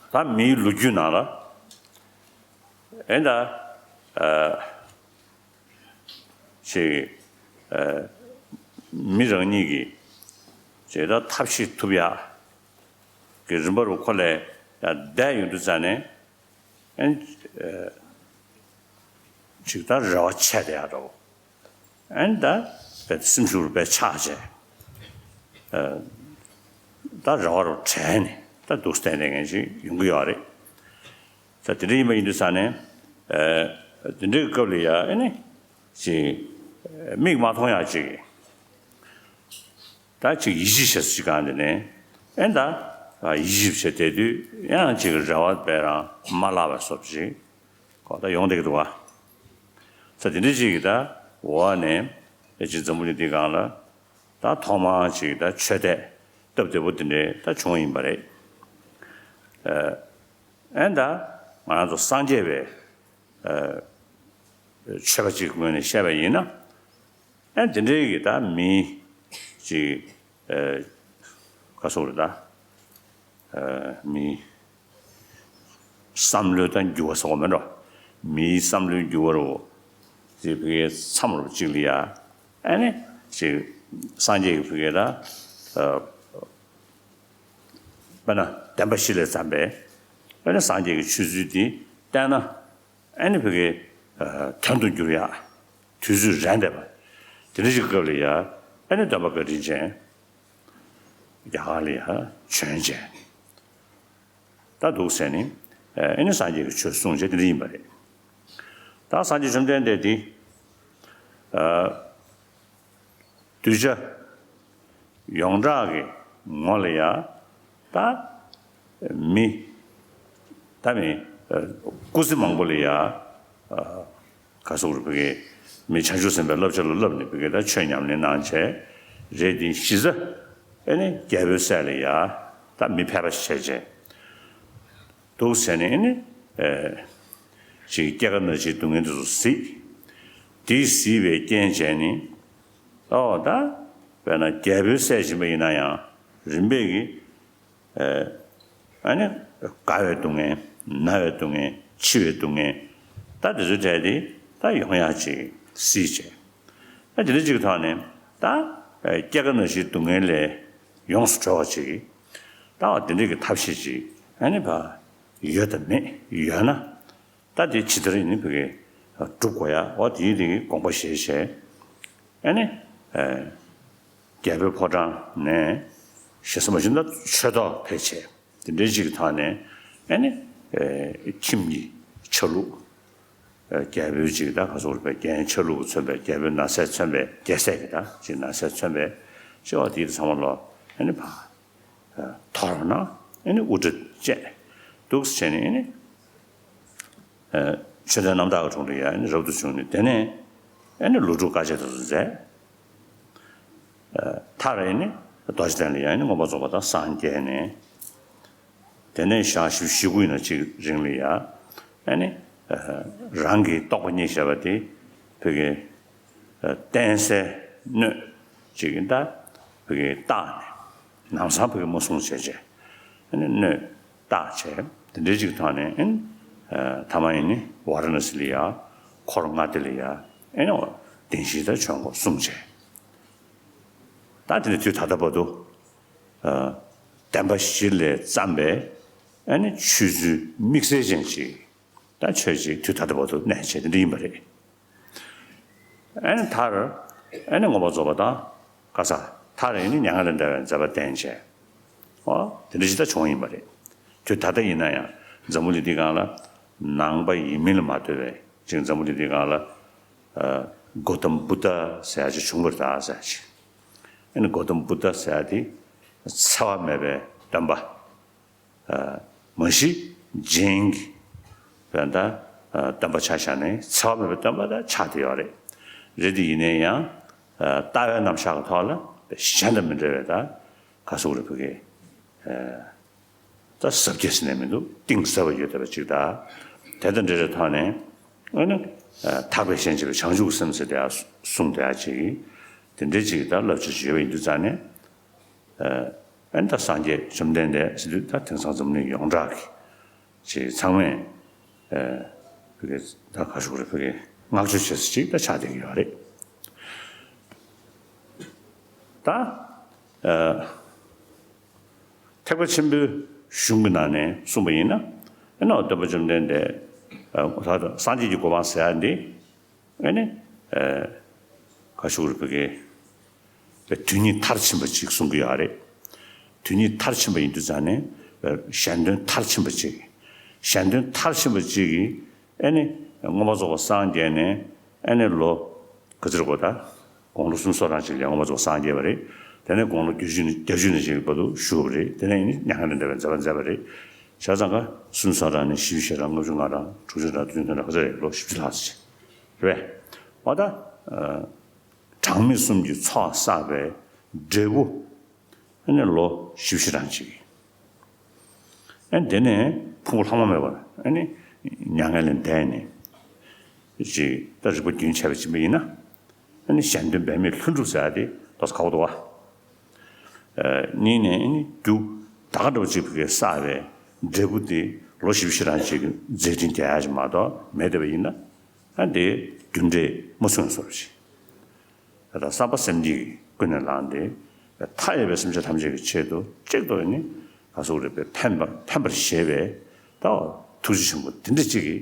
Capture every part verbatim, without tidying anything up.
ད་མིའི་ལོ་རྒྱུས་ནང་ལ་ཨེ་ད་ཨ་ཅིག་ཨ་མི་རང་ཉིད་ཀྱི་ཅིག་ད་ཐབས་ཤེས་ཐུབ་ཡག་གི་རིམ་པ་རུ་ཁོ་ལས་ཡར་བསྡད་ཡོང་དུས་ཙ་ནས། ཨེ་ཨ་ཅིག་ད་རེ་བ་ཆད་བསྡད་ཡག་འདྲ་བོ། ཨེ་ད་བས་སེམས་ཤུགས་རུ་བས་ཆག་བྱས། ཨ་ད་རེ་བ་རུ་བྲལ་ནས་ད་འདུག་བསྡད་མཁན་ཅིག་ཡོང་གི་ཡོད་རེད། ད་དེ་འདྲ་ཡིན་པ་ཡིན་དུས་ཙ་ནས། ཨ་དེ་འདྲའི་སྐབས་ལ་ཡ་ཨེ་ནི་ཅིག་མིག་མ་མཐོང་ཡག་ཅིག་ད་ཅིག་ཡིད་ཆེས་བྱེད་ས་ཅིག་གང་དེ་ནས་ཨེ་ད་ཡིད་ཆེས་བྱེད་བསྡད་དུས་ཡང་ཅིག་རེ་བ་དཔེ་རང་མ་བརླག་པ་སོགས་ཅིག་གོ་ད་ཡོང་བསྡད་ཀྱི་འདུག་བ། ས་དེ་འདྲ་ཅིག་གི་ད་འོག་ནས་ཨེ་ཅིག་འཛམ་བུ་གླིང་འདི་སྒང་ལ་ད་ཐོག་མར་ཅིག་ད་ཆོས་དད་སྟབས་བདེ་པོ་དེ་འདྲའི་ད་བྱུང་ཡིན་པ་རེད། ཨ་ཨེ་ད་ང་རང་ཚོ་སངས་རྒྱས་པའི་ཨ་ཆོས་པ་ཅིག་ངོས་ནས་བཤད་པ་ཡིན་ན། ཨ་དེ་འདྲའི་གི་ད་མི་ཅིག་ཨ་ག་སོགས་རེད་ད། ཨ་མི་བསམ་བློའི་ད་འགྱུར་བ་སོགས་མེད་འགྲོ། མིའི་བསམ་བློའི་འགྱུར་བ་རུ་ཅིག་ཕ་གིའི་མཚམས་རུ་ཅིག་ལ་ཡ་ཨ་ནི་ཅིག་སངས་རྒྱས་ཀྱི་ཕ་གིའི་ད་ཨ་དཔེར་ན་བདེན་པ་བཞི་ལས་བརྩམས་པའི་ཨ་ནི་སངས་རྒྱས་ཀྱི་ཆོས་ཚུལ་འདི་བལྟས་ན། ཨ་ནི་ཕ་གི་ཨ་དོན་དུ་འགྱུར་ཡག་དུས་ཚོད་རན་བསྡད་པ། དེ་འདྲ་ཞིག་སྐབས་ལ་ཡ་ཨ་ནི་སྟོན་པ་བཀའ་དྲིན་ཅན་རྒྱ་གར་ལ་ཡ་བྱོན་བྱས། ད་འདུག་ཟེར་ནས་ཨ་ནི་སངས་རྒྱས་ཀྱི་ཆོས་གསུངས་བྱས་དེ་འདྲ་ཡིན་པ་རེད། ད་སངས་རྒྱས་བཅོམ་ལྡན་འདས་འདི་ཨ་གདུལ་བྱ་ཡོངས་གྲགས་ཀྱི་ངོ་ལ་ཡ་ད་མི་ད་མི་སྐུ་ཚེ་མང་པོ་ལ་ཡ་ག་སོགས་རུ་ཕ་གི་མི་བྱང་ཆུབ་སེམས་དཔའི་བསླབ་བྱ་ལ་བསླབས་ནས་ཕ་གི་ད་ཆོས་ཉམས་ལེན་གནང་བྱས་རེད་དེ་གཞི་རྩ་ཨེ་ནི་རྒྱལ་པོའི་སྲས་ལ་ཡ་ད་མི་ཕལ་པ་ཞིག་བྱས་བྱས། འདུག་ཟེར་ནས་ཨེ་ནི་ཨེ་ཅིག་སྐྱེ་རྒ་ན་འཆིའི་སྡུག་བསྔལ་འདི་ཚོ་གཟིགས། དེ་གཟིགས་པའི་རྐྱེན་བྱས་ནས་ཨོ་ད་དཔེར་ན་རྒྱལ་པོའི་སྲས་ཡིན་པ་ཡིན་ན་ཡང་རིམ་པས་ཀྱི་ཨེ་ཨ་ནི་རྒ་བའི་སྡུག་བསྔལ་ན་བའི་སྡུག་བསྔལ་འཆི་བའི་སྡུག་བསྔལ་ད་དེ་ཚོའི་གྲས་དེ་ད་ཡོང་ཡག་ཅིག་གཟིགས་བྱས། ཨ་དེ་འདྲ་ཅིག་གི་ཐོག་ནས་ད་ཨེ་སྐྱེ་རྒ་ན་འཆིའི་སྡུག་བསྔལ་ལས་ཡོངས་སུ་གྲོལ་བ་ཅིག་ད་འོ་དེ་འདྲ་གི་ཐབས་ཤེས་ཅིག་ཨ་ནི་ཕ་ཡོད་དམ་མེད་ཡོད་ན་ད་དེ་ཇི་ལྟར་ཡིན་ནི་ཕ་གི་སྒྲུབ་དགོས་ཡ་འོ་དེའི་དེ་གི་དགོངས་པ་བཞེས་བྱས་ཨ་ནི་ཨེ་རྒྱལ་པོའི་ཕོ་བྲང་ནས་ཞེ་ས་མ་བྱུང་ན་ཆོས་ཐོག་ཕེབས་བྱས་དེ་འདྲ་ཅིག་གི་ཐོག་ནས་ཨ་ནི་ཨེ་ཁྱིམ་གྱི་ཆ་ལུགས། རྒྱལ་པོའི་ཅིག་ད་ག་སོགས་རིག་པའི་རྒྱན་ཆ་ལུགས་མཚོན་པའི་རྒྱལ་པོའི་ན་བཟས་མཚོན་པའི་རྒྱལ་སྲས་ཀྱི་ད་ཅིག་ན་བཟས་མཚོན་པའི་ཅེས་པ་དེ་ཚང་མ་ལོ་ཨ་ནི་ཕ་ཐོར་ན་ཨ་ནི་དབུ་སྐྲ་བཅད་འདུག་བྱས་ནས་ཨ་ནི་མཆོད་རྟེན་རྣམ་དག་གི་དྲུང་དུ་ཡ་ཨ་ནི་རབ་ཏུ་བྱུང་ནས་དེ་ནས་ཨ་ནི་ལོ་དྲུག་དཀའ་སྤྱད་དུ་མཛད། མཐར་ཨ་ནི་རྡོ་རྗེ་གདན་ལ་ཡ་ཨ་ནི་མངོན་པར་རྫོགས་པ་དང་སངས་རྒྱས་ནས། དེ་ནས་ཞག་བཞི་བཅུ་ཞེ་དགུ་ཡིན་ན་གཅིག་རིང་ལ་ཡ། ཨ་ནི། རང་གི་རྟོགས་པ་རྙེད་བྱ་བ་དེ་བོད་ཀྱི་བསྟན་སའི་སྣོད་ཅིག་ཡིན་ད། བོད་ཀྱི་བཏགས་ནས་ལམ་སང་བོད་ཀྱི་མ་གསུངས་བྱས་བྱས། ཨ་ནི་སྣོད་བཏགས་བྱས་དེ་འདྲའི་ཅིག་ཐོག་ནས་ཨ་ནི། ཐ་མ་ཡིན་ནི་ཝཱ་ར་ཎ་སི་ལ་ཡ། འཁོར་ལྔ་སྡེ་ལ་ཡ། ཨ་ནི་བདེན་བཞིའི་ད་ཆོས་འཁོར་གསུངས་བྱས། ད་དེ་ནས་དུས་ད་ལྟ་བར་དུ། བདེན་པ་བཞི་ལས་བརྩམས་པའི་ཨ་ནི་ཆོས་ཚུལ་དམིགས་བསལ་ཅན་ཅིག་ད་ཆོས་ཅིག་དུས་ད་ལྟ་བར་དུ་གནས་བྱས་དེ་འདྲ་ཡིན་པ་རེད། ཨ་ནི་མཐར་ཨ་ནི་མངོན་པར་རྫོགས་པ་དང་ག་ས་མཐར་ཨ་ནི་མྱ་ངན་ལས་འདས་པའི་མཛད་པ་བསྟན་བྱས། ཨོ་དེ་འདྲ་ཞིག་ད་བྱུང་ཡིན་པ་རེད། དུས་ད་ལྟ་ཡིན་ན་ཡང་འཛམ་བུ་གླིང་འདི་སྒང་ལ་ནང་པ་ཡིན་མིན་ལ་མ་ལྟོས་པའི་ཅིག་འཛམ་བུ་གླིང་འདི་སྒང་ལ། གོ་ཏམ་བུདྡྷ་ཟེར་ཡ་ཅིག་བྱུང་བ་རེད་ད་ཟེར་ཡ་ཅིག་ཨ་ནི་གོ་ཏམ་བུདྡྷ་ཟེར་ཡ་དེ་འཚེ་བ་མེད་པའི་སྟོན་པ། མ་གཞི་རྗེན་གྱི་བན་ད་སྟོན་པ་ཆ་བཞག་ནས་འཚེ་བ་མེད་པའི་སྟོན་པ་ད་ཆགས་བསྡད་ཡོད་རེད། རེད་དེ་ཡིན་ན་ཡང་ལྟ་བའི་རྣམ་གཞག་གི་ཐོག་ལ་གཞན་དང་མི་འདྲ་བའི་ད་ག་སོགས་རེད་བོད་ཀྱི། ད་ཟབ་རྒྱས་ཟེར་ནས་མི་འདུག་གཏིང་ཟབ་པ་ཡོད་བསྡད་པ་ཅིག་ད། དེ་དང་འབྲེལ་བའི་ཐོག་ནས་ཨ་ནི་ཐར་པའི་ཞེན་བྱེད་པའི་བྱང་ཆུབ་སེམས་ཟེར་དེ་ཡང་གསུངས་བསྡད་ཡ་ཅིག་དེ་འདྲའི་ཅིག་ད་བསླབ་བྱ་ཅིག་ཡོད་པ་ཡིན་དུས་ཙང་ནས། ཨ་ནི་ད་སངས་རྒྱས་བཅོམ་ལྡན་འདས་ཟེར་དུས་ད་དེང་སང་འཛམ་གླིང་ཡོངས་གྲགས་ཀྱི་ ཅིག་ཚང་མས་ཨ་ཕ་གི་ད་ག་ཞུ་དགོས་རེད། ཕ་གི་བསྔགས་བརྗོད་བྱེད་ས་ཅིག་ད་ཆགས་བསྡད་ཀྱི་ཡོད་རེད། ད་ཨ་ཐེག་པ་ཆེན་པོའི་གཞུང་གི་ནང་ནས་གསུངས་པ་ཡིན་ན། ཨེ་ནོ་སྟོན་པ་བཅོམ་ལྡན་འདས་ཨ་ད་སངས་རྒྱས་ཀྱི་གོ་འཕང་ཟེར་ཡ་འདི་ཨེ་ནི་ཨ་ག་ཞུ་དགོས་རེད། ཕ་གི་དོན་གཉིས་མཐར་ཕྱིན་པ་ཅིག་གསུང་གི་ཡོད་རེད། དོན་གཉིས་མཐར་ཕྱིན་པ་ཡིན་དུས་ཙང་ནས་གཞན་དོན་མཐར་ཕྱིན་པ་ཅིག་གཞན་དོན་མཐར་ཕྱིན་པ་ཅིག་གིས་ཨེ་ནི་མངོན་པར་རྫོགས་པར་སངས་རྒྱས་ནས་ཨེ་ནི་ལོ་ག་ཚོད་རེད་གོ། ད་དགུང་ལོ་སུམ་ཅུ་སོ་གྲངས་ཅིག་ལ་མངོན་པར་རྫོགས་པར་སངས་རྒྱས་པ་རེད། དེ་ནས་དགུང་ལོ་བརྒྱད་ཅུ་ནས་བརྒྱད་ཅུ་ནས་ཅིག་བར་དུ་བཞུགས་པ་རེད། དེ་ནས་ཨེ་ནི་མྱ་ངན་ལས་འདས་པའི་མཛད་པ་མཛད་པ་རེད། བྱས་ཙང་ཀ་སུམ་ཅུ་སོ་གྲངས་ནས་བཞི་བཅུ་ཞེ་གྲངས་ལྔ་བཅུ་ང་གྲངས་དྲུག་ཅུ་གྲངས་བདུན་ཅུ་གྲངས་ག་ཚོད་རེད། ལོ་བཞི་བཅུ་ལྷག་ཙམ་ཅིག་རེད་པས། འོ་ད་ཨ་གྲངས་མེད་གསུམ་གྱི་ཚོགས་བསགས་པའི་འབྲས་བུ་ཨ་ནི་ལོ་བཞི་བཅུ་ཞེ་གྲངས་ཅིག་ཨ་དེ་ནས་ཕུང་པོ་ལྷག་མ་མེད་པར་ཨ་ནི་མྱ་ངན་ལས་འདས་ནས་ཅིག་ད་རིག་པ་རྒྱུན་ཆད་པ་ཕྱིན་པ་ཡིན་ན། ཨ་ནི་གཞན་དོན་འབད་མེད་ལྷུན་གྲུབ་ཟེར་ཡ་དེ་ཏོག་ཙམ་ཁག་པོ་འདུག་བ། ཨ་གཉིས་ནས་ཨ་ནི་རྒྱུ་ད་ག་འདྲ་བ་ཅིག་ཕ་གིར་བསགས་པའི་འབྲས་བུ་དེ་ལོ་བཞི་བཅུ་ཞེ་གྲངས་ཅིག་གི་མཛད་འཕྲིན་རྒྱག་ཡ་ཅིག་མ་གཏོགས་མེད་བསྡད་པ་ཡིན་ན། ཨ་དེ་རྒྱུ་འབྲས་མ་ཚང་བཟོ་འདྲ་ཅིག་ད་ལྟ་བསམ་པ་སེམས་བསྐྱེད་ཀྱིས་ཀུན་ནས་བསླངས་ཏེ། མཐའ་ཡས་པའི་སེམས་ཅན་ཐམས་ཅད་ཀྱི་ཆེད་དུ་གཅིག་ཏུ་ནི་ག་ཟེར་དགོས་རེད། ཕན་པར་ཕན་པར་བཞེས་པའི་ད་ཐུགས་རྗེ་ཆེན་པོ་དེ་འདྲ་གཅིག་གིས་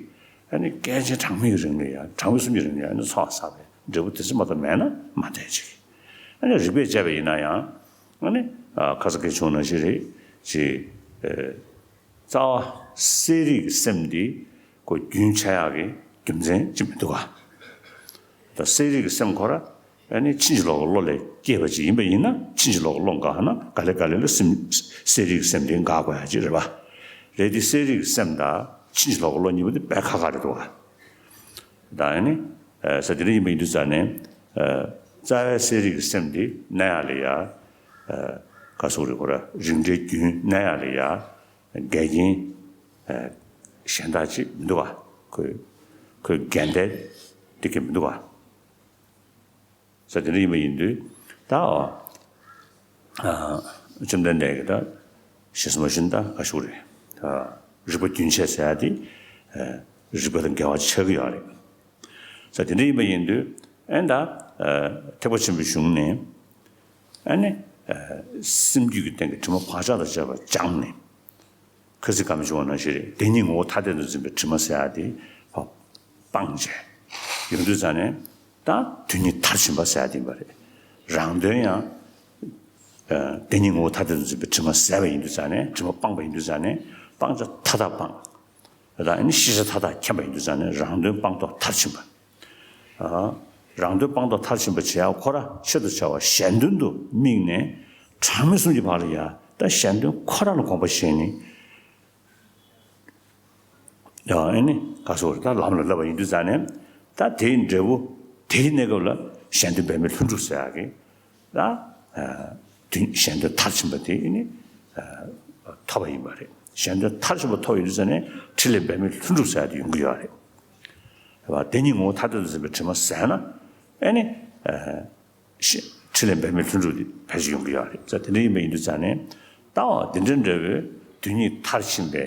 ཨ་ནི་བསྐལ་ཆེན་གྲངས་མེད་ཀྱི་རིང་ལ་ཡང་གྲངས་མེད་གསུམ་གྱི་རིང་ལ་ཡང་ཨ་ནི་ཚོགས་བསགས་པའི་འབྲས་བུ་དེ་ཙམ་མ་གཏོགས་མེད་ན་མ་འདས་ཅིག་ཨ་ནི་རིགས་པས་དཔྱད་པ་ཡིན་ན་ཡང་ཨ་ནི་ཁ་ས་སྐད་ཆུང་ནང་བཞིན་རེད་ཅེས། རྩ་བ་གསལ་རིག་གི་སེམས་འདི་ཁོ་རྒྱུན་ཆད་ཡག་གི་རྒྱུ་མཚན་ཅི་མི་འདུག་ག་ད་གསལ་རིག་གི་སེམས་ཁོ་ར་ཨ་ནི་ཕྱིན་ཅི་ལོག་གི་བློ་ལས་སྐྱེས་པ་ཅིག་ཡིན་པ་ཡིན་ན། ཕྱིན་ཅི་ལོག་གི་བློ་འགག་ན་ག་ལེ་ག་ལེ་ལ་སེམས་གསལ་རིག་གི་སེམས་དེ་འགག་དགོས་ཡག་ཅིག་རེད་པ། རེད་དེ་གསལ་རིག་གི་སེམས་དང་ཕྱིན་ཅི་ལོག་གི་བློ་གཉིས་པོ་དེ་དཔེ་ཁག་ཁག་རེད་འདུག་ག་ད་ཨ་ནི་ས་དེ་འདྲ་ཡིན་པ་ཡིན་དུས་ཙང་ནས་རྩ་བའི་གསལ་རིག་གི་སེམས་དེ་གནས་ཡག་ལ་ཡ་ག་ཟེར་དགོས་རེད། ཁོ་ར་རིགས་འགྲེ་རྒྱུན་གནས་ཡག་ལ་ཡ། འགལ་རྐྱེན་གཞན་དག་ཅིག་མི་འདུག་ག་ཁོས་ཁོས་འགལ་ཟླ་དེ་གི་མི་འདུག་ག་ས་དེ་འདྲ་ཡིན་པ་ཡིན་དུས་ད་ཨ་བཅོམ་ལྡན་འདས་ཀྱིས་ད་ཞེ་ས་མ་ཞུ་ན་ད་ག་ཞུ་རེད། ད་རིགས་པ་རྒྱུན་ཆད་ཟེར་ཡ་དེ་རིགས་པ་དང་འགལ་བ་ཆགས་ཀྱི་ཡོད་རེད། ས་དེ་འདྲ་ཡིན་པ་ཡིན་དུས་ཨ་ནི་ད་ཐེག་པ་ཆེན་པོའི་གཞུང་ནས་ཨ་ནི་སེམས་རྒྱུད་ཀྱི་སྟེང་གི་དྲི་མ་བག་ཆགས་དང་བཅས་པ་སྦྱངས་ནས། ཁ་སང་སྐར་མ་བྱུང་བ་ནང་བཞིན་རེད། བདེན་གཉིས་ངོ་བོ་ཐ་དད་དུ་འཛིན་པའི་དྲི་མ་ཟེར་ཡ་དེ་སྤངས་བྱས་ཡོང་དུས་ཙང་ནས་ད་དོན་གཉིས་མཐར་ཕྱིན་པ་ཟེར་ཡ་དེ་ཡིན་པ་རེད། རང་དོན་ཡང་བདེན་གཉིས་ངོ་བོ་ཐ་དད་དུ་འཛིན་པའི་དྲི་མ་ཟད་པ་ཡིན་དུས་ཙང་ནས། དྲི་མ་སྤངས་པ་ཡིན་དུས་ཙང་ནས་སྤང་བྱ་མཐའ་དག་སྤངས། ད་ནི་ཤེས་བྱ་མཐའ་དག་མཁྱེན་པ་ཡིན་དུས་ཙང་ནས་རང་དོན་སྤངས་རྟོགས་མཐར་ཕྱིན་པ། རང་དོན་སྤངས་རྟོགས་མཐར་ཕྱིན་པ་བྱེད་ཡག་ཁོ་ར་ཆེད་དུ་བྱ་བ་གཞན་དོན་དུ་དམིགས་ནས་གྲངས་མེད་གསུམ་གྱི་བར་ལ་ཡ་ད་གཞན་དོན་ཁོ་ར་ལ་དགོངས་པ་བཞེས་ནས། ཡང་ཨ་ནི་ག་ཟེར་དགོས་རེད། ད་ལམ་ལ་བསླབ་པ་ཡིན་དུས་ཙང་ནས་ད་དེའི་འབྲས་བུ་དེའི་གནས་སྐབས་ལ་གཞན་དོན་འབད་མེད་ལྷུན་གྲུབ་ཟེར་ཡག་གི་ད་དོན་གཞན་དོན་མཐར་ཕྱིན་པ་དེ་ཨ་ནི་ཐོབ་པ་ཡིན་པ་རེད། གཞན་དོན་མཐར་ཕྱིན་པ་ཐོབ་ཡོང་དུས་ཙང་ནས་ཕྲིན་ལས་འབད་མེད་ལྷུན་གྲུབ་ཟེར་ཡག་དེ་ཡོང་གི་ཡོད་རེད། བདེན་གཉིས་ངོ་བོ་ཐ་དད་དུ་འཛིན་པའི་དྲི་མ་ཟད་ན་ཨ་ནི། ཕྲིན་ལས་འབད་མེད་ལྷུན་གྲུབ་དེ་ཕལ་ཆེར་ཡོང་གི་ཡོད་རེད། ད་དེ་འདྲ་ཡིན་པ་ཡིན་དུས་ཙང་ནས་ལྟ་བ་འདི་འདྲ་འདྲ་བོའི་དོན་གཉིས་མཐར་ཕྱིན་པའི་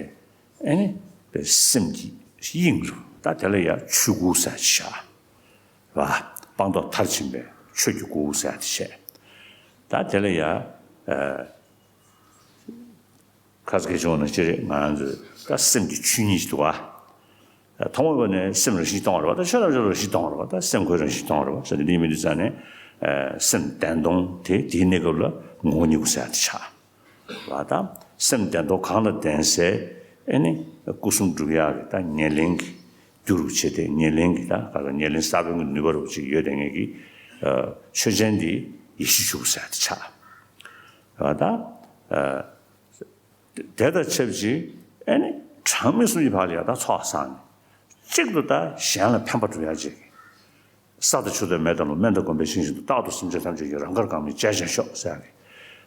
ཨ་ནི་པའི་སེམས་ཀྱི་དབྱིངས་རུ་ད་དེ་ལ་ཡ་ཆོས་སྐུ་ཟེར་བྱ་བ། སྤངས་རྟོགས་མཐར་ཕྱིན་པའི་ཆོས་ཀྱི་སྐུ་ཟེར་དེ་བྱས། ད་དེ་ལ་ཡ་ཨ། ཁ་ས་སྐད་ཆུང་ནང་ཅི་རེད། ང་རང་ཚོས་ད་སེམས་ཀྱི་ཆོས་ཉིད་ཅིག་འདུག་ག་ཐོག་མ་བར་ནས་སེམས་རང་བཞིན་སྟོང་བ་རེད་པ། ད་ཆོས་རྣམས་ཀྱང་རང་བཞིན་སྟོང་བ་རེད་པ། ད་སེམས་ཁོའི་རང་བཞིན་སྟོང་བ་རེད་པ། ཟེར་ནས་འདི་མི་འདུག་ཟེར་ནས་སེམས་བདེན་སྟོང་དེ་དེའི་གནས་སྐབས་ལ་ངོ་བོ་ཉིད་སྐུ་ཟེར་ཡག་དེ་ཆགས་པ། ད་སེམས་བདེན་སྟོང་གང་ལ་ལྡན་སའི་ཨེ་ནི་སྐུ་གསུམ་སྒྲུབ་ཡག་གི་ད་ཉེར་ལེན་གྱི་རྒྱུ་རུ་བྱས་ཏེ། ཉེར་ལེན་གྱི་ད་ག་ལ་ཉེར་ལེན་ས་བོན་གྱི་ནུས་པ་རུ་ཅིག་ཡོད་བསྡད་མཁན་གྱི་ཆོས་ཅན་འདི་ཡེ་ཤེས་ཆོས་སྐུ་ཟེར་ཡག་དེ་ཆགས་པ། ད། དེ་དང་ཆབས་ཅིག་ཨེ་ནི་གྲངས་མེད་གསུམ་གྱི་བར་ལ་ཡ་ད་ཚོགས་བསགས་ནས་གཅིག་ཏུ་ད་གཞན་ལ་ཕན་པ་སྒྲུབ་ཡག་ཅིག་ས་དང་ཆུ་དང་མེ་དང་རླུང་། སྨན་དང་སྒོམ་པའི་ཤིང་བཞིན་དུ། རྟག་ཏུ་སེམས་ཅན་ཐམས་ཅད་ཀྱི། རང་དགར་གང་མིན་སྤྱད་ཀྱང་ཤོག་ཟེར་ཡག་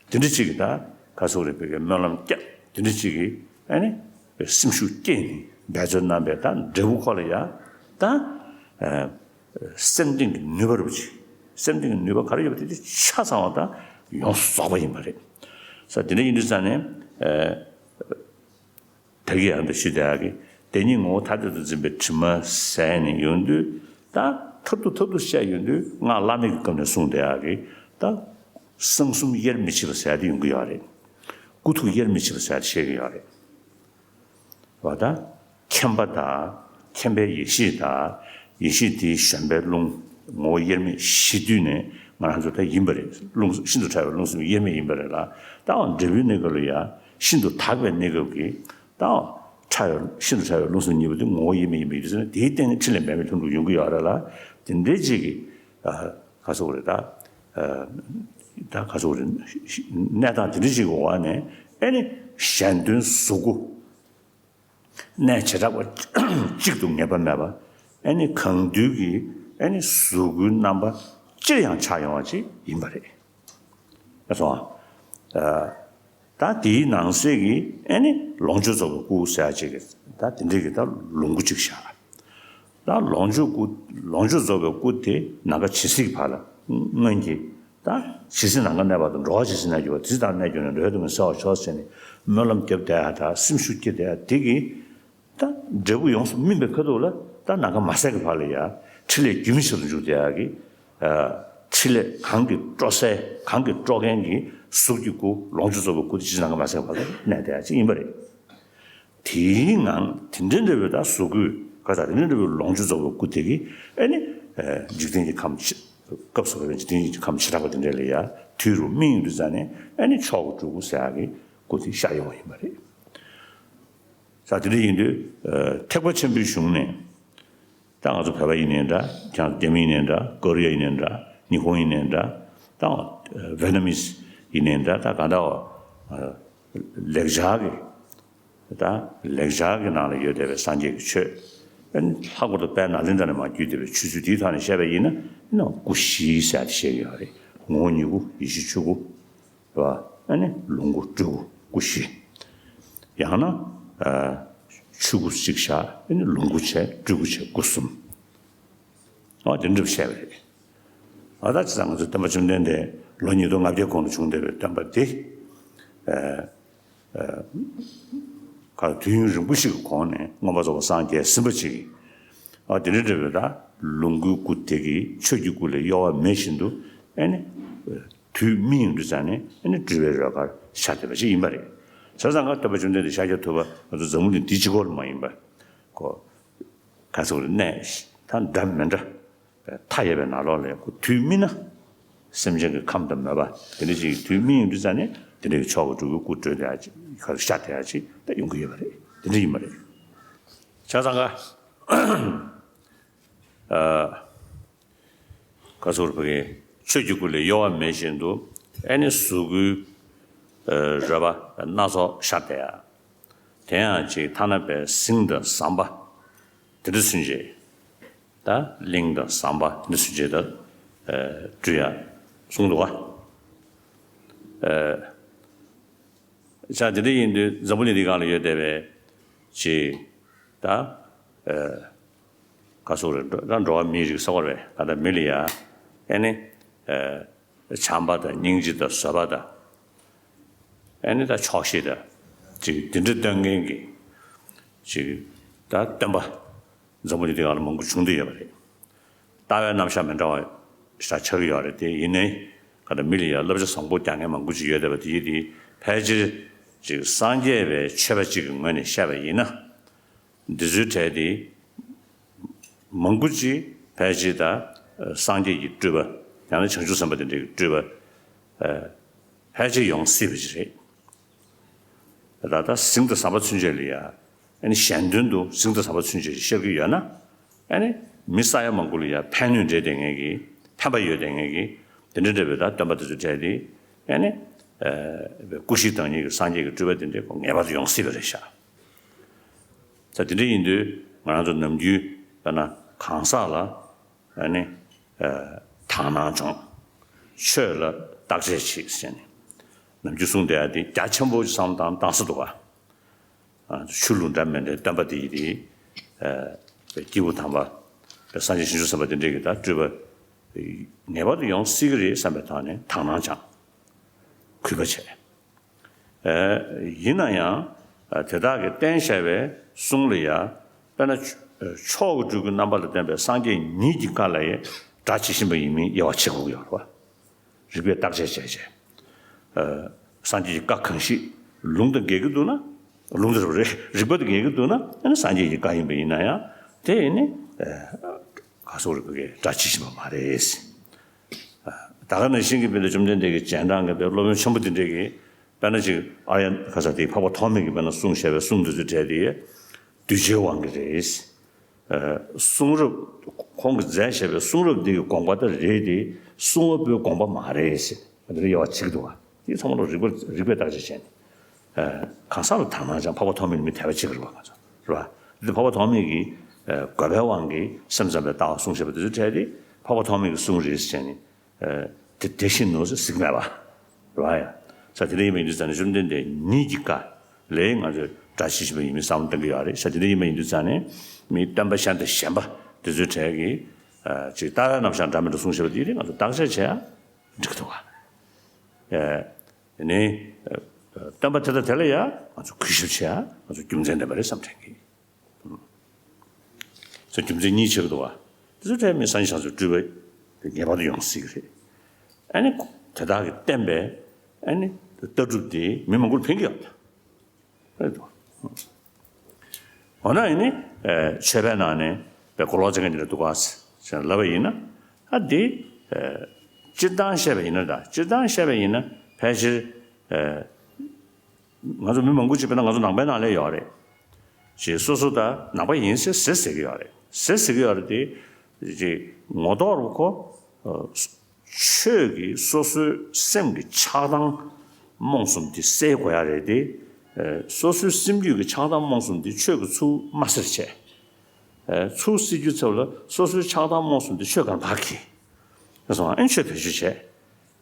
གི་དེ་འདྲ་ཅིག་གི་ད་ག་ཟེར་དགོས་རེད། བོད་ཀྱི་སྨོན་ལམ་སྐྱབས་དེ་འདྲ་ཅིག་གི་ཨེ་ནི་སེམས་ཤུགས་བསྐྱེད་ནས་འབད་རྩོལ་གནང་བའི་ད་འབྲས་བུ་ཁོ་ལ་ཡ་ད། སེམས་གཏིང་གི་ནུས་པ་རུ་ཅིག་སེམས་གཏིང་གི་ནུས་པ་ག་རེ་ཡོད་པ་དེ་དེ་ཆ་ཚང་བ་དང་ཡོངས་སུ་རྫོགས་པ་ཡིན་པ་རེད། ས་དེ་འདྲ་ཡིན་དུས་ཙང་ནས་ཨ་ ད་གི་ཡང་འདི་ཞུ་བསྡད་ཡག་གི། དེ་ཉིད་ངོ་བོ་ཐ་དད་དུ་འཛིན་པའི་དྲི་མ་ཟད་ནས་ཡོང་དུས། ད་ཐབ་ཏུ་ཐབ་ཏུ་བཤད་ཡོང་དུས། སྔགས་བླ་མེད་ཀྱི་སྐབས་ནས་གསུངས་བསྡད་ཡག་གི། ད་གསང་གསུམ་དབྱེར་མི་ཕྱེད་པ་ཟེར་དེ་ཡོང་གི་ཡོད་རེད། སྐུ་ཐུགས་དབྱེར་མི་ཕྱེད་པ་ཟེར་དེ་བཤད་ཀྱི་ཡོད་རེད། བ་ད། མཁྱེན་པ་དང་། མཁྱེན་པའི་ཡེ་ཤེས་དང་། ཡེ་ཤེས་དེའི་བཞོན་པའི་རླུང་། ངོ་བོ་དབྱེར་མེད་བཞི་འདུས་ནས་ང་རང་ཚོ་ད་ཡིན་པ་རེད། རླུང་ཤིན་ཏུ་ཕྲ་བའི་རླུང་གསུམ་དབྱེར་མེད་ཡིན་པ་རེད་ལ། ད་འབྲས་བུའི་གནས་སྐབས་ལ་ཡང་ཤིན་ཏུ་དག་པའི་གནས་སྐབས་ཀྱི། ད་ཕྲ་བའི་ཤིན་ཏུ་ཕྲ་བའི་རླུང་གསུམ་གཉིས་པོ་དེ་ངོ་བོ་དབྱེར་མེད་ཡིན་པ་ཡིན་ཟེར་ན། དེའི་སྟེང་ནས་ཕྲིན་ལས་འབད་མེད་ལྷུན་གྲུབ་ཡོང་གི་ཡོད་རེད་ལ། དེ་འདྲའི་ཅིག་གི། ག་ཟེར་དགོས་རེད་ད། ད་ག་ཟེར་དགོས་རེད། གནས་སྟངས་དེ་འདྲ་ཅིག་གི་འོག་ནས། ཨེ་ནི་གཞན་དོན་གཟུགས་སྐུ། གནས་བྱེ་བྲག་པ་གཅིག་ཏུ་ངེས་པ་མེད་པ། ཨེ་ནི་གང་འདུལ་གྱི། ཨེ་ནི་གཟུགས་སྐུའི་རྣམ་པ་ཅིར་ཡང་ཆགས་ཡོང་བ་ཅིག་ཡིན་པ་རེད། ཨ་སོང་ཨ། ད་དེའི་ནང་གསེས་ཀྱི། ཨེ་ནི་ལོངས་སྤྱོད་རྫོགས་པའི་སྐུ་ཟེར་ཡག་ཅིག་གི། ད་དེ་འདྲའི་གི་ད་ལོངས་སྐུ་ཅིག་བཞག། ད་ལོངས་སྤྱོད་སྐུ། ལོངས་སྤྱོད་རྫོགས་པའི་སྐུ་དེ་ནམ་མཁའ་ཇི་སྲིད་བར་ལ་སྔོན་གྱི། ད་ཇི་སྲིད་ནམ་མཁའ་གནས་པ་དང་། འགྲོ་བ་ཇི་སྲིད་གནས་གྱུར་པ། དེ་སྲིད་ནམ་མཁའ་གནས་གྱུར་ནས། འགྲོ་བའི་སྡུག་བསྔལ་སེལ་བར་ཤོག་ཟེར་ནས་སྨོན་ལམ་བརྒྱབ་བསྡད་ཡག་དང་སེམས་ཤུགས་བསྐྱེད་བསྡད་ཡག་དེ་གིས། ད་འབྲས་བུ་ཡོངས་སུ་སྨིན་པའི་ཁ་ཐུག་ལ། ད་ནམ་མཁའ་མ་ཟད་ཀྱི་བར་ལ་ཡང་ཕྲིན་ལས་རྒྱུན་མི་ཆད་དུ་འཇུག་བསྡད་ཡག་གི། ཨ། ཕྲིན་ལས་གང་གིས་སྤྲོ་སའི། གང་གིས་སྤྲོ་མཁན་གྱི་གཟུགས་ཀྱི་སྐུ། ལོངས་སྤྱོད་རྫོགས་པའི་སྐུ་དེ་ཇི་སྲིད་ནམ་མཁའ་མ་ཟད་ཀྱི་བར་ལ་གནས་བསྡད་ཡག་ཅིག་ཡིན་པ་རེད། དེའི་ངང་དེ་འདྲ་འདྲ་བའི་ད་གཟུགས་སྐུ། ག་ད་དེ་འདྲ་འདྲ་བའི་ལོངས་སྤྱོད་རྫོགས་པའི་སྐུ་དེ་གིས། ཨེ་ནི། ཨ། འཇིག་རྟེན་གྱི་ཁམས་ཆེ། སྐབས་སུ་བབས་པའི་འཇིག་རྟེན་གྱི་ཁམས་བྱེ་བྲག་པ་དེ་འདྲ་ལ་ཡང་དུས་རུ་སྨིན་ཡོང་དུས་ཙ་ནས། ཨེ་ནི་མཆོག་གི་སྤྲུལ་སྐུ་ཟེར་ཡག་གི་སྐུ་དེ་ཤར་ཡོང་བ་ཡིན་པ་རེད། ས་དེ་འདྲ་ཡིན་དུས། ཨ། ཐེག་པ་ཆེན་པོའི་གཞུང་ནས། ད་ང་ཚོ་བོད་པ་ཡིན་ནའི་འདྲ། ཁྱེད་རང་རྒྱ་མི་ཡིན་ནའི་འདྲ། ཀོ་རི་ཡ་ཡིན་ནའི་འདྲ། ཉི་ཧོང་ཡིན་ནའི་འདྲ། ད་ཝེ་ནམ་མིས་ཡིན་ནའི་འདྲ། ད་གང་ལྟར་བ། ལེགས་སྦྱར་གྱི། ད་ལེགས་སྦྱར་གྱི་ནང་ལ་ཡོད་བསྡད་པའི་སངས་རྒྱས་ཀྱི་ཆོས། ཨ་ནི་ལྷག་པར་དུ་དཔལ་ནཱ་ལེནྡྲ་ནས་མར་བརྒྱུད་བསྡད་པའི་ཆོས་ཚུལ་དེའི་ཐོག་ནས་བཤད་པ་ཡིན་ན། ཨ་ནི་སྐུ་བཞི་ཟེར་ཡག་དེ་བཤད་ཀྱི་ཡོད་རེད། ངོ་བོ་ཉིད་སྐུ། ཡེ་ཤེས་ཆོས་སྐུ། རེད་བ། ཨ་ནི་ལོངས་སྐུ། སྤྲུལ་སྐུ། སྐུ་བཞི། ཡང་ན། ཨ། ཆོས་སྐུ་གཅིག་བཞག། ཨ་ནི་ལོངས་སྐུ་བྱས། སྤྲུལ་སྐུ་བྱས། སྐུ་གསུམ། འོ་དེ་འདྲ་བཤད་པ་རེད། ཨ། ད་བྱས་ཙང་ང་ཚོ་སྟོན་པ་བཅོམ་ལྡན་འདས་ལོ་ཉིས་སྟོང་ལྔ་བརྒྱའི་གོང་དུ་བྱུང་བསྡད་པའི་སྟོན་པ་དེ། ཨ། ཨ། ག་དུས་ཡུན་རིང་པོ་ཞིག་གི་གོང་ནས་མངོན་པར་རྫོགས་པར་སངས་རྒྱས་ཟིན་པ་ཅིག་གིས། ཨ། དེ་འདྲ་འདྲ་བའི་ད་ལོངས་སྐུའི་སྐུ་དེ་གིས་ཆོས་ཀྱི་སྐུ་ལས་གཡོ་བ་མེད་བཞིན་དུ། ཨ་ནི་དུས་སྨིན་ཡོང་དུས་ཙ་ནས། ཨ་ནི་སྤྲུལ་པའི་རོལ་གར་ཤར་བསྡད་པ་ཅིག་ཡིན་པ་རེད། བྱས་ཙང་ཀ་སྟོན་པ་བཅོམ་ལྡན་འདས་ཤཱཀྱ་ཐུབ་པ་ང་ཚོ་འཛམ་བུ་གླིང་འདི་གཅིག་པོ་ལ་མ་ཡིན་པར། ཁོ། ག་ཟེར་དགོས་རེད། གནས་ད་འདྲ་མི་འདྲ། མཐའ་ཡས་པའི་ནང་ལོགས་ལ་ཁོ་དུས་སྨིན་ན། སེམས་ཅན་གྱི་ཁམས་དང་མོས་པ་དེ་འདྲ་ཅིག་དུས་སྨིན་ཡོང་དུས་ཙ་ནས། དེ་འདྲ་གི་མཆོག་གི་སྤྲུལ་སྐུའི་སྐུ་སྤྲུལ་བསྡད་ཡག་ཅིག་ག་རེ་ཤར་བསྡད་ཡག་ཅིག་ད་ཡོང་གི་ཡོད་པ་རེད། དེ་འདྲ་ཡིན་པ་རེད། བྱས་ཙང་ཀ། ཨ། ག་ཟེར་དགོས་རེད། ཆོས་ཀྱི་སྐུ་ལས་གཡོ་བ་མེད་བཞིན་དུ། ཨ་ནི་གཟུགས་སྐུའི། ཨ། རོལ་པ་སྣ་ཚོགས་ཤར་བསྡད་ཡག། དེ་ཡང་ཅིག་ཐ་ན་པའི་གཟིངས་དང་ཟམ་པ་དེ་འདྲ་ཚུན་ཆད། ད་གླིང་དང་ཟམ་པ་དེ་འདྲ་ཚུན་ཆད་ད། ཨ། སྤྲུལ་ཡག་གསུངས་འདུག་ག། ཨ། བྱས་ཙང་དེ་འདྲ་ཡིན་དུས་འཛམ་བུ་གླིང་འདིའི་སྒང་ལ་ཡོད་བསྡད་པའི་ཅིག་ད། ཨ། ག་ཟེར་དགོས་རེད། འགྲོ། ད་འགྲོ་བ་མིའི་རིགས་ཟེར་དགོས་རེད། ད་ལྟ་མི་ལ་ཡ། ཨ་ནི། ཨ། བྱམས་པ་དང་སྙིང་རྗེ་དང་བཟོད་པ་དང་། ཨ་ནི་ད་ཆོག་ཤེས་དང་། ཅིག་འདི་འདྲ་སྟོན་མཁན་གྱི་ཅིག་ད་སྟོན་པ་འཛམ་བུ་གླིང་འདིའི་སྒང་ལ་མང་པོ་བྱུང་བསྡད་ཡོད་པ་རེད། ལྟ་བའི་རྣམ་གཞག་མི་འདྲ་བ་ཞིག་ཆགས་ཀྱི་ཡོད་རེད། དེ་ཡིན་ནའི་ག་ད་མི་ལ་ཡ་བསླབ་བྱ་བཟང་པོ་རྒྱག་མཁན་མང་པོ་ཅིག་ཡོད་བསྡད་པ་དེ་ཡིན་དུས། ཕལ་ཆེར་ཅིག་སངས་རྒྱས་པའི་ཆོས་པ་ཅིག་གི་ངོས་ནས་བཤད་པ་ཡིན་ན། འདི་ཚོའི་གྲས་དེ་མང་པོ་ཅིག་ཕལ་ཆེར་ད་སངས་རྒྱས་ཀྱི་སྤྲུལ་པ། ཡང་ན་བྱང་ཆུབ་སེམས་དཔའ་དེ་འདྲའི་སྤྲུལ་པ། ཨ། ཕལ་ཆེར་ཡོང་སྲིད་པ་ཅིག་རེད། ད་ལྟ་གཟིངས་དང་ཟམ་པ་ཚུན་ཆད་ལ་ཡ། ཨ་ནི་གཞན་དོན་དུ་གཟིངས་དང་ཟམ་པ་ཚུན་ཆད་ཤར་གྱི་ཡོད་ན། ཨ་ནི་མི་ས་ཡ་མང་པོ་ལ་ཡ་ཕན་ནུས་འདྲེས་བསྡད་མཁན་གྱི། ཕན་པ་ཡོད་བསྡད་མཁན་གྱི། དེ་འདྲ་འདྲ་བའི་ད་སྟོན་པ་དེ་ཚོའི་གྲས་དེ། ཨ་ནི། ཨ། སྐུ་བཞི་བདག་ཉིད་ཀྱི་སངས་རྒྱས་ཀྱི་སྤྲུལ་པ་དེ་འདྲ་ཁོ་ངེས་པར་དུ་ཡོང་སྲིད་པ་རེད་ཤག། ད་དེ་འདྲ་ཡིན་དུས་ང་རང་ཚོ་ནམ་རྒྱུན་དཔེར་ན་གང་ཟག་ལ། ཨ་ནི། ཨ། དག་སྣང་སྦྱོངས། ཆོས་ལ་བརྟག་དཔྱད་བྱེད་ཟེར་ནས་ནམ་རྒྱུན་གསུངས་བསྡད་ཡ་དེ་རྒྱ་ཆེན་པོ་བསམ་བློ་བཏང་བཏང་ས་འདུག་ག། ཨ། ཆོས་ལུགས་འདྲ་མི་འདྲའི་སྟོན་པ་དེ་ཡི་དེ། ཨ། སྐྱེས་བུ་དམ་པ། སངས་རྒྱས་བྱང་ཆུབ་སེམས་དཔའ་དེ་འདྲའི་གི་ད་སྤྲུལ་པ་ངེས་པར་དུ་ཡོང་སྲིད་ཀྱི་རེད་བསམ་པའི་ཐོག་ནས་དག་སྣང་སྦྱངས། གུས་པ་བྱས། ཨ། ཡིན་ན་ཡང་ དེ་དག་གིས་བསྟན་བཞག་པའི་གསུང་ལ་ཡང་། དཔེར་ན་མཆོག་གི་སྤྲུལ་སྐུའི་རྣམ་པ་ལ་བསྟན་པའི་སངས་རྒྱས་ཉིད་ཀྱི་བཀའ་ལ་ཡང་སྒྲ་ཇི་བཞིན་པ་ཡིན་མིན་དབྱེ་བ་ཕྱེ་དགོས་ཀྱི་ཡོད་རེད་བ། རིགས་པས་བརྟག་དཔྱད་བྱས་བྱས། སངས་རྒྱས་ཀྱི་བཀའ་གང་ཞིག་ལུང་དང་འགལ་གྱི་འདུག་ན། ལུང་དང་རེད། རིགས་པ་དང་འགལ་གྱི་འདུག་ན། ཨ་ནི་སངས་རྒྱས་ཀྱི་བཀའ་ཡིན་པ་ཡིན་ན་ཡང་། དེ་ནི་ག་སོགས་རིགས་པ་གི་སྒྲ་ཇི་བཞིན་པ་མ་རེད། ད་ག་ནང་བཞིན་གྱི་དཔེར་ན་བཅོམ་ལྡན་འདས་ཀྱི་རྗེས་འབྲང་གི་དཔེ་སློབ་དཔོན་ཆེན་པོ་དེ་འདྲས་ཀྱིས་དཔེར་ན་ཅིག་ཨཱརྱ་ག་ས་དེ་འཕགས་པ་ཐོགས་མེད་ཀྱིས་དཔེར་ན་གསུངས་བཞག་པའི་གསུང་དེ་ཚོའི་གྲས་དེ་གདུལ་བྱའི་དབང་གིས་རེད། གསུང་རབ་ཁོང་གིས་མཛད་བཞག་པའི་གསུང་རབ་འདི་གི་དགོངས་པ་དེ་རེད་དེ། གསུང་བ་པོའི་དགོངས་པ་མ་རེད་ཟེར། འདི་ལ་དབྱེ་བ་ཕྱེ་གི་འདུག་བ། དེ་ཚང་མ་ལ་རིགས་པ་རིགས་པས་བརྟག་དཔྱད་བྱས་ནས། གང་ཟག་ལ་དག་སྣང་ཅན་འཕགས་པ་ཐོགས་མེད་ནི་མི་དད་པ་བྱེད་ཀྱི་རེད་བ། ང་ཚོ་རེད་བ། འདི་འཕགས་པ་ཐོགས་མེད་ཀྱིས་དགོས་པའི་དབང་གིས་སེམས་ཙམ་པའི་ལྟ་བ་གསུངས་བཞག་པ་དེ་ཚོའི་གྲས་དེ་འཕགས་པ་ཐོགས་མེད་ཀྱི་གསུང་རེད་ཟེར་བྱས་ནས། དེ་དེ་བཞིན་ནོ་ཟེར་ཟེར་གྱི་མེད་པ། རེད་བ་ཡ། ས་དེ་འདྲ་ཡིན་པ་ཡིན་དུས་ཙང་ནས་བཅོམ་ལྡན་འདས་ཉིད་ཀྱི་བཀའ་ལས་ང་ཚོས་སྒྲ་ཇི་བཞིན་པ་ཡིན་མིན་བསམ་བློ་གཏོང་གི་ཡོད་རེད། ས་དེ་འདྲ་ཡིན་པ་ཡིན་དུས་ཙང་ནས་མིའི་སྟོན་པ་གཞན་དང་གཞན་པ་དེ་ཚོའི་གྲས་ཀྱིས་ཅིག་ལྟ་བའི་རྣམ་གཞག་འདྲ་མི་འདྲ་གསུངས་བཞག་པ་དེ་རིགས་ང་ཚོ་བརྟག་དཔྱད་བྱེད་ཡ་འགྲིག་གི་འདུག་བ། ནི། སྟོན་པ་དེ་དང་དེ་ལ་ཡ་ང་ཚོ་གུས་ཞབས་བྱེད་ཡ་ང་ཚོ་རྒྱུ་མཚན་ལྡན་པ་རེད་བསམ་དྲན་གྱི། སོ་རྒྱུ་མཚན་གཉིས་ཆགས་འདུག་བ། དེ་ཚོ་ཐད་མི་སངས་རྒྱས་བྱང་ཆུབ་སྤྲུལ་པ་དེ་ངེས་པར་དུ་ཡོང་སྲིད་ཀྱི་རེད། ཨ་ནི་དེ་དག་གིས་བསྟན་པའི་ཨ་ནི་ལྟ་གྲུབ་དེ་མི་མང་པོར་ཕན་གྱི་ཡོད་རེད་འདུག་འོ་ན་ཨ་ནི་ཆོས་པའི་ནང་ནས་པའི་གོ་ལོག་བྱེད་མཁན་དེ་འདྲ་འདུག་ག་ཟེར་ལབ་པ་ཡིན་ན། ཨ་དེ་སྤྱིར་བཏང་བཤད་པ་ཡིན་ན། ད་སྤྱིར་བཏང་བཤད་པ་ཡིན་ན་ཕལ་ཆེར། ང་ཚོ་མི་མང་པོ་ཅིག་དཔེར་ན་ང་ཚོ་ནང་པའི་ནང་ལ་ཡོད་རེད། ཅེས་སོ་སོ་ད་ནང་པ་ཡིན་ཟེར་ཟེར་ཟེར་གྱི་ཡོད་རེད། ཟེར་ཟེར་གྱི་ཡོད་རེད་དེ། ཅེས་ངོ་ཐོག་རུ་ཁོ། ཆོས་ཀྱི་སོ་སོའི་སེམས་ཀྱི་ཆགས་སྡང་རྨོངས་གསུམ་དེ་སེལ་དགོས་ཡ་རེད་དེ། སོ་སོའི་སེམས་རྒྱུད་ཀྱི་ཆགས་སྡང་རྨོངས་གསུམ་དེ་ཆོས་ཀྱིས་ཚུར་མ་སེལ་བྱས། ཚུར་སེལ་རྒྱུའི་ཚབ་ལ་སོ་སོའི་ཆགས་སྡང་རྨོངས་གསུམ་དེ་ཆོས་གར་ཕར་འཁྱེར། ཨེ་ནི་ང་ཚོ་བེད་སྤྱོད་བྱས།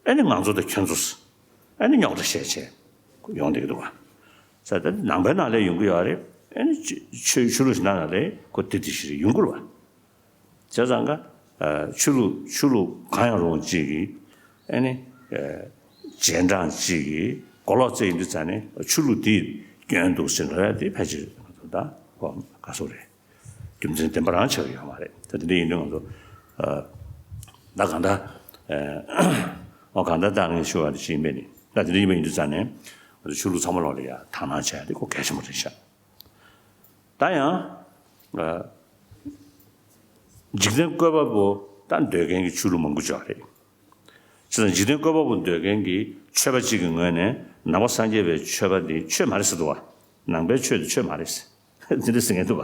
ཨེ་ནི་ང་ཚོ་དང་ཁྱོད་ཚོ། ཨེ་ནི་རྙོག་དྲ་བཤད་བྱས། ཡོང་བསྡད་ཀྱི་འདུག་བ། ས་ད་ནང་པའི་ནང་ལས་ཡོང་གི་ཡོད་རེད། ཨེ་ནི་ཆོས་ཆོས་ལུགས་ཤིག་ནང་ལ་ལས་ཁོ་དེ་དེ་ཞིག་རེད་ཡོང་གི་རེད་བ། བྱས་ཙང་ཀ་ཆོས་ལུགས་ཆོས་ལུགས་གང་ཡང་རུང་གཅིག་གིས་ཨེ་ནི་རྗེས་འབྲང་གཅིག་གིས་གོ་ལོག་རྩེ་ཡིན་དུས་ཙང་ནས་ཆོས་ལུགས་དེའི་སྐྱོན་འདུག་ཟེར་ལབ་ཡ་དེ་ཕལ་ཆེར་ད་ག་སོ་རེད། རྒྱུ་མཚན་བདེན་པ་རང་ཆགས་ཡོད་མ་རེད། ད་དེ་འདྲ་ཡིན་དུས་ང་ཚོ་ད་གང་ལྟར་ཨོ་གང་ལྟར་ད་ངས་ཞུ་བ་དེ་ཤེས་ཡིན་པས་ནི། ད་དེ་འདྲ་ཡིན་པ་ཡིན་དུས་ཙང་ནས་ང་ཚོ་ཆོས་ལུགས་ཚང་མ་ལོག་ལ་ཡ་དག་སྣང་བྱ་ཡ་དེ་ཁོ་གལ་ཆེན་པོ་རེད་ཤག་ད་ཡང་འཇིག་རྟེན་བཀོད་པ་པོ་ད་འདོད་མཁན་གྱི་ཆོས་ལུགས་མང་པོ་ཅིག་ཡོད་རེད། བྱས་ཙང་འཇིག་རྟེན་བཀོད་པ་པོ་འདོད་མཁན་གྱི་ཆོས་པ་གཅིག་གི་ངོས་ནས་ནང་པ་སངས་རྒྱས་པའི་ཆོས་པ་འདི་ཆོས་མ་རེད་ཟེར་འདུག་བ། ནང་པའི་ཆོས་འདི་ཆོས་མ་རེད། འདི་འདྲ་ཟེར་མཁན་འདུག་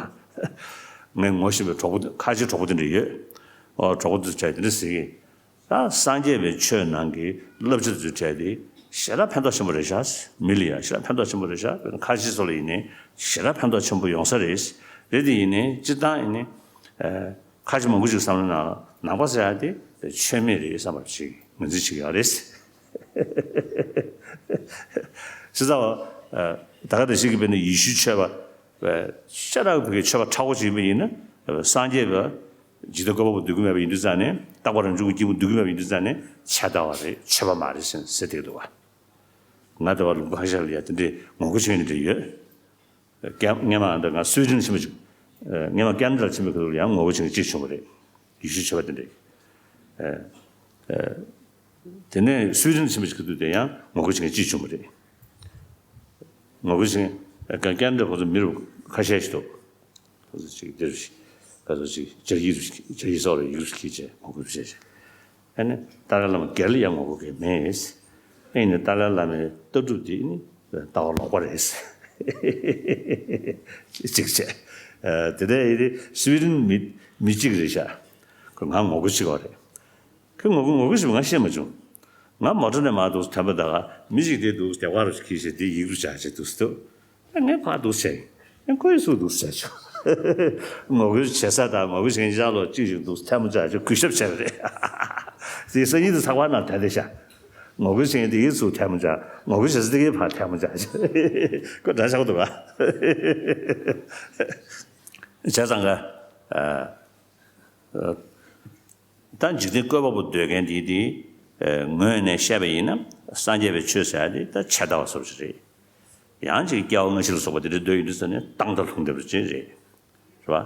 བ། ངས་ངོ་ཤེས་པའི་གྲོགས་པོ་ཁ་ཆེ་གྲོགས་པོ་དེ་འདྲ་ཡོད། ཨོ་གྲོགས་པོ་དེ་ཚོས་འདི་འདྲ་ཟེར་གི། ད་སངས་རྒྱས་པའི་ཆོས་ནང་གི་བསླབ་བྱ་དེ་ཚོའི་གྲས་དེ་ཞེ་དྲག་ཕན་ཐོགས་ཆེན་པོ་རེད་ཤག་མི་ལ་ཡ་ཞེ་དྲག་ཕན་ཐོགས་ཆེན་པོ་རེད་ཤག་དཔེར་ན་ཁ་ཆེ་ཚོ་ལ་ཡིན་ནའི་ཞེ་དྲག་ཕན་ཐོགས་ཆེན་པོ་ཡོང་ས་རེད། རེད་དེ་ཡིན་ནའི་སྤྱིར་བཏང་ཡིན་ནའི། ཁ་ཅིག་མང་པོ་ཅིག་བསམ་བློ་ནང་ནང་པ་ཟེར་ཡ་དེ་ཆོས་མེད་རེད་བསམ་པ་ཞིག་ངོས་འཛིན་བྱེད་ཀྱི་ཡོད་རེད། ཞེ་ས་བ། ད་ག་དེ་ཞིག་གི་དཔེར་ན་ཡེ་ཤུའི་ཆོས་པ། ཤ་སྟག་བོད་ཀྱི་ཆོས་པ་མཁྲེགས་པོ་ཅིག་ཡིན་པ་ཡིན་ན། སངས་རྒྱས་པ། འཇིག་རྟེན་བཀོད་པ་པོ་འདོད་ཀྱི་མེད་པ་ཡིན་དུས་ཙང་ནས་རྟག་པ་རང་བྱུང་གི་སྐྱེས་བུ་འདོད་ཀྱི་མེད་པ་ཡིན་དུས་ཙང་ནས་ཆད་ལྟ་བ་རེད། ཆོས་པ་མ་རེད་ཟེར་ཟེར་བསྡད་འདུག་བ། ང་དེ་བ་ལུང་པ་ཁ་ཤས་ལ་ཡ་དེ་འདྲའི་ངོ་རྒོལ་བྱེད་མཁན་དེ་འདྲ་ཡོད། ཀན་སྔས་མ་འདི་ང་སུའེ་ཏེན་ཕྱིན་པ་ཅིག་སྔས་མ་ཀན་ན་ཌ་ལ་ཕྱིན་པའི་ཁ་ཐུག་ལ་ཡང་ངོ་རྒོལ་བྱེད་མཁན་གཅིག་བྱུང་བ་རེད། ཡེ་ཤུའི་ཆོས་པ་དེ་འདྲས། དེ་ནས་སུའེ་ཏེན་ཕྱིན་པའི་ཁ་ཐུག་དེ་ཡང་ངོ་རྒོལ་བྱེད་མཁན་གཅིག་བྱུང་བ་རེད། ངོ་རྒོལ་བྱེད་མཁན་ཀན་ན་ཌ་ཁོ་ཚོ་མི་རུ་ཁ་ཤས་ཤིག་འདུག་ཁོ་ཚོ་ཅིག་འདིར་ཁ་ཚོ་ཅིག་སྦྱར་ཡིག་རུ་སྦྱར་ཡིག་སོགས་ལ་ཡིག་རུ་ཁྱེར་བྱས་ངོ་རྒོལ་བྱས་བྱས། ཨ་ནི་ཏཱ་ལའི་བླ་མ་སྒེར་ལ་ཡང་ངོ་རྒོལ་གྱི་མེད། ཨེ་ནི་ཏཱ་ལའི་བླ་མའི་ལྟ་གྲུབ་དེ་ནི་ལྟ་བ་ལོག་པ་རེད། གཅིག་བྱས། དེ་ནས་ཨེ་ནི་སུའེ་ཏེན་མི་མི་གཅིག་རེད་ཤག་ཁོས་ང་ངོ་རྒོལ་བྱེད་ཀྱི་ཡོད་རེད། ཁོས་ངོ་རྒོལ་ངོ་རྒོལ་བྱེད་པ་ང་ཤེས་མ་བྱུང་། ང་མོ་ཊ་ནས་མར་འདུག་ཐོན་པ་ད་ག་མི་གཅིག་དེ་འདུག་སྡེབ་ཁ་རུ་འཁྱེར་བྱས་དེ་ཡིག་རུ་སྦྱར་བྱས་འདུག་སེ་འདུག་ངས་ཕར་འདུག་བྱས། ཁོས་སུ་འདུག་བྱས་བྱུང་། ངོ་རྒོལ་བྱེད་ས་དང་ངོ་རྒོལ་བྱེད་མཁན་ཅག་ལོ་གཅིག་ཞིག་འདུག་ཐལ་མོ་སྦྱར་བྱས་གུས་ཞབས་བྱས་པ་རེད། དེ་སང་ཉིན་དུ་ཚགས་པར་ནང་དེ་འདྲ་ཤག་ངོ་རྒོལ་བྱེད་མཁན་དེ་གིས་སུ་ཐལ་མོ་སྦྱར། ངོ་རྒོལ་བྱེད་ས་དེ་གིས་ཕར་ཐལ་མོ་སྦྱར། ཁོ་འདྲ་ཆགས་འདུག་ག་བྱས་ཙང་ག་ད་འཇིག་རྟེན་བཀོད་པ་པོ་འདོད་མཁན་དེ་དེ་ངོས་ནས་བཤད་པ་ཡིན་ན་སངས་རྒྱས་པའི་ཆོས་ཟེར་ཡ་དེ་ད་ཆད་ལྟ་བ་སོགས་ཤིག་རེད། ཡང་ཅིག་སྐྱེ་བ་སྔ་ཕྱི་ལ་སོགས་པ་དེ་འདྲ་འདོད་ཡོང་དུས་ཙ་ནས་བཏང་དང་ལྷུང་བསྡད་པ་ཅིག་རེད། རེད་བ།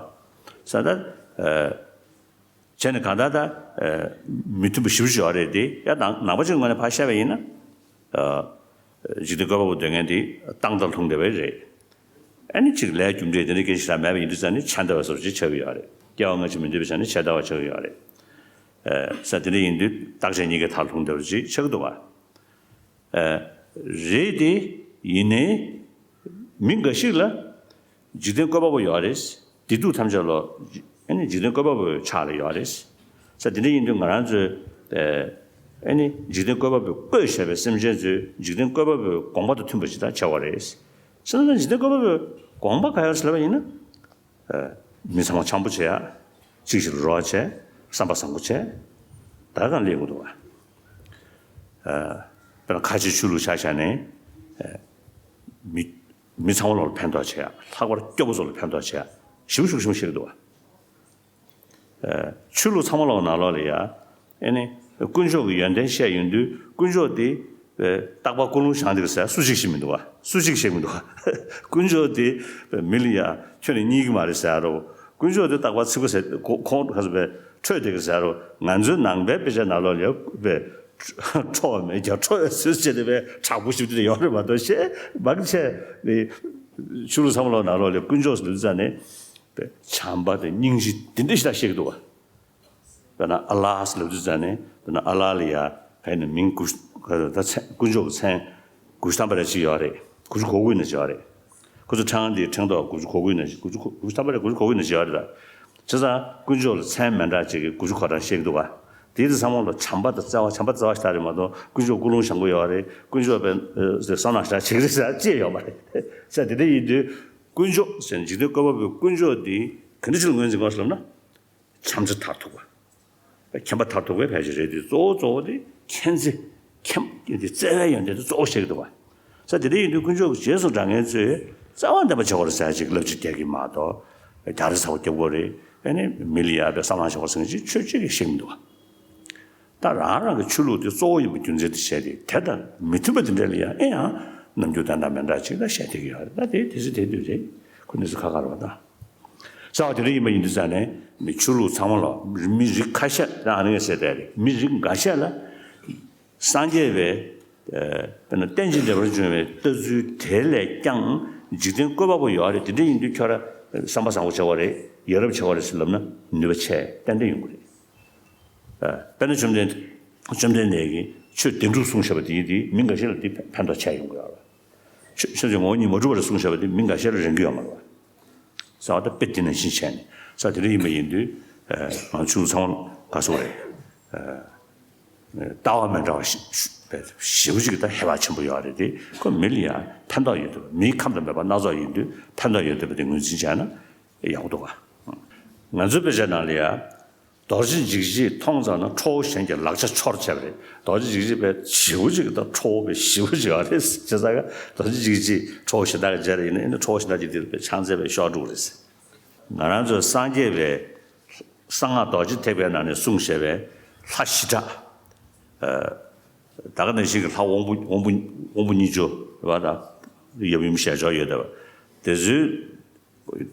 ས་ད་བྱས་ནས་གང་ལྟར་ད་མི་མཐུན་པ་ཞེ་པོ་ཅིག་ཡོད་རེད་དེ། ཡང་ནང་ནང་པ་ཅིག་ངོས་ནས་ཕར་བཤད་པ་ཡིན་ན། འཇིག་རྟེན་བཀོད་པ་པོ་འདོད་མཁན་དེ་བཏང་དང་ལྷུང་བསྡད་པ་རེད། ཨ་ནི་ཅིག་ལས་རྒྱུ་འབྲས་དེ་འདྲ་སྐད་ཆ་ཞིག་མེད་པ་ཡིན་དུས་ཙ་ནས་ཆད་འདོད་པ་སོགས་ཅིག་ཆགས་ཀྱི་ཡོད་རེད། སྐྱེ་བ་སྔ་ཕྱི་མི་འདོད་པའི་ཆ་ནས་ཆད་འདོད་པ་ཆགས་ཀྱི་ཡོད་རེད། ས་དེ་འདྲ་ཡིན་དུས་བརྟག་དཔྱད་གཉིས་ཀའི་མཐར་ལྷུང་བསྡད་པ་ཅིག་ཆགས་ཀྱི་འདུག་བ། རེད་དེ། ཡིན་ནའི་མི་འགའ་ཞིག་ལ་འཇིག་རྟེན་བཀོད་པ་པོ་ཡོད་རེད། བདེ་སྡུག་ཐམས་ཅད་ལ་ཨ་ནི་འཇིག་རྟེན་བཀོད་པ་པོའི་ཕྱག་ལ་ཡོད་རེད། ས་དེ་འདྲ་ཡིན་དུས་ང་རང་ཚོས་ཨ་ནི་འཇིག་རྟེན་བཀོད་པ་པོས་བཀོད་བཞག་པའི་སེམས་ཅན་ཚོས་འཇིག་རྟེན་བཀོད་པ་པོའི་དགོངས་པ་དང་མཐུན་པ་ཞིག་ད་བྱ་བ་རེད། ས་ན་འཇིག་རྟེན་བཀོད་པ་པོའི་དགོངས་པ་ག་ཡོད་ཟེར་ལབ་པ་ཡིན་ན། མི་ཚང་མ་འཆམ་པོ་བྱེད་ཡ། གཅིག་གཅིག་ལ་རོགས་བྱས། བསམ་པ་བཟང་པོ་བྱས། ད་གང་ལས་དགོས་འདུག་བ། དཔེར་ན་ཁ་ཆེ་ཆོས་ལུགས་ཆ་བཞག་ནས། མི་མི་ཚང་མ་ལོག་ལ་ཕན་ཐོགས་བྱེད་ཡ། ལྷག་པར་སྐྱོ་པོ་ཚོ་ལ་ཕན་ཐོགས་བྱེད་ཡ། ཞིབ་ཞིབ་ཞིབ་བཤད་ཀྱི་འདུག་བ། ཆོས་ལུགས་ཚང་མ་ལོག་ནང་ལོགས་ལ་ཡ། ཨེ་ནི། དཀོན་མཆོག་གི་ཡོན་ཏན་བཤད་ཡོང་དུས་དཀོན་མཆོག་དེ། རྟག་པར་ཀུན་སློང་བཞག་འདུག་ཟེར་སུ་གཅིག་ཤེས་མི་འདུག་བ། སུ་གཅིག་ཤེས་མི་འདུག་བ། དཀོན་མཆོག་དེ། མི་ལ་ཡ་ཁྱོད་ནི་རྙེད་ཀྱི་མ་རེད་ཟེར་རོ། དཀོན་མཆོག་དེ་རྟག་པར་ཚིག་པ་ཟེར་ཁོ་ཁོང་ཁ་ཚོ་པའི་འཕྲོད་བསྡད་ཀྱི་ཟེར་རོ། ང་ཚོའི་ནང་པའི་དཔེ་ཆ་ནང་ལོགས་ལ་ཡ་པའི་འཕྲོ་བ་མེད་ཀྱང་འཕྲོ་བའི་ཚུལ་བྱས་ཏེ་པའི་དྲག་པོ་ཞིག་དེ་ཡོད་རེད་མ་གཏོགས་ཤེས་མང་ཆེ་ནི་ཆོས་ལུགས་ཚང་མ་ལོག་ནང་ལོགས་ལ་དཀོན་མཆོག་ཟེར་དུས་ཙ་ནས་པའི་བྱམས་པ་དང་སྙིང་རྗེ་དེ་འདྲ་ཞིག་ད་བཤད་ཀྱི་འདུག་བ། དཔེར་ན་ཨ་ལཱ་ཟེར་ལབ་དུས་ཙ་ནས་དཔེར་ན་ཨ་ལཱ་ལ་ཡ་ག་ཡིན་ན་མིང་དགུ་ད་མཚན་དཀོན་མཆོག་གི་མཚན་དགུ་བཅུ་ཐམ་པ་རེ་ཅིག་ཡོད་རེད། དགུ་བཅུ་གོ་དགུ་ཡིན་ན་ཅིག་ཡོད་རེད། ཁོ་ཚོ་ཕྲེང་འདིའི་ཕྲེང་རྡོག་དགུ་བཅུ་གོ་དགུ་ཡིན་ན་ཅིག་དགུ་བཅུ་གོ་དགུ་བཅུ་ཐམ་པ་རེ་དགུ་བཅུ་གོ་དགུ་ཡིན་ན་ཅིག་ཡོད་རེད་ད། བྱས་ཙང་དཀོན་མཆོག་ལ་མཚན་མི་འདྲ་ཅིག་གི་དགུ་བཅུ་གོ་གྲངས་བཤད་ཀྱི་འདུག་བ། དེའི་དུས་ཚང་མ་ལ་བྱམས་པ་དང་བརྩེ་བ་བྱམས་པ་བརྩེ་བ་ཞིག་ད་རེད་མ་གཏོགས་དཀོན་མཆོག་ཀུན་སློང་བཟང་པོ་ཡོད་རེད། དཀོན་མཆོག་པའི་བསམ་ནག་ཞིག་ད་བྱེད་ཀྱི་རེད་ཟེར་ཅི་ཡོད་མ་རེད། བྱས་དེ་འདྲ་ཡིན་དུས་དཀོན་མཆོག་ཟེར་ན་འཇིག་རྟེན་བཀོད་པ་པོའི་དཀོན་མཆོག་འདི་ག་འདྲ་ཞིག་ལ་ངོས་འཛིན་དགོས་ཟེར་ལབ་ན། བྱམས་བརྩེ་མཐར་ཐུག་པ། མཁྱེན་པ་མཐར་ཐུག་པའི་ཕལ་ཆེར་རེད་དེ་གཙོ་བོ་གཙོ་བོ་དེ་མཁྱེན་བརྩེ། མཁྱེན་དེ་བརྩེ་བའི་ཡོན་ཏན་དེ་གཙོ་བོ་བཤད་ཀྱི་འདུག་བ། ས་དེ་འདྲ་ཡིན་དུས་དཀོན་མཆོག་གི་རྗེས་སུ་འབྲང་མཁན་ཚོས་བརྩེ་བ་ལྡན་པ་བྱེད་དགོས་རེད་ཟེར་ཅིག་བསླབ་བྱ་རྒྱག་གི་མ་གཏོགས་རྒྱག་རེས་ཚ་བོ་རྒྱབ་དགོས་རེད། ཨ་ནི་མི་ལ་ཡ་བའི་བསམ་བློ་བྱེད་དགོས་ཟེར་མཁན་ཅིག་ཆོས་གཅིག་གིས་བཤད་མི་འདུག་བ། ད་རང་རང་གི་ཆོས་ལུགས་དེ་གཙོ་བོ་ཡིན་པ་རྒྱུ་མཚན་དེ་བྱས་ཏེ་དེ་དང་མི་མཐུན་པ་དེ་འདྲ་ལ་ཡང་ཨེ་ཡང་རྣམ་འགྱུར་དོན་དང་མི་འདྲ་ཅིག་ལ་བཤད་བསྡད་ཀྱི་ཡོད་རེད། ད་དེ་དུས་ཚོད་དེ་དུས་རེད། ཁོ་གནས་ཚུལ་ཁ་ཁ་རེད་བ་ད། རྩ་བ་དེ་འདྲ་ཡིན་པ་ཡིན་དུས་ཙང་ནས་མི་ཆོས་ལུགས་ཚང་མ་ལ་མི་རིགས་ཁ་ཤས་ད་ཨ་ནི་ངས་ཟེར་བསྡད་རེད། མི་རིགས་འགའ་ཤས་ལ་སངས་རྒྱས་པའི་དཔེར་ན་རྟེན་ཅིང་འབྲེལ་བར་འབྱུང་བའི་ལྟ་ཚུལ་དེ་ལས་ཀྱང་འཇིག་རྟེན་བཀོད་པ་པོ་ཡོད་རེད། དེ་འདྲ་ཡིན་དུས་ཁྱོད་རང་བསམ་པ་བཟང་པོ་བྱེད་དགོས་རེད། ཡ་རབས་བྱེད་དགོས་རེད་ཟེར་ལབ་ན་ནུས་པ་ཆེ་ཏན་ཏན་ཡོང་གི་རེད། དཔེར་ན་བཅོམ་ལྡན་བཅོམ་ལྡན་འདས་ཀྱིས་ཆོས་བདེན་གྲུབ་གསུངས་བཞག་པ་དེ་ཡིན་དེ་མི་འགའ་ཤས་ལ་དེ་ཕན་ཐོགས་ཆེ་ཡོང་གི་ཡོད་རེད། ཆོས་ཆོས་ཀྱི་ངོ་བོ་ཉིད་མ་གྲུབ་པ་རེད་གསུངས་བཞག་པ་དེ་མི་འགའ་ཤས་ལ་རན་གྱི་ཡོད་མ་རེད་བ། ས་བ་ད་དཔེ་དེ་ནང་བཞིན་བྱས་ནས་ས་དེ་འདྲ་ཡིན་པ་ཡིན་དུས་ང་ཚོ་ཚང་མ་ག་སོ་རེད། ལྟ་བ་མི་འདྲ་བ་ཞེ་པོ་ཅིག་ད་ཧེ་བག་ཆེན་པོ་ཡོད་རེད་དེ་ཁོ་མི་ལ་ཡང་ཕན་ཐོགས་ཡོད་འདུག་མིའི་ཁམས་དང་མོས་པ་སྣ་ཚོགས་ཡིན་དུས་ཕན་ཐོགས་ཡོད་འདུག་པ་དེ་ངོས་འཛིན་བྱས་ན་ཡག་པོ་འདུག་ག་ང་ཚོའི་དཔེ་ཆ་ནང་ལ་ཡང་། རྡོ་རྗེ་འཇིགས་བྱེད་མཐོང་ཙམ་ན་ཁྲོ་བོ་གཞན་གྱི་ལག་ཆ་འཆོར་བྱས་པ་རེད། རྡོ་རྗེ་འཇིགས་བྱེད་པའི་ཞེ་པོ་ཅིག་དང་ཁྲོ་བོ་པའི་ཞེ་པོ་ཅིག་ཡོད་རེད། བྱས་ཙང་རྡོ་རྗེ་འཇིགས་བྱེད་ཁྲོ་བོ་གཞན་དག་གི་རྗེས་ལ་ཡིན་ན་ཨེ་ནི་ཁྲོ་བོ་གཞན་དག་ཅིག་དེ་རུ་པའི་ཕྱག་འཚལ་བའི་ཤོག་དྲུག་རེད། ང་རང་ཚོའི་སངས་རྒྱས་པའི་གསང་སྔགས་རྡོ་རྗེ་ཐེག་པའི་ནང་ནས་གསུངས་བཞག་པའི་ལྷ་བཞི་སྒྲ། ད་ག་ནང་བཞིན་གྱི་ལྷ་དབང་པོ་དབང་པོ་དབང་པོ་གཉིས་བཅུ་རེད་པ། ད་ཡབ་ཡུམ་ཞལ་སྦྱོར་ཡོད་དེ་བ། དེ་ཚོའི་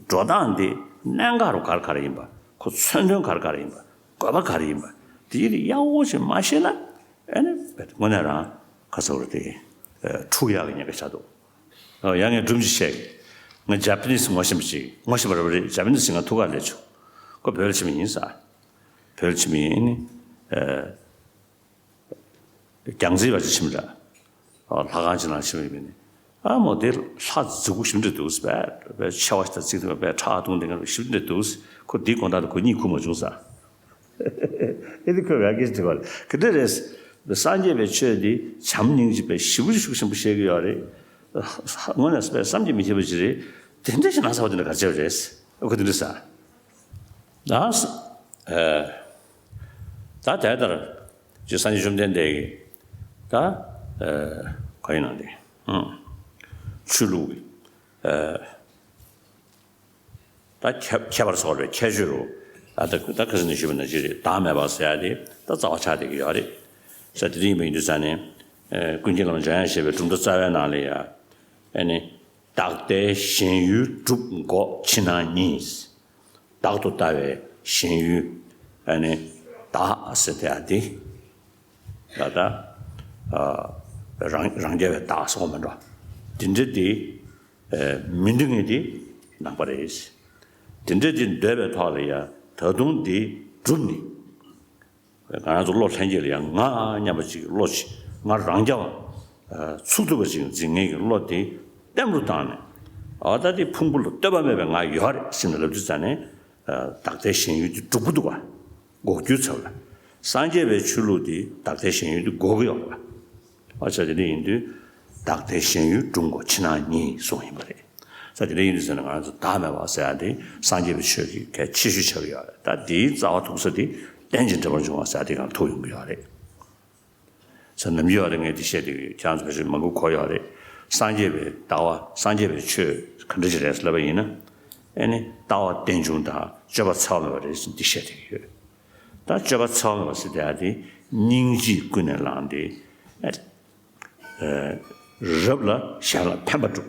འགྲོ་སྟངས་འདི་གནད་འགག་རུ་ག་རེ་ག་རེ་ཡིན་པ། ཁོ་མཚོན་དོན་ག་རེ་ག་རེ་ཡིན་པ། དགོས་པ་ག་རེ་ཡིན་པ། དེ་ཡིན་ཡག་པོ་ཞིག་མ་ཤེས་ན་ཨ་ནི་དངོས་གནས་རང་ཁ་ཚ་བོར་དེ་འཁྲུག་ཡག་གི་ཉེན་ཁ་ཆགས་འདུག་ཡང་ངས་སྒྲུང་ཅིག་བཤད་གི། ང་ཇ་པ་ནི་སི་ངོ་ཤེས་པ་ཅིག་ངོ་ཤེས་པ་རེད་པ་རེད། ཇ་པ་ནི་སི་ང་ཐུག་ག་སླེབས་བྱུང་། ཁོ་བོད་ལ་ཕྱིན་པ་ཡིན་ས། བོད་ལ་ཕྱིན་པ་ཡིན་ནི། རྒྱལ་རྩེ་བ་ཅིག་ཕྱིན་པ་འདྲ། ལྷ་ཁང་ཅིག་ནང་ཕྱིན་པ་ཡིན་ནི། ཨ་མོ་དེ་ལྷ་རྫིག་པོ་ཞིག་འདྲ་འདུག་ཟེར་བས། ཆེ་བ་ཞིག་དང་རྩིག་དེ་བས་ཁྲག་འཐུང་དེ་འདྲ་ཞིག་འདྲ་འདུག་ཁོ་འདི་དགོང་དག་ཏུ་ཁོ་གཉིད་ཁུག་མ་བྱུང་ས། ཨེ་འདི་ཁོས་ང་སྐད་ཆ་དྲི་བ་ལ་ག་འདྲ་རེད། སངས་རྒྱས་པའི་ཆོས་འདི་བྱམས་སྙིང་རྗེ་བའི་ཞེ་པོ་ཤུགས་ཆེན་པོ་བཤད་ཀྱི་ཡོད་རེད། དངོས་གནས་བསམ་གྱིས་མི་ཁྱབ་པ་ཅིག་རེད། དེ་འདྲ་ཞིག་ནང་ས་བ་དེ་འདྲ་ག་རེ་བྱས་པ་རེད། ཨ་ཁོ་དེ་འདྲ་ས། ད་ད་ལྟར་ཅིག་སངས་རྒྱས་བཅོམ་ལྡན་འདས་ཀྱིས་ད་ག་ཡིན་ནམ་དེ་ཆོས་ལུགས་ཀྱི་ད་ཁྱད་ཁྱད་པར་ཚོགས་པའི་ཁྱད་ཆོས་རུ་ད་ད་ཁ་སང་ནས་ཞུས་པ་ནང་བཞིན་རེད། བདག་མེད་པ་ཟེར་ཡ་དེ་ད་རྩ་བ་ཆགས་བསྡད་ཀྱི་ཡོད་རེད། ས་དེ་འདྲ་ཡིན་པ་ཡིན་དུས་ས་ནས་ཀུན་མཁྱེན་བླ་མ་འཇམ་དབྱངས་བཞད་པའི་གྲུབ་མཐའ་རྩ་བའི་ནང་ལ་ཡ། ཨ་ནི་བདག་ལྟའི་ཞེན་ཡུལ་སྒྲུབ་འགོག་ཕྱི་ནང་གཉིས། བདག་ཏུ་ལྟ་བའི་ཞེན་ཡུལ། ཨ་ནི་བདག་ཟེར་དེ་ཡ་དེ། ད་ལྟ་ཨ་རང་རང་རྐྱ་བའི་བདག་སོགས་མི་འགྲོ། དེ་འདྲ་དེ་ཨ་མི་འདུ་ངེས་དེ་ནང་པ་རེད། དེ་འདྲ་དེ་འདོད་པའི་ཐོག་ལ་ཡ་ད་དུང་དེ་གྲུབ་ནི། ང་རང་ཚོ་བློ་ལྷན་སྐྱེས་ལ་ཡང་ང་སྙམ་པ་ཅིག་བློ་ཅིག་ང་རང་རྐྱ་བ་ཚུགས་ཐུབ་པ་ཅིག་འཛིན་མཁན་གྱི་བློ་དེ་གཏན་རུ་བཏང་ནས། འོ་ད་དེ་ཕུང་པོ་ལ་ལྟོས་པ་མེད་པའི་ང་ཡོད་རེད་ཟེར་ནས་ལབ་དུས་ཙ་ནས། བདག་ལྟའི་ཞེན་ཡུལ་དེ་འགྲུབ་ཀྱི་འདུག་ག་འགོག་རྒྱུའི་ཚབ་ལ། སངས་རྒྱས་པའི་ཆོས་ལུགས་དེ་བདག་ལྟའི་ཞེན་ཡུལ་དེ་འགོག་གི་ཡོད་རེད་པ། འོ་ཙང་དེ་འདྲ་ཡིན་དུས་བདག་ལྟའི་ཞེན་ཡུལ་སྒྲུབ་འགོག་ཕྱི་ནང་གཉིས་གསུངས་ཡིན་པ་རེད། ཙང་དེ་འདྲ་ཡིན་དུས་ཟེར་ན་ང་ཚོ་བདག་མེད་པ་ཟེར་ཡ་དེ་སངས་རྒྱས་པའི་ཆོས་ཀྱི་གལ་ཆེ་ཤོས་ཆགས་ཀྱི་ཡོད་རེད། ད་དེའི་རྩ་བ་ཐུག་ས་དེ་རྟེན་ཅིང་འབྲེལ་བར་འབྱུང་བ་ཟེར་ཡ་དེ་གང་ཐུག་ཡོང་གི་ཡོད་རེད། ཟེར་ནམ་རྒྱུན་ཡོད་རེད། ངས་འདི་བཤད་བསྡད་ཀྱི་ཡོད། ཁྱེད་རང་ཚོ་ཕལ་ཆེར་མང་པོ་གོ་ཡོད་རེད། སངས་རྒྱས་པའི་ལྟ་བ་སངས་རྒྱས་པའི་ཆོས་ག་འདྲ་ཞིག་རེད་ལབ་པ་ཡིན་ན། ཨེ་ནི་ལྟ་བ་རྟེན་འབྱུང་དང་སྤྱོད་པ་འཚེ་བ་མེད་པ་རེད་ཟེར་འདི་བཤད་བསྡད་ཀྱི་ཡོད། ད་སྤྱོད་པ་འཚེ་བ་མེད་པ་ཟེར་དེ་ཡ་དེ་སྙིང་རྗེས་ཀུན་ནས་བསླངས་ཏེ། ཨེ། རབ་ལ་གཞན་ལ་ཕན་པ་སྒྲུབ།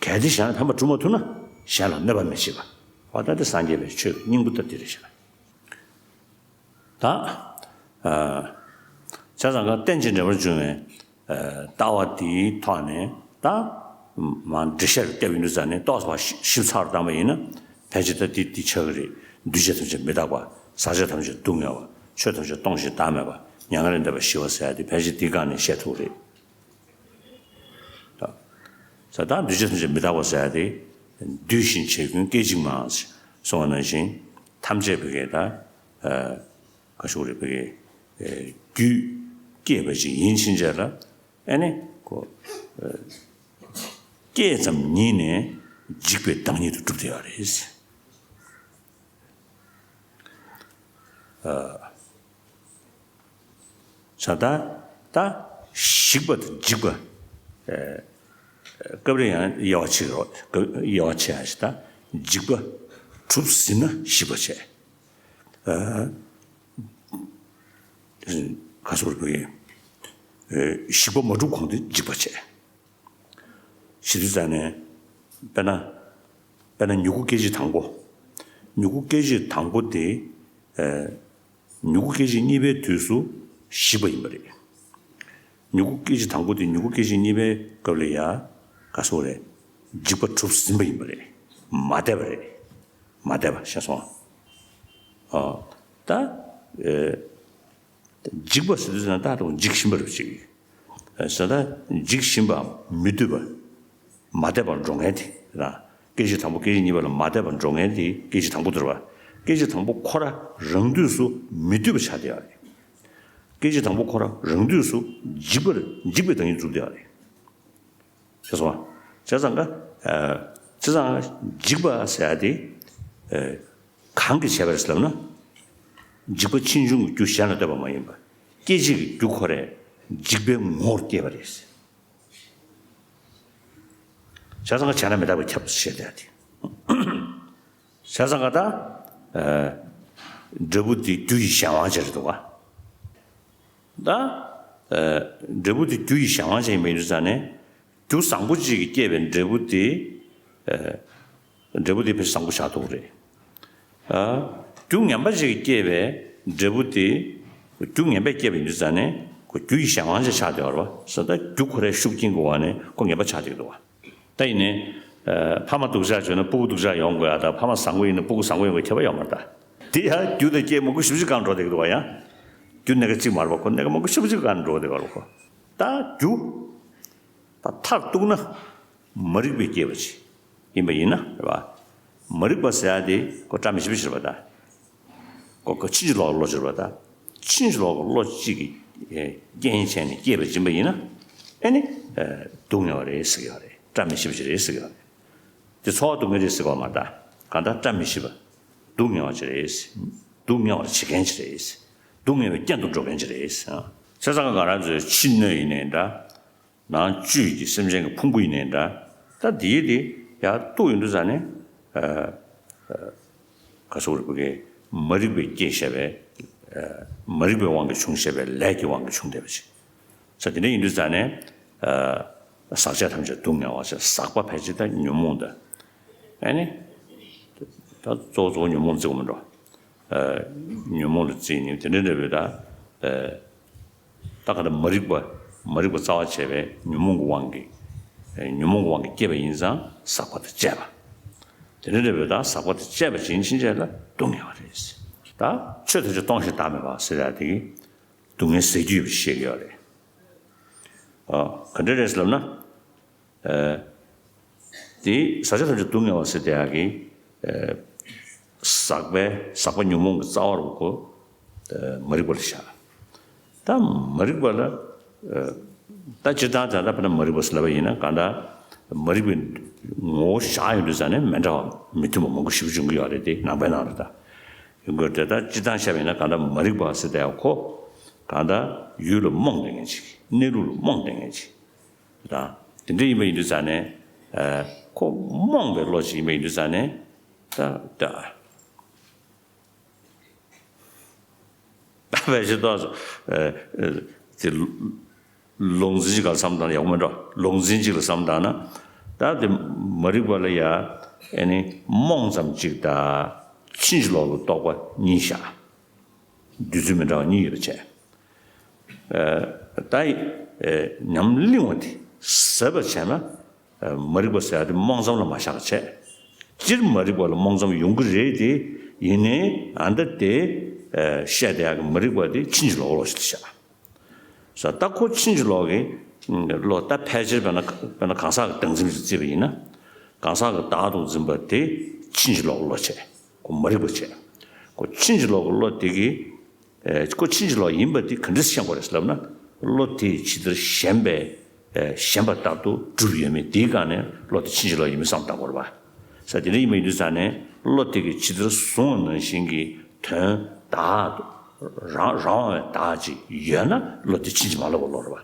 གལ་ཏེ་གཞན་ལ་ཕན་པ་སྒྲུབ་མ་ཐུབ་ན་གཞན་ལ་གནོད་པ་མི་བྱེད་པ། འོ་ད་དེ་སངས་རྒྱས་པའི་ཆོས་ཀྱི་སྙིང་པོ་ད་དེ་རེད་ཤག་ད་ཨ་བྱས་ཙང་ཀ་རྟེན་ཅིང་འབྲེལ་བར་འབྱུང་བའི་ཨ་ལྟ་བ་དེའི་ཐོག་ནས་ད་མ་འགྲེལ་བཤད་རུ་བལྟས་པ་ཡིན་དུས་ཙང་ནས་ཏོག་ཙམ་ཞིབ་ཚགས་རུ་བཏང་པ་ཡིན་ན། ཕལ་ཆེར་ད་འདི་འདི་ཆགས་ཀྱི་རེད། འདུས་བྱས་ཐམས་ཅད་མི་རྟག་པ། ཟག་བཅས་ཐམས་ཅད་སྡུག་བསྔལ་བ། ཆོས་ཐམས་ཅད་སྟོང་ཞིང་བདག་མེད་པ། མྱ་ངན་ལས་འདས་པ་ཞི་བ་ཟེར་ཡ་དེ་ཕལ་ཆེར་འདི་སྒང་ནས་བཤད་ཐུབ་རེད། ད་ད་འདུས་བྱས་ཐམས་ཅད་མི་རྟག་པ་ཟེར་ཡ་དེ། འདུས་ཤིང་བྱས་ཀུན་སྐད་ཅིག་མ། གསུངས་པ་ནང་བཞིན་ཐམས་ཅད་བི་གའི་ད་ག་ཞུ་རེད་བི་གའི་རྒྱུད་སྐྱེས་པ་ཅིག་ཡིན་ཕྱིན་ཆད་ལ། ཨེ་ནི་ཁོ། སྐྱེས་ཙམ་ཉིད་ནས་འཇིག་པའི་བདག་ཉིད་དུ་གྲུབ་བསྡད་ཡོད་རེད། ས་ད་ད་ཞིག་པ་དང་འཇིག་པ། སྐབས་རེ་ཡང་དབྱེ་བ་ཕྱེ་རོགས། དབྱེ་བ་ཕྱེ་ཡ་ཞིག་ད་འཇིག་པ་གྲུབ་ཟིན་ན་ཞིག་པ་བྱས། ག་སོགས་རེད་པས། ཞིག་པ་མ་གྲུབ་གོང་དུ་འཇིག་པ་བྱས། ཞེས་དུས་ཙང་ནས། དཔེར་ན། དཔེར་ན་མྱུ་གུ་སྐྱེ་མཆེད་དང་པོ། མྱུ་གུ་སྐྱེ་མཆེད་དང་པོ་དེ། མྱུ་གུ་སྐྱེ་མཆེད་གཉིས་པའི་དུས་སུ་ཞིག་པ་ཡིན་པ་རེད། མྱུ་གུ་སྐྱེ་མཆེད་དང་པོ་དེ་མྱུ་གུ་སྐྱེ་མཆེད་གཉིས་པའི་སྐབས་ལ་ཡ། ག་སོགས་རེད། འཇིག་པ་གྲུབ་ཟིན་པ་ཡིན་པ་རེད། མ་འདས་པ་རེད། མ་འདས་པ་ཤེས་སོང་། ཨ། ད། འཇིག་པ་ཟེར་དུས་ཙམ་ན་ད་དུང་འཇིག་བཞིན་པ་རེད་ཅིག་ཟེར་ད་འཇིག་བཞིན་པའམ་མི་འདོད་པ། མ་འདས་པར་འགྲོ་མཁན་དེ་རང་། སྐྱེ་མཆེད་དང་པོ་སྐྱེ་མཆེད་གཉིས་པ་ལ་མ་འདས་པར་འགྲོ་མཁན་དེ་སྐྱེ་མཆེད་དང་པོ་དེ་རེད་པ། སྐྱེ་མཆེད་དང་པོ་ཁོ་རང་རང་དུས་སུ་མི་འདོད་པ་ཆགས་བསྡད་ཡོད་རེད། སྐྱེ་མཆེད་དང་པོ་ཁོ་རང་རང་དུས་སུ་འཇིག་པར་འཇིག་པའི་བདག་ཉིད་གྲུབ་བསྡད་ཡོད་རེད། ཤེས་སོང་ང་། བྱས་ཙང་ཀ། བྱས་ཙང་འཇིག་པ་ཟེར་ཡ་དེ། གང་གིས་བྱས་པ་རེད་ལབ་ན། འཇིག་པ་ཕྱིས་འབྱུང་གི་རྒྱུ་གཞན་ལ་ལྟོས་པ་མ་ཡིན་པ། སྐྱེད་བྱེད་ཀྱི་རྒྱུ་ཁོ་རང་འཇིག་པའི་ངོ་བོར་སྐྱེས་པ་རེད། བྱས་ཙང་ཀ་བྱས་ན་མི་རྟག་པས་ཁྱབ་ཟེར་བཤད་བསྡད་ཡ་དེ། བྱས་ཙང་ཀ་ད། འབྲས་བུ་དེ་རྒྱུ་ཡི་གཞན་དབང་ཅན་རེད་འདུག་ག་ད། འབྲས་བུ་དེ་རྒྱུ་ཡི་གཞན་དབང་ཅན་ཡིན་པ་ཡིན་དུས་ཙང་ནས། རྒྱུ་བཟང་པོ་ཅིག་གིས་བསྐྱེད་པའི་འབྲས་བུ་དེ། འབྲས་བུ་དེ་ཕལ་ཆེར་བཟང་པོ་ཆགས་ཐུབ་ཀྱི་རེད། རྒྱུ་ངན་པ་ཅིག་གིས་བསྐྱེད་པའི་འབྲས་བུ་དེ། རྒྱུ་ངན་པས་བསྐྱེད་པ་ཡིན་དུས་ཙང་ནས་ཁོ་རྒྱུ་ཡི་གཞན་དབང་ཅན་ཆགས་བསྡད་ཡོད་རེད་པ། ཟེར་ད་རྒྱུ་ཁོ་རའི་ཤུགས་རྐྱེན་གྱི་འོག་ནས་ཁོ་ངན་པ་ཆགས་བསྡད་ཀྱི་འདུག་ག་ད་ཡིན་ནའི། ཕ་མ་སྡུག་ཅག་བྱུང་ན་སྤུ་གུ་སྡུག་ཅག་ཡོང་དགོས་ཡ་དང་ཕ་མ་བཟང་པོ་ཡིན་ན་སྤུ་གུ་བཟང་པོ་ཡོང་དགོས་ཁྱད་པར་ཡོད་མ་རེད་ད། དེ་ཡང་རྒྱུ་དང་རྐྱེན་མང་པོ་ཞེ་པོ་ཅིག་གང་འགྲོ་བསྡད་ཀྱི་འདུག་ག་ཡང་། རྒྱུ་སྣ་ཁ་གཅིག་མ་རེད་པ། ཁོ་སྣ་ཁ་མང་པོ་ཞེ་པོ་ཅིག་གང་འགྲོ་བསྡད་ཀྱི་རེད་པ། ད་རྒྱུ། ད་མཐར་གཏུགས་ན། མ་རིག་པས་བསྐྱེད་པ་ཅིག་ཡིན་པ་ཡིན་ན་རེད་པ། མ་རིག་པ་ཟེར་ཡ་དེ་ཁོ་བཀྲ་མི་ཤིས་པ་ཞིག་རེད་པ་ད། ཁོ་ཁོ་ཕྱིན་ཅི་ལོག་གི་བློ་ཅིག་རེད་པ་ད། ཕྱིན་ཅི་ལོག་གི་བློ་གཅིག་གིས་རྐྱེན་བྱས་ནས་བསྐྱེད་པ་ཡིན་པ་ཡིན་ན། ཨེ་ནི། སྡུག་བསྔལ་བ་རེད་ཟེར་གྱི་ཡོད་རེད། བཀྲ་མི་ཤིས་པ་ཅིག་རེད་ཟེར་གྱི་ཡོད་རེད། དེ་ཚོར་བ་སྡུག་བསྔལ་རེད་ཟེར་གྱི་ཡོད་མ་རེད་ད། གང་ལྟར་བཀྲ་མི་ཤིས་པ། སྡུག་བསྔལ་བ་ཅིག་རེད། སྡུག་བསྔལ་བར་བྱེད་མཁན་ཅིག་རེད། སྡུག་བསྔལ་བའི་རྐྱེན་དུ་འགྲོ་མཁན་ཅིག་རེད། བྱས་ཙང་ང་རང་ཚོའི་ཕྱི་སྣོད་ཡིན་ནའི་འདྲ། ནང་བཅུད་ཀྱི་སེམས་ཅན་གྱི་ཕུང་པོ་ཡིན་ནའི་འདྲ། ད་འདིའི་དེ་ཡར་གཏུགས་ཡོང་དུས་ཙ་ནས། ག་སོགས་རིག་པ་གིས་མ་རིག་པས་བསྐྱེད་བཞག་པའི། མ་རིག་པའི་དབང་གིས་བྱུང་བཞག་པའི་ལས་ཀྱི་དབང་གིས་བྱུང་བསྡད་པ་ཅིག་ས་དེ་འདྲ་ཡིན་དུས་ཙ་ནས། ཟག་བཅས་ཐམས་ཅད་སྡུག་བསྔལ་བ་ཟེར། ཟག་པ་ཕལ་ཆེར་ད་ཉོན་མོངས་དང་། ཨ་ནི། ད་གཙོ་བོ་གཙོ་བོ་ཉོན་མོངས་བརྩི་དགོས་མི་འགྲོ། ཨ། ཉོན་མོངས་ལ་བརྩིས་ནས་དེ་འདྲ་འདྲ་བའི་ད། ཨ། ད་ག་ད་མ་རིག་པ། མ་རིག་པ་རྩ་བ་བྱས་པའི་ཉོན་མོངས་ཀྱི་དབང་གིས། ཨ། ཉོན་མོངས་ཀྱི་དབང་གིས་སྐྱེས་པ་ཡིན་ཙང་ཟག་པ་དང་བཅས་པ། དེ་འདྲ་འདྲ་བའི་ད་ཟག་པ་དང་བཅས་པ་ཅན་ཕྱིན་ཆད་ལ་སྡུག་བསྔལ་བ་རེད། ད་ཆོས་ཐམས་ཅད་སྟོང་ཞིང་བདག་མེད་པ་ཟེར་ཡ་དེ་གིས་སྡུག་བསྔལ་ཟད་རྒྱུ་ཡོད་པ་བཤད་ཀྱི་ཡོད་རེད། ཨ། ག་འདྲ་རེད་ཟེར་ལབ་ན། ཨ། དེ་ཟག་བཅས་ཐམས་ཅད་སྡུག་བསྔལ་བ་ཟེར་དེ་ཡག་གི། ཨ། ཟག་པའི་ཟག་པ་ཉོན་མོངས་ཀྱི་རྩ་བ་རུ་གོ། ཨ། མ་རིག་པ་ལ་བཞག། ད་མ་རིག་པ་ལ། ཨ། ད་སྤྱིར་བཏང་ད་ལྟ་དཔེར་ན་མ་རིག་པ་ཟེར་ལབ་པ་ཡིན་ན་གང་ལྟར་མ་རིག་པའི་ངོ་བོ་བཞག་ཡོང་དུས་ཙང་ནས་མི་འདྲ་བ་མི་མཐུན་པ་མང་པོ་ཞེ་པོ་ཅིག་ཡོང་གི་ཡོད་རེད། དེ་ནང་པའི་ནང་ལ་ད་ཡོང་གི་ཡོད་རེད། ད་སྤྱིར་བཏང་བཤད་པ་ཡིན་ན་གང་ལྟར་མ་རིག་པ་ཟེར་དེ་ཡག་གོ། གང་ལྟར་ཡུལ་ལ་རྨོངས་བསྡད་མཁན་ཅིག། གནས་ལུགས་ལ་རྨོངས་བསྡད་མཁན་ཅིག། དང་། དེ་འདྲ་ཡིན་པ་ཡིན་དུས་ཙང་ནས། ཨ། ཁོ་རྨོངས་པའི་བློ་ཅིག་ཡིན་པ་ཡིན་དུས་ཙང་ནས། ད་ད་ད་ཕལ་ཆེར་ཏོག་ཙམ། ཨ། ཨ། དེ་ལུགས་འཛིན་གཅིག་ལ་བསམ་བཏང་ན་ཡག་པོ་མེད་འགྲོ། ལུགས་འཛིན་གཅིག་ལ་བསམ་བཏང་ན། ད་དེ་མ་རིག་པ་ལ་ཡ། ཨ་ནི་རྨོངས་ཙམ་གཅིག་དང་ཕྱིན་ཅི་ལོག་ལ་རྟོག་པ་གཉིས་བཞག། འདོད་ཚུལ་མི་འདྲ་བ་གཉིས་ཡོད་པ་བྱས། ཨ། ད་ཡི། ཨ། ཉམས་བླངས་པ་དེ་ཟབ་པ་བྱས་ན། ཨ། མ་རིག་པ་ཟེར་ཡ་དེ་རྨོངས་ཙམ་ལ་མ་བཞག་པ་བྱས། སྤྱིར་མ་རིག་པ་ལ་རྨོངས་ཙམ་ཡོང་གི་རེད་དེ། ཡིན་ནའི་ཨ་ད་དེ། ཨ། བཤད་བསྡད་ཡག་གི་མ་རིག་པ་དེ་ཕྱིན་ཅི་ལོག་བློ་ཞིག་ལ་བཞག། ས་ད་ཁོ་ཕྱིན་ཅི་ལོག་གི་བློ་ད་ཕལ་ཆེར་དཔེར་ན་དཔེར་ན་གང་ཟག་གི་བདག་འཛིན་ཞིག་བརྩིས་པ་ཡིན་ན། གང་ཟག་གི་བདག་ཏུ་འཛིན་པ་དེ་ཕྱིན་ཅི་ལོག་གི་བློ་བྱས། ཁོ་མ་རིག་པ་བྱས། ཁོ་ཕྱིན་ཅི་ལོག་གི་བློ་དེ་གིས། ཨ། ཁོ་ཕྱིན་ཅི་ལོག་ཡིན་པ་དེ་ག་འདྲ་ཤེས་དགོས་རེད་ཟེར་ལབ་ན། བློ་དེ་ཇི་ལྟར་ཞེན་པའི། ཨ། ཞེན་པ་ལྟར་དུ་གྲུབ་ཡོད་མེད་དེའི་སྒང་ནས་བློ་དེ་ཕྱིན་ཅི་ལོག་ཡིན་མིན་བསམ་བློ་བཏང་དགོས་རེད་པ། ས་དེ་འདྲ་ཡིན་པ་ཡིན་དུས་ཙང་ནས་བློ་དེ་གིས་ཇི་ལྟར་བཟུང་བ་ནང་བཞིན་གྱི་དོན་བདག་ཏུ་རང་རང་དབང་བའི་བདག་ཅིག་ཡོད་ན་བློ་དེ་ཕྱིན་ཅི་མ་ལོག་པའི་བློ་རེད་པ།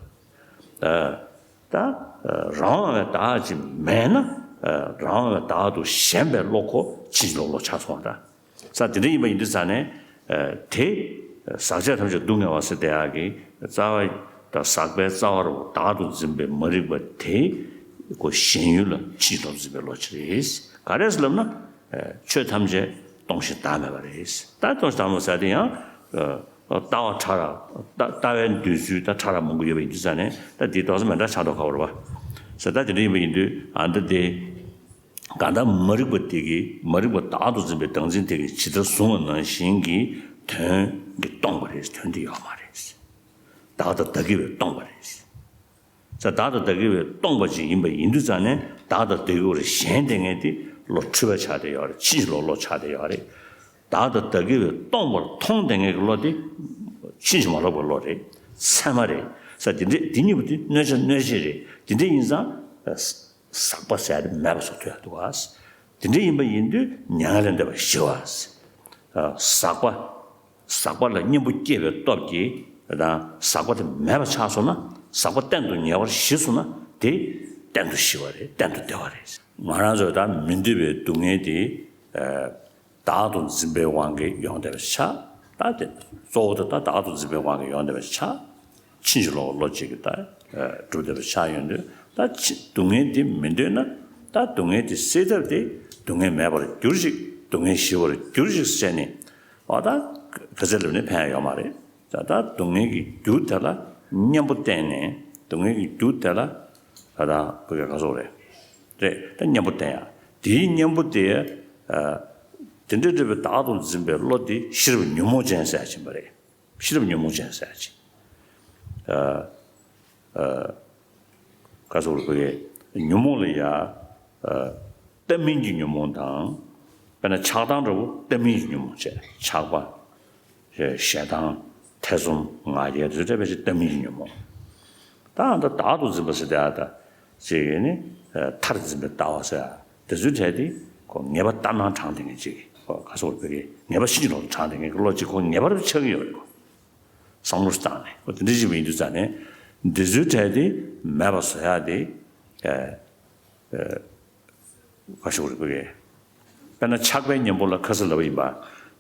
ཨ། ད། ཨ། རང་དབང་བའི་བདག་ཅིག་མེད་ན། ཨ། རང་དབང་བའི་བདག་ཏུ་ཞེན་པའི་བློ་ཁོ་ཕྱིན་ཅི་ལོག་བློ་ཆགས་སོང་བ་ད། ས་དེ་འདྲ་ཡིན་པ་ཡིན་དུས་ཙང་ནས། ཨ། དེ་ཟག་བཅས་ཐམས་ཅད་སྡུག་བསྔལ་བ་ཟེར་དེ་ཡག་གི་རྩ་བ་དང་ཟག་པའི་རྩ་བ་རུ་བདག་ཏུ་འཛིན་པའི་མ་རིག་པ་དེ་ཁོ་ཞེན་ཡུལ་ལ་ཕྱིན་ཅི་ལོག་འཛིན་པའི་བློ་ཅིག་རེད། ག་རེ་ཟེར་ལབ་ན། ཨ། ཆོས་ཐམས་ཅད་སྟོང་ཞིང་བདག་མེད་པ་རེད། ད་སྟོང་ཞིང་བདག་མེད་པ་ཟེར་དེ་ཡང་། ཨ། ལྟ་བ་ཕྲ་རགས། ལྟ་ལྟ་བའི་འདོད་ཚུལ་ད་ཕྲ་རགས་མང་པོ་ཡོད་པ་ཡིན་དུས་ཙང་ནས་ད་དེ་ཏོག་ཙམ་མི་འདྲ་ཆགས་མདོག་ཁ་པོ་རེད་པ། ས་ད་དེ་འདྲ་ཡིན་པ་ཡིན་དུས་ཨ་ད་དེ། གང་ལྟར་མ་རིག་པ་དེ་གིས་མ་རིག་པ་བདག་ཏུ་འཛིན་པའི་བདག་འཛིན་དེ་གིས་ཇི་ལྟར་བཟུང་བ་ནང་བཞིན་གྱི་དོན་གྱིས་སྟོང་པ་རེད། དོན་དེ་ཡོད་མ་རེད། བདག་དང་བདག་གི་བས་སྟོང་པ་རེད། ས་བདག་དང་བདག་གི་བས་སྟོང་པ་ཅིག་ཡིན་པ་ཡིན་དུས་ཙང་ནས་བདག་དང་བདག་གི་བར་ཞེན་བསྡད་མཁན་དེ་བློ་འཁྲུལ་པ་ཆགས་བསྡད་ཡོད་རེད། ཕྱིན་ཅི་ལོག་བློ་ཆགས་བསྡད་ཡོད་རེད། བདག་དང་བདག་གི་བས་སྟོང་པར་མཐོང་བསྡད་མཁན་གྱི་བློ་དེ་ཕྱིན་ཅི་མ་ལོག་པའི་བློ་རེད། ཚད་མ་རེད། ས་དེ་འདྲ་དེ་གཉིས་པོ་དེ་གནོད་བྱ་གནོད་བྱེད་རེད། དེ་འདྲ་ཡིན་ཙང་། ཟག་པ་ཟེར་ཡ་དེ་མེད་པ་བཟོ་ཐུབ་ཡ་འདུག་ག། དེ་འདྲ་ཡིན་པ་ཡིན་དུས་མྱ་ངན་ལས་འདས་པ་ཞི་བ། ཟག་པ། ཟག་པ་ལ་གཉེན་པོ་སྐྱེས་པའི་སྟོབས་ཀྱིས་དང་ཟག་པ་དེ་མེད་པ་ཆགས་སོང་ན། ཟག་པ་གཏན་དུ་ཉེ་བར་ཞི་སོང་ན་དེ་གཏན་དུ་ཞི་བ་རེད། གཏན་དུ་བདེ་བ་རེད། ང་རང་ཚོས་ད་མི་འདོད་པའི་སྡུག་བསྔལ་དེ། བདག་ཏུ་འཛིན་པའི་དབང་གིས་ཡོང་བསྡད་པ་ཆགས། ད་དེ་གཙོ་བོ་དེ་ད་བདག་ཏུ་འཛིན་པའི་དབང་གིས་ཡོང་བསྡད་པ་ཆགས། ཕྱིན་ཅི་ལོག་བློ་གཅིག་གིས་ད་གྲུབ་བསྡད་པ་ཆགས་ཡོང་དུས། ད་ཕྱི་སྡུག་བསྔལ་འདི་མི་འདོད་ན། ད་སྡུག་བསྔལ་འདི་སེལ་ཐབས་དེ་སྡུག་བསྔལ་མེད་པར་གྱུར་ཅིག། སྡུག་བསྔལ་ཞི་བར་གྱུར་ཅིག་ཟེར་ནས། འོ་ད་ག་ཚད་ལབ་ནས་ཕན་ཡ་ཡོད་མ་རེད། ད་ད་སྡུག་བསྔལ་གྱི་རྒྱུ་དེ་ལ་གཉེན་པོ་བསྟེན་ནས། སྡུག་བསྔལ་གྱི་རྒྱུ་དེ་ལ་ད་ད་བོད་སྐད་ག་སོགས་རེད། རེད། ད་གཉེན་པོ་བསྟེན་ཡ། དེའི་གཉེན་པོ་དེ། ཨ། དེ་འདྲ་འདྲ་བའི་བདག་ཏུ་འཛིན་པའི་བློ་དེ་ཤེས་རབ་ཉོན་མོངས་ཅན་ཟེར་ཡ་ཕྱིན་པ་རེད། ཤེས་རབ་ཉོན་མོངས་ཅན་ཟེར་ཡ་ཅིག། ཨ། ཨ། ག་སོགས་རེད། བོད་སྐད་ཉོན་མོངས་ལ་ཡ། ཨ། ལྟ་མིན་གྱི་ཉོན་མོངས་དང་། དཔེར་ན་ཆགས་སྡང་འདྲ་བོ་ལྟ་མིན་གྱི་ཉོན་མོངས་བྱས། ཆགས་པ། ཞེ་སྡང་། ཐེ་ཚོམ། ང་རྒྱལ་དེ་ཚོ་འདྲ་བའི་ཅིག་ལྟ་མིན་གྱི་ཉོན་མོངས། ད་ཨ་ད་བདག་ཏུ་འཛིན་པ་ཟེར་དེ་ཨ་ད་ཅིག་ནི། ཨ། མཐར་འཛིན་པའི་ལྟ་བ་ཟེར་ཡ་དེ་ཚོའི་གྲས་དེ་ཁོ་ངེས་པ་ལྟར་སྣང་དྲངས་བསྡད་མཁན་ཅིག། ཁོ་ག་སོགས་རེད། བོད་སྐད་ངེས་པ་ཕྱིན་ཅི་ལོག་ཏུ་དྲངས་བསྡད་མཁན་གྱི་བློ་ཅིག་ཁོ་ངེས་པར་དུ་ཆགས་ཀྱི་ཡོད་རེད། ཁོ་བསམ་བློ་བཏང་ནས། ཁོ་དེ་འདྲ་ཞིག་ཡིན་དུས་ཙང་ནས་འདི་ཚོའི་གྲས་དེ་མེད་པ་བཟོ་ཡ་དེ། ཨ། ཨ། ག་ཞུ་དགོས་རེད། དཔེར་ན་ཆགས་པའི་གཉེན་པོ་ལ་ཁ་སང་ལབ་པ་ཡིན་པ།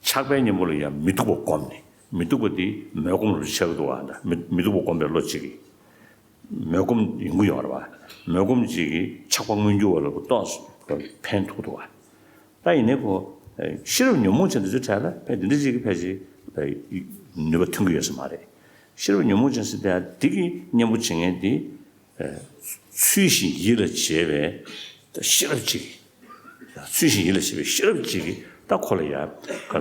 ཆགས་པའི་གཉེན་པོ་ལ་ཡང་མི་སྡུག་པ་བསྒོམས་ནས། མི་སྡུག་པ་དེ་མོས་གོམས་ལ་ཆགས་ཀྱི་འདུག་ག། ད་མི་མི་སྡུག་པ་བསྒོམས་པའི་བློ་གཅིག་གིས། མོས་གོམས་ཡོང་གི་ཡོད་རེད་བ། མོས་གོམས་ཅིག་གིས་ཆགས་པ་མངོན་གྱུར་བ་ལ་གོ་ཏོག་ཙམ་ཕན་ཐོགས་འདུག་བ། ད་ཡིན་ནའི་གོ། ཤེས་རབ་ཉོན་མོངས་ཅན་དེ་ཚོའི་གྲས་ལ་ཕན་དེ་འདྲ་ཅིག་གིས་ཕལ་ཆེར་ནུས་པ་ཐོན་གྱི་ཡོད་ས་མ་རེད། ཤེས་རབ་ཉོན་མོངས་ཅན་ཟེར་དེ་འདི་གི་གཉེན་པོ་བྱེད་མཁན་དེ། ཚུལ་བཞིན་ཡིད་ལ་བྱེད་པའི་ཤེས་རབ་ཅིག་ཚུལ་བཞིན་ཡིད་ལ་བྱེད་པའི་ཤེས་རབ་ཅིག་གིས་ད་ཁོ་ལ་ཡང་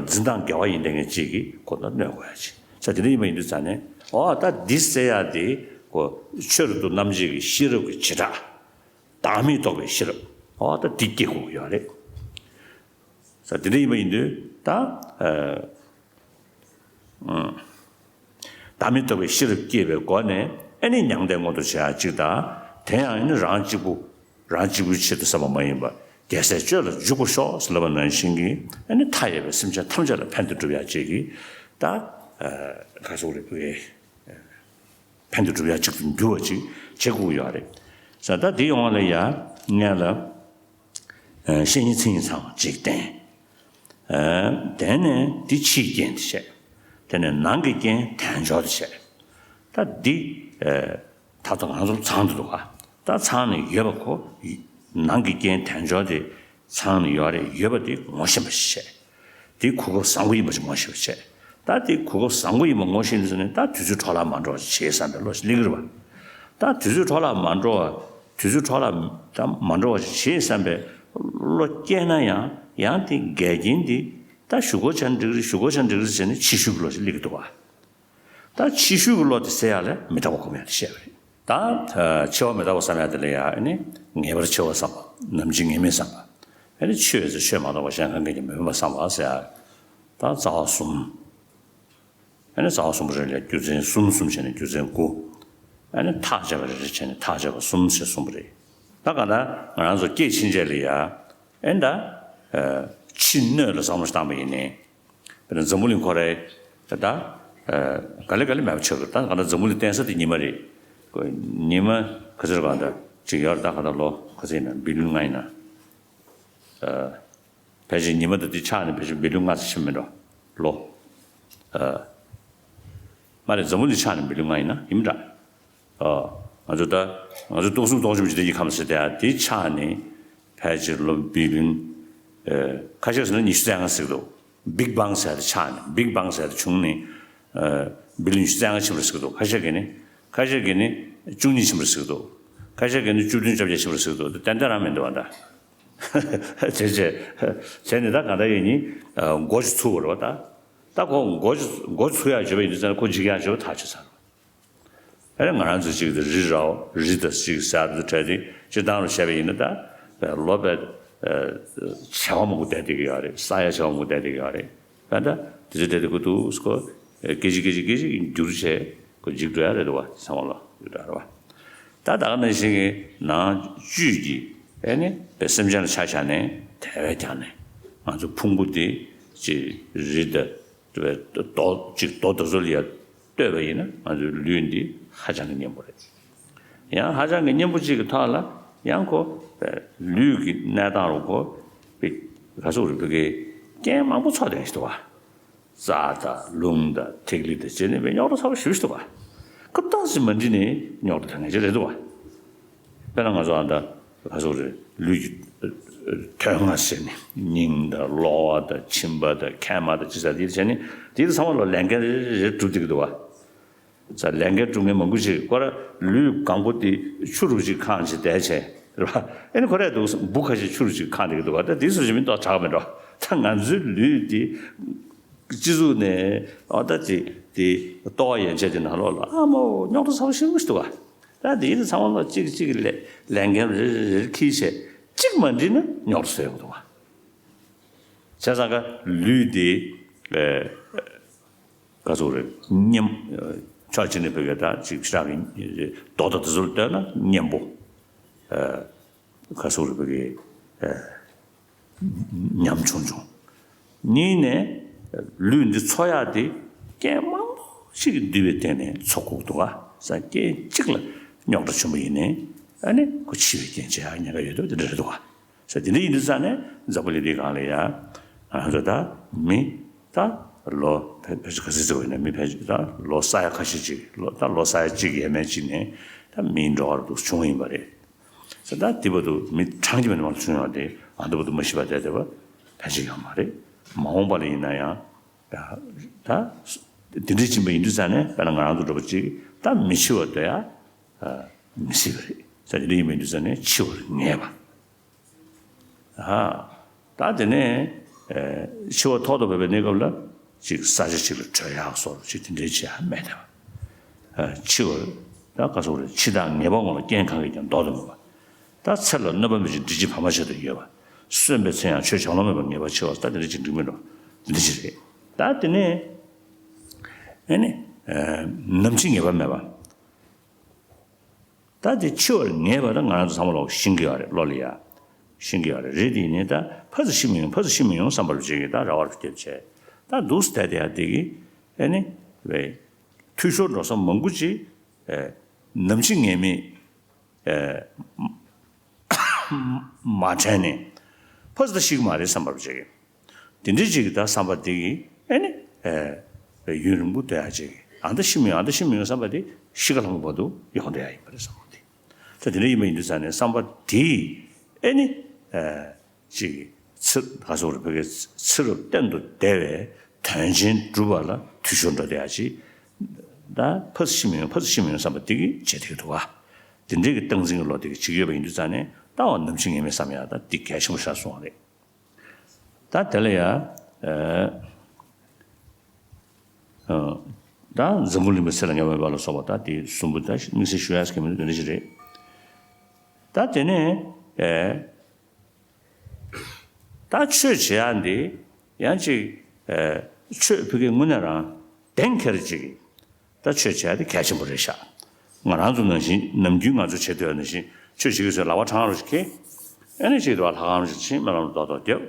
འཛིན་སྟངས་འགལ་བ་ཡིན་བསྡད་མཁན་ཅིག་གིས་ཁོ་ལ་གནོད་དགོས་ཡ་ཅིག་ས་དེ་འདྲ་ཡིན་པ་ཡིན་དུས་ཙང་ནས་ཨོ་ད་འདི་ཟེར་ཡ་དེ་ཁོ་ཆོས་རབ་ཏུ་རྣམ་འབྱེད་ཀྱི་ཤེས་རབ་ཀྱི་བྱེ་བྲག་བདག་མེད་རྟོགས་པའི་ཤེས་རབ་ཨོ་ད་འདི་སྐྱེ་དགོས་ཀྱི་ཡོད་རེད། ས་དེ་འདྲ་ཡིན་པ་ཡིན་དུས་ད། བདག་མེད་རྟོགས་པའི་ཤེས་རབ་སྐྱེས་པའི་སྒོ་ནས་ཨེ་ནི་མྱང་འདས་མངོན་དུ་བྱེད་ཡ་གཅིག་དང་། དེ་ཡང་ཨེ་ནི་རང་གཅིག་པུ་རང་གཅིག་པུའི་ཆེད་དུ་བསམ་པ་མ་ཡིན་པར་རྒྱལ་སྲས་སྤྱོད་ལ་འཇུག་པར་ཤོག་ཟེར་ལབ་པ་ནང་བཞིན་གྱི་ཨེ་ནི་མཐའ་ཡས་པའི་སེམས་ཅན་ཐམས་ཅད་ལ་ཕན་བདེ་སྒྲུབ་ཡ་གཅིག་གི་ད་ག་སོགས་རེད་བུ་ཨེ་ཕན་བདེ་སྒྲུབ་ཡ་གཅིག་ཏུ་འགྱུར་བ་ཅིག་བྱེད་དགོས་ཡོད་རེད། ས་ད་དེ་ཡོང་བ་ལ་ཡ་ངས་ལ། བཤེས་གཉེན་མཚན་ཉིད་ཚང་བ་གཅིག་བསྟེན། དེ་ནས་འདི་ཕྱིའི་རྐྱེན་དེ་བཤད། དེ་ནས་ནང་གི་རྐྱེན་དལ་འབྱོར་དེ་བཤད། ད་འདི་ད་ལྟ་ང་ཚོར་ཚང་དུ་འདུག་ག་ད་ཚང་ནས་ཡོད་པ་ཁོ། ནང་གི་རྐྱེན་དལ་འབྱོར་དེ་ཚང་ནས་ཡོད་རེད། ཡོད་པ་དེ་ངོ་ཤེས་པ་ཞིག་བཤད། དེ་གོ་སྐབས་བཟང་པོ་ཡིན་པ་ཞིག་ངོ་ཤེས་པ་བྱས། ད་དེ་གོ་སྐབས་བཟང་པོ་ཡིན་པ་ངོ་ཤེས་ནས་ཟེར་ནས་ད་དུས་ཚོད་འཕྲོ་བརླག་མ་འགྲོ་བ་ཞིག་བྱེད་བསམ་པའི་བློ་ཞིག་སླེབས་ཀྱི་རེད་བ། ད་དུས་ཚོད་འཕྲོ་བརླག་མ་འགྲོ་བ། དུས་ཚོད་འཕྲོ་བརླག་ད་མ་འགྲོ་བ་ཞིག་བྱེད་བསམ་པའི་བློ་སྐྱེས་ན་ཡང་ཡང་དེ་འགལ་རྐྱེན་དེ་ད་ཞུ་སྒོ་བྱས་ན་འགྲིག་རེད། ཞུ་སྒོ་བྱས་ན་འགྲིག་རེད་ཟེར་ནས་ཕྱི་ཤུལ་གྱི་བློ་ཞིག་སླེབས་ཀྱི་འདུག་བ། ད་ཕྱི་ཤུལ་གྱི་བློ་དེ་སེལ་ཡག་ལ་མི་རྟག་པ་སྒོམ་ཡག་དེ་བཤད་པ་རེད། ད་འཆི་བ་མི་རྟག་པ་བསམ་ཡག་དེ་ལ་ཡང་ཨ་ནི་ངེས་པར་འཆི་བ་བསམ་པ། ནམ་འཆི་ངེས་མེད་བསམ་པ། ཨ་ནི་ཆོས་ཟེར་ཆོས་མ་གཏོགས་པ་གཞན་གང་གིས་ཀྱང་མི་ཕན་པ་བསམ་པ་ཟེར་ཡག་ད་རྩ་བ་གསུམ། ཨ་ནི་རྩ་བ་གསུམ་པོ་རེད་ལ་རྒྱུ་མཚན་གསུམ་གསུམ་བྱས་ནས་རྒྱུ་མཚན་དགུ། ཨ་ནི་ཐག་བཅད་པ་རེ་རེ་བྱས་ནས་ཐག་བཅད་པ་གསུམ་ཞེས་གསུངས་པ་རེད། ད་གང་ལྟར་ང་རང་ཚོ་སྐྱེས་ཕྱིན་ཆད་ལ་ཡ། ཨེ་ད། ཕྱི་སྣོད་ལ་བསམ་བློ་བཏང་པ་ཡིན་ནའི། དཔེར་ན་འཛམ་བུ་གླིང་ཁོ་རའི། ད། ག་ལེ་ག་ལེ་མེད་པ་ཆགས་ཀྱི་ད་གང་ལྟར་འཛམ་བུ་གླིང་བསྟན་ས་དེ་ཉི་མ་རེད། ཉི་མ་ག་ཚོད་གང་ལྟར་ཅིག་ཡོད་རེད། ད་གང་ལྟར་ལོ་ག་ཚོད་ཡིན་ན་བི་ལིན་ལྔ་ཡིན་ན། ཕལ་ཆེར་ཉི་མ་དང་དེ་ཆགས་ནས་ཕལ་ཆེར་བི་ལིན་ལྔ་ཙམ་ཕྱིན་མི་འགྲོ། ལོ། མ་རེད། འཛམ་བུ་གླིང་ཆགས་ནས་བི་ལིན་ལྔ་ཡིན་ན་ཡིན་མི་འདྲ། ང་ཚོ་ད་ང་ཚོ་སྟོང་གསུམ་སྟོང་གསུམ་གྱི་དེ་གཉིས་ཁམས་ཟེར་དེ་དེ་ཆགས་ནས་ཕལ་ཆེར་ལོ་བི་ལིན་ཁ་ཤས་ཟེར་ན་ཉི་ཤུ་རྩ་ལྔ་ཟེར་གི་འདུག་བིག་བང་ཟེར་དེ་ཆགས་ནས་བིག་བང་ཟེར་དེ་བྱུང་ནས་བི་ལིན་ཉི་ཤུ་རྩ་ལྔ་ཕྱིན་པ་ཟེར་གི་འདུག་ཁ་ཤས་ཀྱིས་ནི་ཁ་ཤས་ཀྱིས་ནི་བཅུ་གཉིས་ཕྱིན་པ་ཟེར་གི་འདུག་ཁ་ཤས་ཀྱིས་ནི་བཅུ་བདུན་བཅོ་བརྒྱད་ཕྱིན་པ་ཟེར་གི་འདུག་ཏན་ཏན་རང་མི་འདུག་བ་ད། བྱས་བྱས་བྱས་ནས་ད་གང་ལྟར་ཡིན་ནི་མགོ་ཅིག་ཚུགས་པ་རེད་བ་ད། ད་ཁོ་མགོ་ཅིག་མགོ་ཚུགས་ཡག་བྱེད་པ་ཡིན་དུས་ཙང་ཁོ་འཇིག་ཡག་བྱེད་པ་ཐག་ཆོད་ཚར་རེད། ཨ་ནི་ང་རང་ཚོ་གཅིག་དེ་རི་ར་བ་རི་དང་གཅིག་ཟ་དུ་བྲལ་ཏེ་སྤྱིར་བཏང་རུ་བྱས་པ་ཡིན་ན་ད་ལོ་པའི་བྱེ་བ་མང་པོ་བསྡད་བསྡད་ཀྱི་ཡོད་རེད། ས་ཡ་བྱེ་བ་མང་པོ་བསྡད་བསྡད་ཀྱི་ཡོད་རེད། ད་ད་དེ་ཚོ་བསྡད་བསྡད་ཀྱི་འདུག་ཁོ་སྐད་ཅིག་སྐད་ཅིག་སྐད་ཅིག་འགྱུར་བྱས་ཁོ་འཇིག་འགྲོ་ཡ་རེད་འདུག་བ། ཚང་མ་ལ་འགྱུར་འགྲོ་ཡ་རེད་བ། ད་ད་ག་ནང་བཞིན་གྱི་ནང་བཅུད་ཀྱི་ཨེ་ནི་པའི་སེམས་ཅན་ལ་ཆ་བཞག་ནས་དལ་བས་ཀྱང་ནས་ང་ཚོ་ཕུང་པོ་འདི་ཅིག་རི་དང་རྡོ་ཅིག་རྡོ་དེ་ཚོ་ལ་ཡ་ལྟོས་པ་ཡིན་ན་ང་ཚོའི་ལུས་འདི་ཧ་ཅང་གི་མཉེན་པོ་རེད། ཡང་ཧ་ཅང་གི་མཉེན་པོ་ཅིག་གི་ཐོག་ལ་ཡང་ཁོ་ལུས་ཀྱི་གནས་སྟངས་རུ་ཁོ་པའི་ག་ཚོད་རིག་པའི་རྐྱེན་མང་པོ་ཚོགས་ལྡན་ཞིག་འདུག་བ། རྩ་དང་རླུང་དང་ཐིག་ལེ་དང་བཅས་ནས་པའི་རྙོག་དྲ་ཚ་པོ་ཞེ་པོ་ཞིག་འདུག་བ། ཁོ་ཏོག་ཙམ་མ་འགྲིག་ནས་རྙོག་དྲ་ཐོན་མཁན་ཅིག་རེད་འདུག་བ། དཔེར་ན་ང་ཚོ་ཨ་ད་ག་ཚོད་རེད། ལུས་ཀྱི་དོན་ལྔ་ཟེར་ནས་སྙིང་དང་གློ་བ་དང་མཆིན་པ་དང་མཁལ་མ་དང་ཅི་ཟེར་དེ་བྱས་ནས་དེ་ཚང་མ་ལ་ལས་འགན་རེ་རེ་སྒྲུབ་བསྡད་ཀྱི་འདུག་བ། ས་ལས་འགན་སྒྲུབ་མཁན་མང་པོ་ཞིག་ཁོ་ར་ལུས་གང་པོ་དེ་ཆུ་རུ་ཅིག་ཁེངས་བྱས་བསྡད་བྱས་རེད་བ། ཨེ་ནི་ཁོ་ར་འདུག་འབུ་ཁ་ཤས་ཆུ་རུ་ཅིག་ཁེངས་བསྡད་ཀྱི་འདུག་བ། ད་དེ་ཚོ་ཞིག་མི་ཏོག་དྲག་མི་འགྲོ། ད་ང་ཚོའི་ལུས་དེ་སྤྱི་གཙུག་ནས་ཨོ་ད་ཅིག་དེ་ལྟོ་བ་ཡན་ཆད་དེ་ནང་ལོགས་ལ་ཨ་མོ་རྙོག་དྲ་ཚ་པོ་ཞེ་པོ་ཞིག་འདུག་བ། ད་དེ་ཡིན་ན་ཚང་མ་ལ་གཅིག་གཅིག་ལས་ལས་འགན་རེ་རེ་རེ་འཁྱེར་བྱས་གཅིག་མ་འགྲིག་ན་རྙོག་དྲ་བཟོ་ཡོང་གི་འདུག་བ། བྱས་ཙང་ཀ་ལུས་དེ་ཨེ། ག་ཚོད་རེད། མཉེན། ཕྱོགས་གཅིག་ནས་བོད་སྐད་ད་ཅིག་ཕྱི་དྲག་གི་རྡོ་དང་དེ་ཚོར་ལྟོས་ན་མཉེན་པོ། ག་ཚོད་རེད་བོད་སྐད། ཉམ་ཆུང་ཆུང་། གཉིས་ནས་ལུས་འདི་འཚོ་ཡག་དེ་རྐྱེན་མང་པོ་ཞིག་གིས་བསྡུས་པའི་སྟེང་ནས་འཚོ་དགོས་འདུག་ག་ས་རྐྱེན་གཅིག་ལ་རྙོག་དྲ་བྱུང་བ་ཡིན་ནའི་ཨ་ནི་ཁོ་འཆི་བའི་རྐྱེན་བྱེད་ཡག་ཉེན་ཁ་ཡོད་འདུག་དེ་འདྲ་རེད་འདུག་ག་ས་དེ་འདྲ་ཡིན་དུས་ཙང་ནས་འཛམ་བུ་གླིང་འདིའི་སྒང་ལ་ཡ་ང་ཚོ་ད་མི་ད་ལོ་ཕལ་ཕལ་ཆེར་ག་ཚོད་ཙམ་ཡིན་ན་མི་ཕལ་ཆེར་ད་ལོ་ས་ཡ་ཁ་ཤས་ཅིག་ལོ་ད་ལོ་ས་ཡ་གཅིག་ཡས་མས་གཅིག་ནས་ ད་མིའི་འགྲོ་བ་རུ་འདུག་བྱུང་བ་ཡིན་པ་རེད། ས་ད་དེ་བར་དུ་མི་གྲངས་ཀྱིས་མི་མང་བྱུང་ཡོང་དེ་ཨ་འདི་བར་དུ་མ་ཤི་བ་དེ་དེ་བ་ཕལ་ཆེར་ཡོད་མ་རེད། མ་འོངས་པ་ལ་ཡིན་ན་ཡང་ད་དེ་འདྲའི་ཕྱིན་པ་ཡིན་དུས་ཙང་ནས་དཔེར་ན་ང་རང་ཚོ་འགྲོ་བ་གཅིག་ད་མི་འཆི་བ་དེ་ཡང་མི་སྲིད་པ་རེད། ས་དེ་འདྲ་ཡིན་པ་ཡིན་དུས་ཙང་ནས་འཆི་བར་ངེས་པ། ཨ། ད་དེ་ནས་ཨེ་འཆི་བ་ཐོག་ཏུ་བབས་པའི་གནས་སྐབས་ལ་ཅིག་ས་ཆ་ཅིག་ལ་བྲོས་ཡག་སོགས་ཅིག་དེ་འདྲའི་བྱེད་ཡག་མེད་དེ། ཨ། འཆི་བར་ད་ག་སོགས་རེད། འཆི་བདག་ངེས་པ་ངོ་ལ་རྐྱེན་གང་གིས་ཀྱང་ལྡོག་ཏུ་མེད་པ། ད་ཚེ་ལ་གནོད་པ་མི་བྱེད་འདྲིས་ཀྱི་བར་མ་ཆད་དུ་ཡོད་པ། གསོན་པའི་ཚེ་ཡང་ཆོས་བྱ་ལོང་མེད་པར་ངེས་པར་འཆི་བ། ད་དེ་འདྲ་ཅིག་འགྲིག་མི་འགྲོ། འདི་འདྲ་ཅིག་རེད། ད་དེ་ནས་ཨེ་ནི་ཨེ་ནམ་འཆི་ངེས་པ་མེད་པ། ད་དེ་འཆི་བར་ངེས་པ་ད་ང་རང་ཚོ་ཚང་མ་ལོག་ཤེས་ཀྱི་ཡོད་རེད། བློ་ལ་ཡ་ཤེས་ཀྱི་ཡོད་རེད། རེད་དེ་ཡིན་ནའི་ད་ཕར་ཚུར་ཤི་མི་ཡོང་ཕར་ཚུར་ཤི་མི་ཡོང་བསམ་པ་རུ་བྱེད་ཀྱི་ད་ར་བ་རུ་སྐྱེལ་བྱས་ད་འདུག་སེ་བསྡད་དེ་ཡ་དེ་གི་ཨེ་ནི་བས་འཐུས་ཤོར་འགྲོ་ས་མང་པོ་ཅིག་ཨེ་ནམ་འཆི་ངེས་མེད་ཨེ་མ་དྲན་ནས་ཕར་ཚུར་ད་ཤི་གི་མ་རེད་བསམ་པ་རུ་བྱེད་ཀྱི། དེ་འདྲའི་ཅིག་གི་ད་བསམ་པ་དེ་གིས་ཨེ་ནི་ཨེ་ཡུན་རིང་པོ་སྡོད་ཡག་ཅིག་ཨ་ད་ཤི་མི་ཡོང་ཨ་ད་ཤི་མི་ཡོང་བསམ་པ་དེ་ཤི་ཁ་ལྷུང་བར་དུ་ཡོང་བསྡད་ཡག་ཡིན་པ་རེད་བསམ་པ་དེ། ད་དེ་འདྲ་ཡིན་པ་ཡིན་དུས་ཙང་ནས་བསམ་པ་དེས་ཨེ་ནི་ཨེ་ཅིག་ཚེ་ག་སོགས་རེ་ཕ་གི་ཚེ་རབས་གཏན་དུ་བདེ་བའི་དོན་ཆེན་སྒྲུབ་པ་ལ་འཐུས་ཤོར་འགྲོ་བསྡད་ཡག་ཅིག་ད་ཕར་ཤི་མི་ཡོང་ཕར་ཤི་མི་ཡོང་བསམ་པ་དེ་གིས་བྱེད་ཐུབ་འདུག་ག་དེ་འདྲའི་གི་སྟངས་འཛིན་གྱི་བློ་དེ་གིས་བྱེད་ཀྱི་ཡོད་པ་ཡིན་དུས་ཙང་ནས་ད་འོ་ནམ་འཆི་ངེས་མེད་བསམ་ཡག་ད་དེ་གལ་ཆེན་པོ་ཤར་སོང་བ་རེད། ད་དེ་ལ་ཡ། ཨ། ཨ། ད་འཛམ་བུ་གླིང་པའི་ཚེ་ལ་ངེས་པ་མེད་པ་ལ་སོགས་པ་ད་དེ་གསུམ་པོ་ད་དམིགས་བསལ་ཞུ་ཡག་གི་མི་འདུག་དེ་འདྲ་ཞིག་རེད། ད་དེ་ནས་ཨེ། ད་ཆོས་བྱེད་ཡག་འདི་ཡང་ཅིག་ཨེ་ཆོས་ཕ་གི་དངོས་གནས་རང་གཏན་འཁེལ་ཅིག་ད་ཆོས་བྱས་དེ་གལ་ཆེན་པོ་རེད་ཤག་ང་རང་ཚོ་ནང་བཞིན་ནམ་རྒྱུན་ང་ཚོ་བྱེད་སྡོད་ནང་བཞིན་ཆོས་བྱེད་ཀྱི་ཚོས་ལག་པ་འཕྲང་རུ་ཁྱེར། ཨེ་ནས་ཅིག་དུ་བ་ལྷ་ཁང་རུ་ཕྱིན་སྨོན་ལམ་རྡོག་རྡོག་རྒྱབ།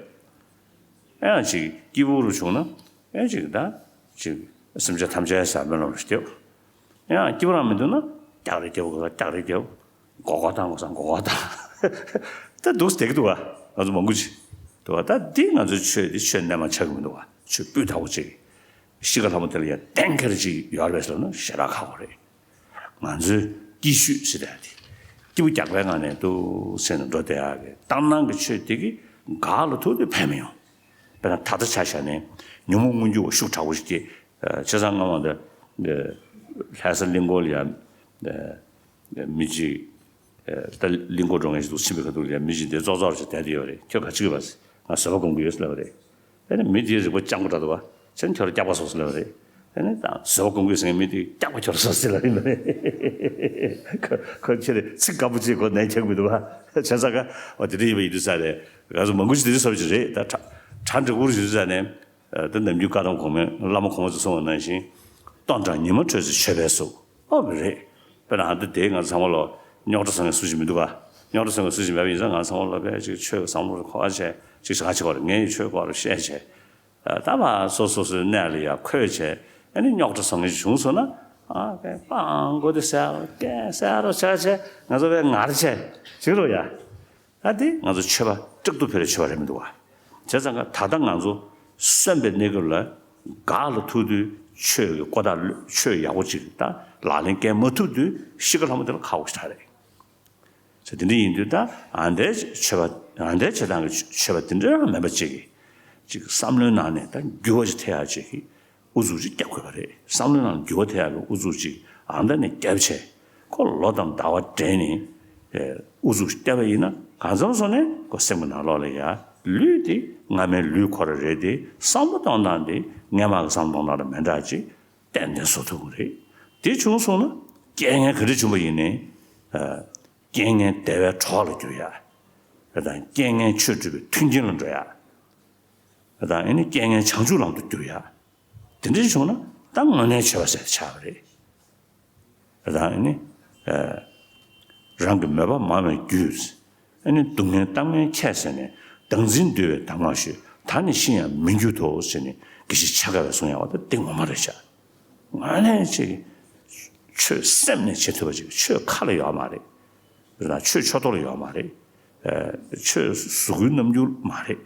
ཨེ་ཡང་ཅིག་སྐྱིད་པོ་རུ་བྱུང་ན་ཨེ་ཅིག་ད་ཅིག་སེམས་ཅན་ཐམས་ཅད་ཟ་སྨོན་ལམ་རུ་རྒྱབ། ཨེ་ཡང་སྐྱིད་པོ་རང་མི་འདུག་ན་ཀྱག་རེ་རྒྱབ་དགོས་ཀྱག་རེ་རྒྱབ། མགོ་སྐོར་བཏང་དགོས་ས་མགོ་སྐོར་བཏང་། ད་འདུག་སེ་བསྡད་ཀྱི་འདུག་བ། ང་ཚོ་མང་པོ་ཅིག་འདུག་བ། ད་འདི་ང་ཚོའི་ཆོས་འདི་ཆོས་རྣལ་མ་ཆགས་ཀྱི་མི་འདུག་བ། ཆོས་སྤུས་དག་པོ་ཅིག་ཤི་ཁ་ལྷ་མོ་དེ་ལ་ཡ་གཏན་འཁེལ་ཅིག་ཡོད་རེད་ཟེར་ན་ཞེ་དྲག་ཁག་པོ་རེད། ང་ཚོའི་སྐྱིད་ཤོས་ཟེར་ཡ་དེ། སྐྱིད་པོ་རྒྱག་པའི་ངང་ནས་འདུག་སེ་ནས་འགྲོ་བསྡད་ཡག་གི་ལྟར་སྣང་གི་ཆོས་དེ་གིས་འགག་ལ་ཐུག་དུས་ཕན་མི་ཡོང་། དཔེར་ན་ད་ལྟ་ཆ་བཞག་ནས་ཉོན་མོངས་མངོན་གྱུར་བ་ཤུགས་དྲག་པོ་ཞིག་སྐྱེས། བྱས་ཙང་སྔ་མ་འདི་ལྷ་ས་གླིང་སྐོར་ལ་ཡ་མི་གཅིག་ད་གླིང་སྐོར་འགྲོ་མཁན་ཞིག་འདུག་ཕྱིན་པའི་ཁ་ཐུག་ལ་ཡ་མི་གཅིག་འདི་ཙོག་ཙོག་ཅིག་བསྡད་དེ་ཡོད་རེད། ཁྱོད་ག་ཅི་གི་བ་ཟེར། ང་བཟོད་པ་སྒོམ་གྱི་ཡོད་ཟེར་ལབ་པ་རེད། ཨ་ནི་མི་དེའི་རིག་པ་སྤྱང་པོ་འདྲ་འདུག་བ། ཁྱེད་ཁྱོད་ར་སྐྱག་པ་ཟོ་ཟེར་ལབ་པ་རེད། ཨ་ནི་ད་བཟོད་པ་སྒོམ་དགོས་ཟེར་མཁན་མི་དེ་སྐྱག་པ་ཁྱོད་ར་ཟོ་ཟེར་ལབ་ཡིན་པ་རེད། ཁོ་ཁོ་ཁྱེད་རེད་ཚིག་དཀར་པོ་ཅིག་ཁོ་ནན་ཁྱེར་མི་འདུག་བ། བྱས་ཙང་ཀ་འོ་དེ་འདྲ་ཡིན་པ་ཡིན་དུས་ས་རེད། ང་ཚོ་མང་པོ་ཞིག་དེ་འདྲ་བཟོ་ཅིག་རེད། ད་གྲ་གྲ་འགྲིག་པོ་ཞིག་དུས་ས་ནས་ད་ནམ་རྒྱུན་བཀའ་གདམས་གོང་མའི་བླ་མ་གོང་མ་ཚོས་གསུངས་པ་ནང་བཞིན། ལྟོ་འགྲངས་ཉི་མ་དྲོས་ཚེ་མཆོད་པའི་གཟུགས། ཨོ་བི་རེད། དཔེར་ན་ཨ་འདི་དེ་ང་ཚོ་ཚང་མ་ལོ་རྙོག་དྲ་བཟོ་མཁན་སུ་ཞིག་མི་འདུག་ག་རྙོག་དྲ་བཟོ་མཁན་སུ་ཞིག་མེད་པ་ཡིན་ཙང་ང་ཚང་མ་ལོ་དཔེ་ཅིག་ཆོས་ཀྱི་བསམ་བློ་རེ་འཁོར་བ་བྱས་ཅིག་བྱ་བྱེད་པ་རེད། ངས་ཆོས་སྐོར་རེ་བཤད་བྱས། ད་བ་སོ་སོ་སོའི་གནས་ལ་ཡ་འཁོད་བྱས་ཨ་ནི་རྙོག་དྲ་བཟོ་མཁན་ཞིག་བྱུང་སོང་ན་ཨ་དཔེ་སྤང་དགོས་དེ་ཟེར་རོ་སྐད་ཟེར་རོ་བྱས་བྱས་ང་ཚོ་དཔེ་ངར་བྱས་བྱེད་རོ་ཡ། ད་དེ་ང་ཚོ་ཆོས་པ་དཀྲུག་ཏུ་ཕེབས་པའི་ཆོས་པ་རེད་མི་འདུག་བ། བྱས་ཙང་ཀ་ད་ལྟ་ང་ཚོ་གསོན་པའི་གནས་སྐབས་ལ་འགག་ལ་ཐུག་དུས་ཆོས་ཀྱི་ཀོ་ཐག་ལོ་ཆོས་ཡག་པོ་ཅིག་ད་ལག་ལེན་འཁེལ་མ་ཐུབ་དུས་ཤི་ཁ་ལྷ་མོ་དེ་ལ་ཁག་པོ་ཞིག་རེད། ཟེར་དེ་འདྲ་ཡིན་དུས་ད་ཨ་འདའི་ཆོས་པ་ཨ་འདའི་བྱེད་སྟངས་ཀྱི་ཆོས་པ་དེ་འདྲ་རང་མེད་པ་ཅིག་གིས་ཅིག་བསམ་བློའི་ནང་ནས་ད་འགྱུར་བ་ཅིག་ཐེབས་ཡག་ཅིག་གིས། ཨུ་ཚུགས་ཅིག་རྒྱབ་དགོས་པ་རེད། བསམ་བློའི་ནང་འགྱུར་བ་ཐེབས་ཡག་གི་ཨུ་ཚུགས་ཅིག་ཨ་མདའ་ནས་རྒྱབ་བྱས། ཁོ་ལོ་དང་ཟླ་བ་འདྲེས་ནས་ཨུ་ཚུགས་ཤིག་བལྟས་པ་ཡིན་ན་གང་འཚམ་སོང་ནས་ཁོ་སེམས་ཀྱི་ནང་ལོགས་ལ་ཡ་ལུས་དེ་སྔ་མའི་ལུས་ཁོ་རང་རེད་དེ་བསམ་བློ་གཏོང་སྟངས་དེ་སྔ་མ་གི་བསམ་བློ་གཏོང་སྟངས་ལ་མི་འདྲ་ཅིག་ཏན་ཏན་བཟོ་ཐུབ་ཀྱི་རེད། དེ་བྱུང་སོང་ན་རྐྱེན་ངན་ག་འདྲ་བྱུང་པ་ཡིན་ནའི་རྐྱེན་ངན་བདེ་བའི་གྲོགས་ལ་འགྱུར་ཡ། དང་རྐྱེན་ངན་ཆོས་སྒྲུབ་པའི་མཐུན་རྐྱེན་ལ་འགྲོ་ཡ། དང་ཨ་ནི་རྐྱེན་ངན་བྱང་ཆུབ་ལམ་དུ་བསྒྱུར་ཡ། དེ་འདྲ་བྱུང་ན་ད་དངོས་གནས་ཆོས་པ་ཟེར་ཆགས་པ་རེད། ད་ཨ་ནི་རང་གི་མོས་པ་མང་བའི་རྒྱུས། ཨ་ནི་སྡུག་བསྔལ་གཏམ་ངན་ཁྱད་བསད་ནས། བདག་འཛིན་འདུལ་བའི་གདམས་ངག་ཤོད། ད་ནི་ཤི་ཡང་མི་འགྱུར་ཏོ་ཟེར་ནས་དགེ་བཤེས་འཆད་ཁ་བས་གསུང་ཡག་པ་ད་འདི་ངོ་མ་རེད་ཤག་དངོས་གནས་ཅིག་ཆོས་སེམས་ནས་བྱེད་ཐུབ་པ་ཅིག་ཆོས་ཁ་ལ་ཡོད་མ་རེད། ཆོས་ཕྱོགས་གཏོགས་ལ་ཡོད་མ་རེད། ཆོས་གཟུགས་སྐུའི་རྣམ་འགྱུར་མ་རེད།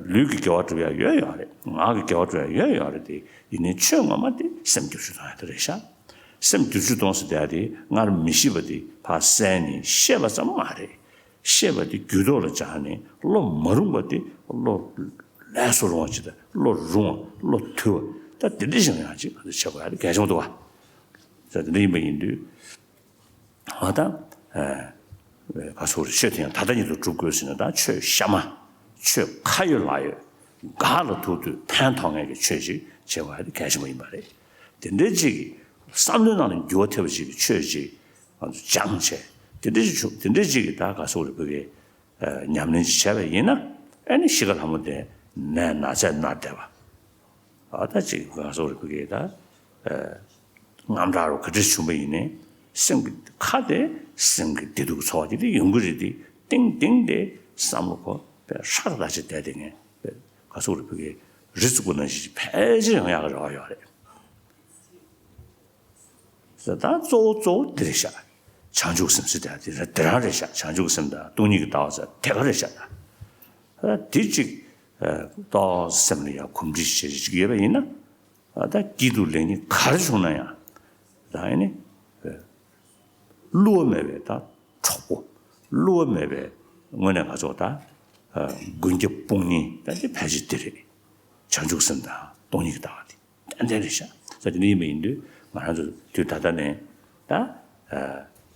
ལུས་ཀྱི་དགེ་བ་སྒྲུབ་ཡ་ཡོད་ཡོད་རེད། ངག་གི་དགེ་བ་སྒྲུབ་ཡ་ཡོད་ཡོད་རེད་དེ། ཡིན་ནའི་ཆོས་ངོ་མ་དེ་སེམས་བསྒྱུར་བཅོས་གཏོང་ཡ་དེ་རེད་ཤག་སེམས་བསྒྱུར་བཅོས་གཏོང་ཟེར་དེ་དེ་སྔར་མི་ཤེས་པ་དེ་ཕར་བསལ་ནས་ཤེས་པ་ཙམ་མ་རེད། ཤེས་པ་དེ་རྒྱུད་ཐོག་ལ་སྦྱར་ནས་བློ་མ་རུངས་པ་དེ་བློ་ལས་སུ་རུང་བ་ཅིག་དང་བློ་རུང་བ་བློ་ཐུལ་བ་ད་དེ་འདྲ་ཞིག་ཡང་ཅིག་ང་ཚོ་བྱེད་དགོས་ཡ་དེ་གལ་ཆེན་པོ་འདུག་བ། ད་དེ་འདྲ་ཡིན་པ་ཡིན་དུས། ང་དང་། ག་སོགས་རེད། ཆོས་དེ་ཡང་ད་ལྟ་ཉིད་དུ་སྒྲུབ་དགོས་ཟེར་ན་ད་ཆོས་གཤའ་མ། ཆོས་ཁ་ཡོད་ལག་ཡོད། ག་ལ་ཐུག་དུས་ཕན་ཐོགས་མཁན་གྱི་ཆོས་ཅིག་བྱེད་དགོས་ཡ་དེ་གལ་ཆེན་པོ་ཡིན་པ་རེད། དེ་འདྲའི་ཅིག་གི་བསམ་བློའི་ནང་ལ་འགྱུར་བ་ཐེབས་པ་ཅིག་གི་ཆོས་ཅིག་ང་ཚོ་སྦྱངས་བྱས། དེ་འདྲའི་ཅིག་བྱུང་དེ་འདྲའི་ཅིག་གི་ད་ག་སོགས་རེད། བོད་ཀྱི་ཉམས་ལེན་ཅིག་བྱས་པ་ཡིན་ན་ཨ་ནི་གཤིས་ཀ་ལྷ་མོ་དེ་ནད་ན་ཚས་ན་བསྡད་པ། ཨ་ད་ཅིག་ང་སོགས་རེ་ཕ་གིའི་ད་ཨ་དངངས་སྐྲག་རོ་ག་འདྲ་བྱུང་བ་ཡིན་ནའི་སེམས་ཀྱི་ཁ་དེ་སེམས་ཀྱི་བདེ་སྡུག་ཚོར་བ་དེ་དེ་ཡོང་གི་རེད། དེ་ཏིང་ཏིང་དེ་བསམ་བློ་ཁོ་པས་ཧྲག་ད་ཅིག་བསྡད་དེ་ངས་པས་ག་སོགས་རེ་ཕ་གིའི་རི་བཙུགས་པ་ནང་བཞིན་ཕལ་ཆེར་ཡོང་ཡག་གི་རེ་བ་ཡོད་རེད། ད་གཙོ་བོ་གཙོ་བོ་འདི་རེད་ཤག་བྱང་ཆུབ་སེམས་ཟེར་དེ་དེ་རང་རེད་ཤག་བྱང་ཆུབ་སེམས་དང་སྟོང་ཉིད་ཀྱི་ལྟ་བ་ཟེར་དེ་ག་རེད་ཤག་ད་དེ་གཅིག་ཏོག་སེམས་ལ་ཡང་གོམས་འདྲིས་བྱེད་ཅིག་ཡོད་པ་ཡིན་ན། ད་སྐྱིད་སྡུག་ལེགས་ཉེས་ག་རེ་བྱུང་ན་ཡང་། ད་ཨ་ནི་བསླུ་བ་མེད་པའི་ད་གྲོགས་པོ། བསླུ་བ་མེད་པའི་དངོས་གནས་ང་ཚོ་ད་མགོན་སྐྱབས་དཔུང་གཉེན་ད་དེ་ཕལ་ཆེར་དེ་རེད། བྱང་ཆུབ་སེམས་དང་སྟོང་ཉིད་ཀྱི་ལྟ་བ་དེ། ཏན་ཏན་རེད་ཤག་ད་དེ་འདྲ་ཡིན་པ་ཡིན་དུས་ང་རང་ཚོ་དུས་ད་ལྟ་ནས་ད་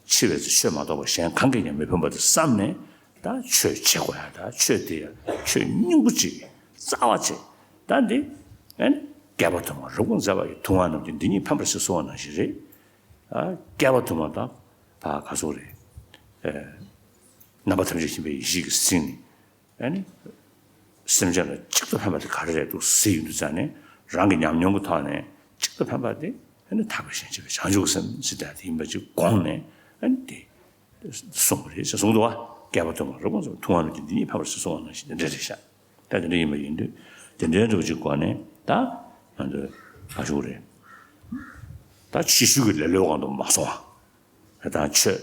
འཆི་བའི་ཚེ་ཆོས་མ་གཏོགས་པ་གཞན་གང་གིས་ཀྱང་མི་ཕན་པ་དེ་བསམ་ནས་ད་ཆོས་བྱེད་དགོས་ཡ། ད་ཆོས་དེ་ཡ་ཆོས་སྙིང་པོ་ཅིག་རྩ་བ་ཅིག་ད་འདི་ཨ་ནི་བསྐལ་པ་དུ་མར་རབ་དགོངས་མཛད་པ་ཡི་ཐུབ་དབང་རྣམས་ཀྱིས་འདི་ཉིད་ཕན་པར་བྱེད་གསུངས་པ་ནང་བཞིན་རེད། ཨ་བསྐལ་པ་དུ་མར་ད་ད་ག་ཚོད་རེད། རྣམ་པ་ཐམས་ཅད་མཁྱེན་པའི་ཡེ་ཤེས་ཀྱིས་ཟིན་ནས། ཨ་ནི། སེམས་ཅན་ལ་གཅིག་ཏུ་ཕན་པ་དེ་ག་རེ་རེད་འདུག་ཟེར་ཡོང་དུས་ཙང་ནས་རང་གི་ཉམས་མྱོང་གི་ཐོག་ནས་གཅིག་ཏུ་ཕན་པ་དེ་ཨ་ནི་ཐར་པ་ཞེས་བྱ་བའི་བྱང་ཆུབ་སེམས་ཟེར་ཡ་དེ་ཡིན་པ་ཅིག་དགོངས་ནས་ཨ་ནི་དེ་གསུངས་པ་རེད་ཟེར་གསུངས་འདུག་བ། བསྐལ་པ་དུ་མར་རབ་དགོངས་མཛད་པ་ཐུབ་དབང་རྣམས་ཀྱིས་འདི་ཉིད་ཕན་པར་བྱེད་གསུངས་པ་ནང་བཞིན་དེ་འདྲ་རེད་ཤག་ད་དེ་འདྲ་ཡིན་པ་ཡིན་དུས་དེ་འདྲའི་འདྲ་བོ་ཅིག་གོ་ནས་ད་ང་ཚོ་ཨ་ཞུ་རེད། ད་ཕྱི་ཤུལ་གྱི་ལེ་ལོའི་དབང་དུ་མ་སོང་བ། ད་ཆོས་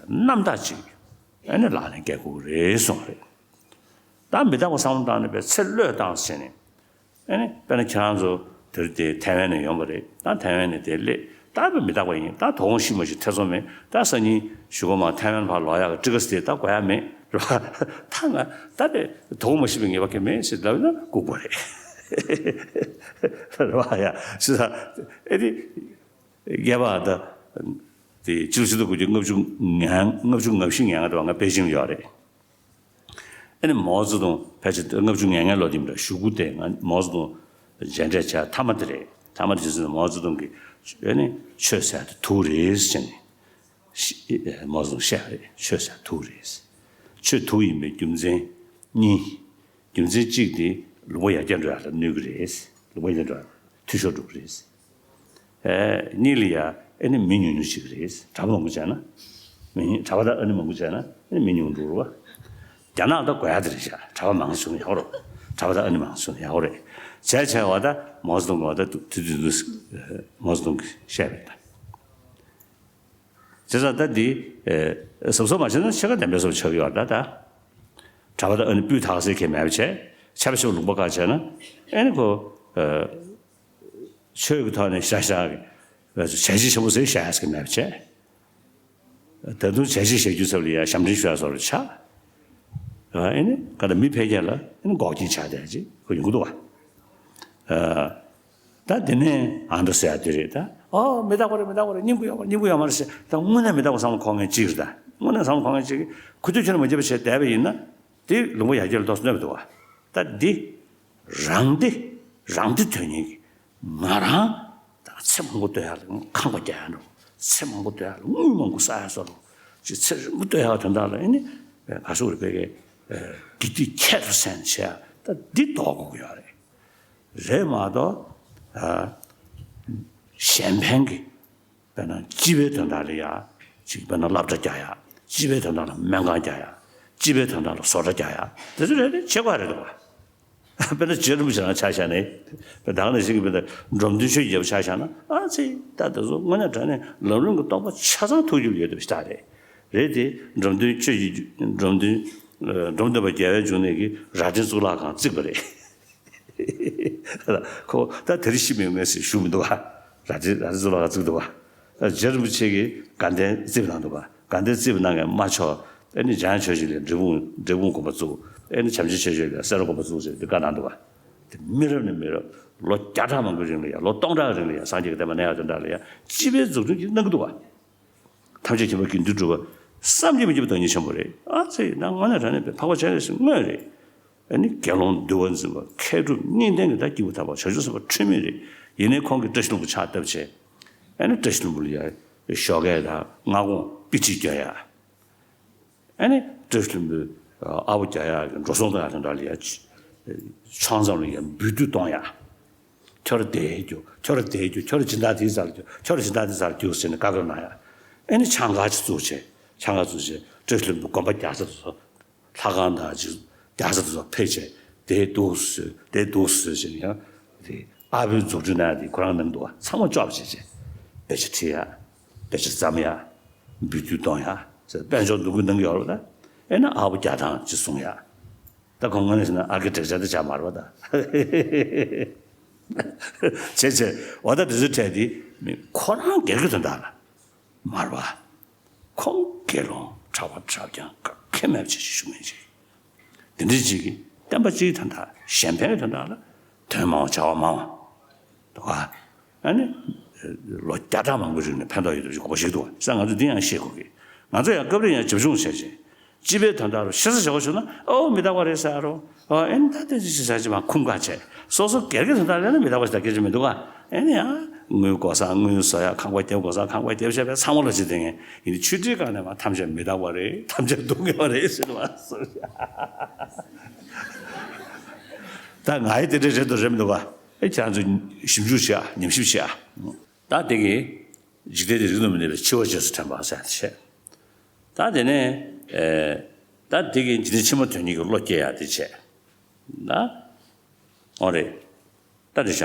རྣམ་དག་ཅིག་ཨ་ནི་ལག་ལེན་འཁེལ་དགོས་རེད་གསུངས་པ་རེད། ད་མི་རྟག་པ་བསམ་བློ་བཏང་ནས་པའི་ཚེ་བློས་བཏང་ཟེར་ནས། ཨ་ནི་དཔེར་ན་ཁྱེད་རང་ཚོ་དེར་དེ་ཐའེ་ཝན་ནས་ཡོང་པ་རེད། ད་ཐའེ་ཝན་ནས་དེ་སླེབས། ད་དཔེ་མི་རྟག་པ་ཡིན། ད་དོ་དགོང་ཤི་མ་ཤི་ཐེ་ཚོམ་མེད། ད་སང་ཉིན་གཞུག་གུ་མར་ཐའེ་ཝན་ཕར་ལོག་ཡག་གི་ཊི་ཀེ་ཊི་དེ་ད་དགོས་ཡག་མེད་རེད་བ། ད་ང་ད་དཔེ་དོ་དགོང་མ་ཤི་བའི་ངེས་པ་གང་ཡང་མེད་ཟེར་ལབ་ན་ལྐུགས་པ་རེད། རེད་བ་ཡ། ཞེ་ས་ཨེ་དེ། རྒྱལ་བ་ད། དེ་ཕྱི་ལོ་ཆིག་སྟོང་དགུ་བརྒྱ་ལྔ་བཅུ་ང་ལྔ་བཅུ་ང་བཞི་ང་ལྔ་དུ་བ་ང་པེ་ཅིང་ཡོད་རེད། ཨ་ནི་མའོ་ཙེ་ཏུང་ཕལ་ཆེར་ལྔ་བཅུ་ང་ལྔ་ལོ་དེ་མི་འདྲ་གཞུག་གུ་དེ་ང་མའོ་ཙེ་ཏུང་མཇལ་འཕྲད་བྱ་མཐའ་མ་དེ་རེད། མཐའ་མ་དེ་ཟེར་ན་མའོ་ཙེ་ཏུང་གིས་ཨ་ནི་ཆོས་ཟེར་དེ་དུག་རེད་ཟེར་ནས་མའོ་ཙེ་ཏུང་བཤད་པ་རེད། ཆོས་ཟེར་དུག་རེད། ཆོས་དུག་ཡིན་པའི་རྒྱུ་མཚན་གཉིས། རྒྱུ་མཚན་གཅིག་དེ་ལུང་པ་ཡར་རྒྱས་འགྲོ་ཡག་ལ་གནོད་ཀྱི་རེད། ལུང་པ་ཡར་རྒྱས་འགྲོ་ཡག་འཐུས་ཤོར་འགྲོ་གི་རེད། ཨེ་གཉིས་ལ་ཡ་ཨེ་ནི་མི་ཉུང་ཉུང་ཞིག་རེད། གྲྭ་པ་མང་པོ་བྱས་ན། མི་གྲྭ་པ་དང་ཨ་ནི་མང་པོ་བྱས་ན་ཨེ་ནི་མི་ཉུང་འགྲོ་རུ་བ། རྒྱ་ནག་ད་དགོས་ཡག་དེ་རེད་ཤག་གྲྭ་པ་མང་ཤོས་ཡག་རོ། གྲྭ་པ་དང་ཨ་ནི་མང་ཤོས་ཡག་རེད། བྱས་བྱས་བ་ད་མའོ་ཙེ་ཏུང་གི་བ་ད་དུ་དུ་དུ་དུ་མའོ་ཙེ་ཏུང་གིས་བཤད་པ་རེད་ད། བྱས་ཙང་ད་འདི་ཨེ་གཟབ་གཟབ་མ་བྱས་ན་ཕྱེད་ཀ་བདེན་པའི་བཟོ་ཆགས་ཀྱི་ཡོད་རེད་ད། ད་གྲྭ་པ་དང་ཨ་ནི་སྤུས་དག་ཟེར་མཁན་མེད་པ་བྱས། ཆབ་ཆབ་ལུང་པ་ཁག་བྱས་ན་ཨ་ནི་ཁོ་ཨེ་ཆོས་ཀྱི་ཐོག་ནས་ཤ་ཤ་གི་བྱས་རྗེས་ཆེན་པོ་ཟེར་བཤད་ཡག་ཟེར་མཁན་མེད་པ་བྱས། ད་དུང་བྱས་རྗེས་བཤད་རྒྱུ་ཚབ་ལ་ཡ་ཞབས་འདྲེན་ཞུ་ཡག་བཟོ་འདྲ་ཆགས། ཨ་ནི་ག་ད་མི་ཕལ་སྐད་ལ་ཨ་ནི་འགོག་རྐྱེན་ཆགས་བསྡད་ཅིག་ཁོ་ཡོང་གི་འདུག་བ། ཨ། ད་དེ་ནས་ཨ་མདོ་ཟེར་ཡ་དེ་རེད་ད། ཨོ་མི་རྟག་པ་རེད། མི་རྟག་པ་རེད། སྙིང་པོ་ཡོད་མ་རེད། སྙིང་པོ་ཡོད་མ་རེད་ཟེར། ད་དངོས་གནས་མི་རྟག་པ་བསམ་བློ་འཁོར་མཁན་གཅིག་རེད་ད། དངོས་གནས་བསམ་བློ་འཁོར་མཁན་གཅིག་གིས་ཁུ་ཚུར་ཁྱོན་ནས་མ་བརྒྱབ་པ་བྱས་བསྡད་པ་ཡིན་ན་དེ་ལུང་པ་ཡར་རྒྱས་ལ་ཏོག་ཙམ་གནོད་པ་འདུག་བ། ད་འདི་རང་བདེ་རང་བདེ་དོན་གཉེར་གྱི་ང་རང་ད་ཚེ་མང་པོ་སྡོད་ཡག་ལ་ཁང་པ་རྒྱག་ཡག་འགྲོ། ཚེ་མང་པོ་སྡོད་ཡག་ལ་དངུལ་མང་པོ་བསགས་ཡག་བཟོ་འགྲོ། ཅིག་ཚེ་རིང་པོ་སྡོད་ཡག་དོན་དག་ལ་ཨེ་ནི་ག་སོག་རེ་བེ་གའི་དགེ་སྡིག་ཁྱད་དུ་བསད་ནས་བྱས་ཡག་ད་འདི་ལྡོག་དགོས་ཀྱི་ཡོད་རེད། རེད་མ་གཏོགས། ཨ། གཞན་ཕན་གྱི། དཔེར་ན་སྤྱི་པའི་དོན་དག་ལ་ཡ། ཅིག་དཔེར་ན་སློབ་གྲྭ་རྒྱག་ཡ། སྤྱི་པའི་དོན་དག་ལ་སྨན་ཁང་རྒྱག་ཡ། སྤྱི་པའི་དོན་དག་ལ་བཟོ་གྲྭ་རྒྱག་ཡ། དེ་ཚོ་རེ་རེ་བྱེད་དགོས་རེད་འདུག་བ། དཔེར་ན་རྗེ་རིན་པོ་ཆེ་རང་ཆ་བཞག་ནས། དཔེར་ན་ད་ག་ནང་བཞིན་གྱི་དཔེར་ན་འབྲོམ་སྟོན་ཆོས་ཀྱི་རྒྱལ་པོ་ཆ་བཞག་ན་ཨ་ཙི་ད་དེ་ཚོ་དངོས་གནས་དྲང་གནས་ལམ་རིམ་གྱི་རྟོགས་པ་ཆ་ཚང་ཐུགས་རྒྱུད་ལ་ཡོད་བསྡད་པ་ཞིག་རེད། རེད་དེ་འབྲོམ་སྟོན་ཆོས་ཀྱི་འབྲོམ་སྟོན་འབྲོམ་སྟོན་པ་རྒྱལ་བའི་འབྱུང་གནས་ཀྱིས་རྭ་སྒྲེང་གཙུག་ལག་ཁང་བརྩིགས་པ་རེད། ཁོ་ད་དེ་རིང་ཤི་མེད་མེད་ཟེར་ཞུ་མི་འདུག་བ། རྭ་སྒྲེང་རྭ་སྒྲེང་གཙུག་ལག་ཁང་བརྩིགས་འདུག་བ། རྗེ་རིན་པོ་ཆེ་གིས་དགའ་ལྡན་རྩིབས་གནང་འདུག་པ། དགའ་ལྡན་རྩིབས་གནང་མཁན་མ་ཆོག་ཨེ་ནི་འཇམ་དབྱངས་ཆོས་རྗེ་ལ་འབྲས་སྤུངས་འབྲས་སྤུངས་དགོན་པ་བཙུགས། ཨེ་ནི་བྱམས་ཆེན་ཆོས་རྗེ་ལ་སེ་ར་དགོན་པ་བཙུགས་ཟེར་དེ་བཀའ་གནང་འདུག་པ། དེ་མི་རབས་ནས་མི་རབས་ལོ་བརྒྱ་ཕྲག་མང་པོའི་རིང་ལ་ཡ། ལོ་སྟོང་ཕྲག་རིང་ལ་ཡ། སངས་རྒྱས་ཀྱི་བསྟན་པ་གནས་ཡག་དོན་དག་ལ་ཡ་སྤྱི་པའི་འཛུགས་སྐྲུན་གྱི་གནང་གི་འདུག་པ། ཐམས་ཅད་མཁྱེན་པ་དགེ་འདུན་གྲུབ་པ་བསམ་གྱིས་མི་ཁྱབ་པའི་དོན་གཉེར་ཆེན་པོ་རེད། ཨ་ཙི་ཡིན་ན་དངོས་གནས་དྲང་གནས་པའི་འཕགས་པ་སྤྱན་རས་གཟིགས་དངོས་རེད། ཨ་ནི་དགེ་སློང་འདུལ་བ་འཛིན་པ་མཁས་གྲུབ་གཉིས་ལྡན་གྱི་ད་སྐྱེས་བུ་དམ་པ་བྱང་ཆུབ་སེམས་དཔའ་འཁྲུལ་མེད་རེད། ཡིན་ནའི་ཁོང་གིས་བཀྲ་ཤིས་ལྷུན་པོ་ཕྱག་བཏབ་བྱས། ཨ་ནི་བཀྲ་ཤིས་ལྷུན་པོ་ལ་ཡ་ཞོགས་ཀས་དང་སྔ་དགོང་དཔེ་ཁྲིད་རྒྱག་ཡ། ཨ་ནི་བཀྲ་ཤིས་ལྷུན་པོའི་ཨ་བོ་རྒྱག་ཡ་གི་འགྲོ་སོང་གཏོང་ཡ་དེ་འདྲ་ལ་ཡ། ཕྱག་མཚམས་ལ་ཡ་འབུལ་སྡུད་གཏོང་ཡ། ཁྱོད་ར་དེ་རྒྱུགས། ཁྱོད་ར་དེ་རྒྱུགས། ཁྱོད་ར་སྦྱིན་བདག་དེའི་རྩ་ལ་རྒྱུགས། ཁྱོད་ར་སྦྱིན་བདག་དེའི་རྩ་ལ་རྒྱུགས་ཟེར་ནས་བཀའ་བཀོད་གནང་ཡ། ཨེ་ནི་ཆང་ཁང་ཅིག་བཙུགས་བྱས། ཆང་ཁང་བཙུགས་བྱས་བཀྲ་ཤིས་ལྷུན་པོ་དགོན་པ་རྒྱག་ས་དེ་ཚོ། ལྷ་ཁང་དང་ཅིག་རྒྱག་ས་དེ་ཚོ་ཕེབས་བྱས་དེ་འདུག་སེ་དེ་འདུག་སེ་བྱས་ནས་ཡང་དེ་ཨ་བོའི་འཛུགས་སྐྲུན་གནང་ཡ་དེ་ཁོ་རང་གནང་འདུག་པ། ཚང་མ་ཅོག་བྱས་བྱས་དཔེ་ཆ་ཁྲིད་ཡ། དཔེ་ཆ་བརྩམས་ཡ། འབུལ་སྡུད་གཏོང་ཡ། དཔལ་འབྱོར་འདུ་འགོད་གནང་གི་ཡོད་རེད་པ། ད་ཨེ་ན་ཨ་བོ་རྒྱག་སྟངས་ཅིག་གསུང་ཡ། ད་ཁོང་ངོས་ནས་ཟེར་ན་ཨར་ཀི་ཊེག་ཅར་དེ་ཆགས་མ་རེད་པ་ད། བྱས་བྱས་འོ་ད་དེ་ཚོའི་གྲས་དེ་ཁོ་རང་སྒེར་གྱི་དོན་དག་ལ་མ་རེད་པ། ཁོང་དགེ་སློང་གྲྭ་པ་གྲྭ་རྐྱང་ག་གེ་མེད་པ་ཅིག་ཞུ་མཁན་ཅིག་དེ་འདྲ་ཅིག་གིས་བསྟན་པ་སྤྱིའི་དོན་དག་གཞན་ཕན་གྱི་དོན་དག་ལ་དོན་མང་བ་བྱ་བ་མང་བ་འདུག་ག་ཨ་ནི་ལོ་བརྒྱ་ཕྲག་མང་པོའི་རིང་ནས་ཕན་ཐོགས་ཡོད་དུས་གོ་ཞིག་འདུག་ས། ང་ཚོས་འདི་ཡང་ཤེས་དགོས་ཀྱི། ང་ཚོ་ཡང་སྐབས་རེ་ཡང་ཇེ་ཆུང་བྱས་བྱས་སྤྱི་པའི་དོན་དག་རུ་ཤེས་ས་བྱ་བ་བྱུང་ན་ཨོ་མི་རྟག་པ་རེད་ཟེར་རོ། ཨོ་ཨེ་ནི་ད་ལྟ་ཅི་ཞིག་ཟེར་ཅི་མ་ཁུངས་ཁ་བྱས་སོ་སོ་སྒེར་གྱི་དོན་དག་ལས་ན་མི་རྟག་པ་ཞིག་ད་སྐད་ཆ་མི་འདུག་ག་ཨེ་ནི་ཡང་དངུལ་དགོས་ས་དངུལ་བཟོ་ཡ། ཁང་པ་རྒྱབ་དགོས་ས་ཁང་པ་རྒྱབ་བྱས་པའི་ཚང་མ་ལ་ཅི་དེ་ངས་ཡིན་ཆུ་ཁྲིའི་སྒང་ནས་མ་ཐམས་ཅད་མི་རྟག་པ་རེད། ཐམས་ཅད་སྡུག་བསྔལ་བ་རེད་ཟེར་བ་སོ། ད་ང་ཡི་དེ་འདྲ་རེད་འདུག་རེད་མི་འདུག་ག་ཨེ་ཁྱེད་རང་ཚོ་ཞིབ་འཇུག་བྱེད་ཨ། ཉམས་ཞིབ་བྱེད་ཨ། ད་དེ་གི་འཇིག་རྟེན་འདི་རིགས་དུ་མི་གནས་པའི་འཆི་བ་རྗེས་སུ་དྲན་པ་ཟེར་ཡ་དེ་བྱས། ད་དེ་ནས་ཨེ། ད་དེ་གི་འཇིག་རྟེན་ཕྱི་མ་དོན་གཉིས་ཀྱི་བློ་སྐྱེ་ཡ་དེ་བྱས། ད་འོ་རེད། ད་དེ་བྱས།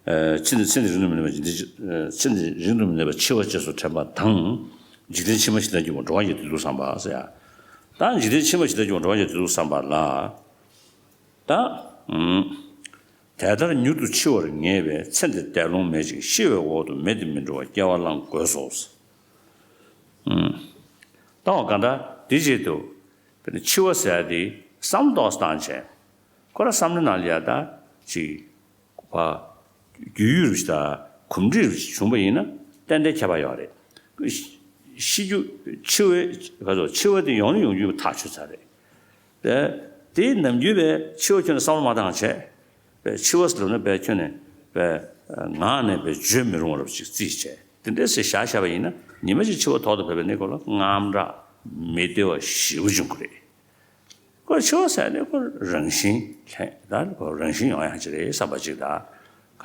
ཨེ། ཚེ་འདི་ཚེ་འདི་རིང་དུ་མི་གནས་པ་འཇིག་རྟེན་ཨེ། ཚེ་འདི་རིང་དུ་མི་གནས་པ་འཆི་བ་རྗེས་སུ་དྲན་པ་དང་། འཇིག་རྟེན་ཕྱི་མ་ཞིག་ལྟར་འགྱུར་བ་འགྲོ་བ་ཡི་དུས་དུ་བསམ་པ་ཟེར་ཡ། ད་འཇིག་རྟེན་ཕྱི་མ་ཞིག་ལྟར་འགྱུར་བ་འགྲོ་བ་ཡི་དུས་དུ་བསམ་པ་ལ། ད་ཨུམ། དེ་ལྟར་མྱུར་དུ་འཆི་བར་ངེས་པས་ཚེ་འདི་འདས་ལོང་མེད་ཅིང་ཤི་བའི་འོག་ཏུ་མེ་འདི་མི་འབྲི་བར་སྐྱེ་བ་བླང་དགོས་སོ། ཨུམ། ད་འོ་གང་ལྟར་འདི་བྱེད་དུ། འཆི་བ་ཟེར་ཡ་དེ་བསམ་ཏོག་བཏང་བྱས། ཁོ་ར་བསམ་བློ་ནང་ལ་ཡ་ད་ཅིག་བ། རྒྱུས་ཡོད་རུ་ཞིག་དང་གོམས་འདྲིས་རུ་ཞིག་བྱུང་པ་ཡིན་ན་ཏན་ཏན་ཁྱད་པར་ཡོད་རེད། ཤི་རྒྱུ། འཆི་བའི་ག་ཚོད་འཆི་བ་དེ་ཡོང་ནི་ཡོང་རྒྱུ་ཐག་ཆོད་ཚར་རེད། དེ་དེའི་ནམ་རྒྱུན་པའི་འཆི་བ་ཁྱོན་ནས་བསམ་བློ་མ་བཏང་བྱས། པའི་འཆི་བ་ཟེར་ན་པའི་ཁྱོན་ནས་པའི་ངག་ནས་པའི་བརྗོད་མི་རུང་བ་རབ་ཅིག་རྩིས་བྱས། དེ་འདྲའི་སེ་བཞག་བྱས་པ་ཡིན་ན་ཉི་མ་གཅིག་འཆི་བ་ཐོག་ཏུ་བབས་པའི་གནས་སྐབས་ལ་དངངས་སྐྲག་མི་བདེ་བ་ཞེ་པོ་འབྱུང་གི་རེད། ཁོ་འཆི་བ་ཟེར་ནས་ཁོ་རང་བཞིན་ལྷན་ད་ཁོ་རང་བཞིན་ཡོང་ཡག་ཅིག་རེད་བསམ་པ་ཅིག་དང་།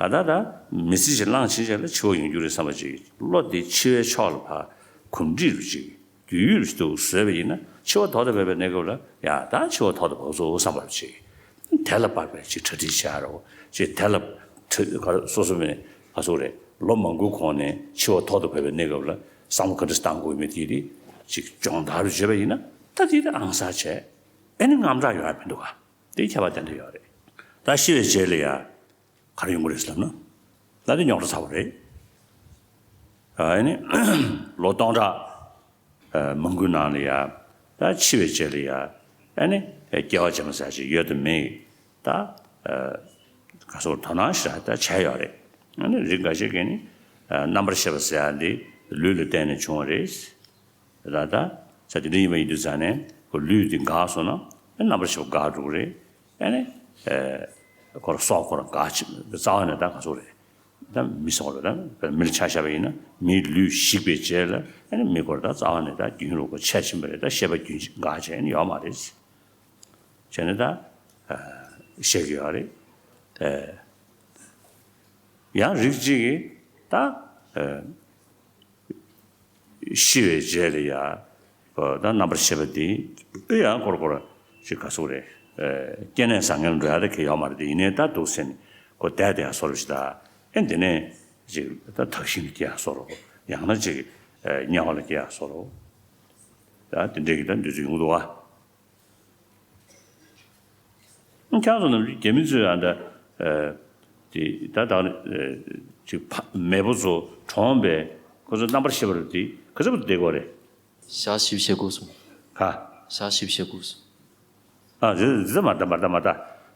ག་ད་ད་མི་ཚེ་ཞིག་བླངས་ཕྱིན་ཆད་ལ་འཆི་བ་ཡོང་རྒྱུ་རེད་བསམ་པ་ཅིག་བློ་དེ་འཆི་བའི་ཕྱོགས་ལ་ཕར་གོམས་འདྲིས་རུ་ཅིག་རྒྱུས་ཡོད་རུ་ཅིག་བཟོས་པ་ཡིན་ན་འཆི་བ་ཐོག་ཏུ་བབས་པའི་གནས་སྐབས་ལ་ཡ་ད་འཆི་བ་ཐོག་ཏུ་བབས་སོ་བསམ་པ་ཅིག་དེ་ལ་དཔག་པའི་ཅིག་གྲ་སྒྲིག་བྱ་རོགས་ཅིག་དེ་ལ་ག་སོ་སོ་མེད་ཨ་སོ་རེད། ལོ་མང་པོའི་གོང་ནས་འཆི་བ་ཐོག་ཏུ་བབས་པའི་གནས་སྐབས་ལ་བསམ་བློ་ག་འདྲ་བཏང་དགོས་མིན་དེ་རིགས་ཅིག་སྦྱོང་བརྡར་རུ་བྱས་པ་ཡིན་ན་ད་དེ་ད་ཨང་གསར་བྱས་ཨེ་ནི་དངངས་སྐྲག་ཡོང་ཡ་མི་འདུག་ག་དེ་ཁྱད་པར་དེ་འདྲ་ཡོད་རེད། ད་ཤི་བའི་རྗེས་ལ་ཡ་ག་རེ་ཡོང་གི་རེད་ཟེར་ལབ་ན་ད་དེ་རྙོག་དྲ་ཚ་བོ་རེད། ཨེ་ནི་ལོ་སྟོང་ཕྲག་མང་པོའི་ནང་ལ་ཡ་ད་འཆི་བའི་རྗེས་ལ་ཡ་ཨེ་ནི་སྐྱེ་བ་ཕྱི་མ་ཟེར་ཅིག་ཡོད་དམ་མེད་ད་ག་སོགས་དོ་སྣང་ཞེ་དྲག་ད་བྱས་ཡོད་རེད། ཨ་ནི་རིགས་འགའ་ཞིག་གིས་ནི་རྣམ་པར་ཤེས་པ་ཟེར་ཡ་འདི་ལུས་ལ་བརྟེན་ནས་བྱུང་བ་རེད། ད་ལྟ་ས་དེ་འདྲ་ཡིན་པ་ཡིན་དུས་ཙང་ནས་ཁོ་ལུས་འདི་འགག་སོང་ན་རྣམ་པར་ཤེས་པ་འགག་འགྲོ་གི་རེད། ཨ་ནི་ཁོ་རང་སྲོག་ཁོ་རང་འགག་ཕྱིན་རྩ་བ་ནས་ད་ག་སོགས་རེད། ད་མི་སྲོག་རེད། ད་མི་ལ་ཆ་བཞག་པ་ཡིན་ན་མིའི་ལུས་ཞིག་པའི་རྗེས་ལ་ཨ་ནི་མི་ཁོ་རང་ད་རྩ་བ་ནས་ད་རྒྱུན་རིང་པོ་འཆི་ཕྱིན་པ་རེད། ད་ཤེས་པ་རྒྱུན་འགག་བྱས་ཨ་ནི་ཡོད་མ་རེད། བྱས་ནས་ད་བཤད་ཀྱི་ཡོད་རེད། ཡང་རིགས་གཅིག་གིས་ད། ཤི་བའི་རྗེས་ལ་ཡ། ད་རྣམ་པར་ཤེས་པ་འདི་ཡང་སྐོར་སྐོར་ཅིག་ག་ཚོད་རེད། སྐྱེ་གནས་བཟང་ངན་འགྲོ་ཡ་ད་གལ་ཡོད་མ་རེད་དེ་ཡིན་ནའི་ད་འདུག་ཟེར་ནས་ཁོ་བསྡད་བསྡད་ཡ་བཟོ་འདྲ་ཞིག་ད་ཨེ་འདི་ནས་ཅིག་ད་དག་ཞིང་ལ་སྐྱེ་ཡ་བཟོ་འདྲ་ཡང་ན་ཅིག་དམྱལ་བ་ལ་སྐྱེ་ཡ་བཟོ་འདྲ་ད་དེ་འདྲས་ཀྱི་ད་འདུག་ཚུལ་ཡོང་གི་འདུག་བ། ཁྱེད་ཚོ་ནམ་རྒྱུན་རྒྱ་མི་ཚོས་ཨ་འདྲ། དེ་ད་ད་ཅིག་ཕ་མེས་པོ་ཚོ་གྲོངས་པའི་ ཁོ་ཚོ་རྣམ་པར་ཤེས་པ་རེད་དེ་ག་ཚོད་བསྡད་དགོས་རེད། ཞག་བཞི་བཅུ་ཞེ་དགུ་སོང་། ག་ཞག་བཞི་བཅུ་ཞེ་དགུ་སོང་། ཨ་རེད་རེད། མ་ད་མ་ད་མ་ད་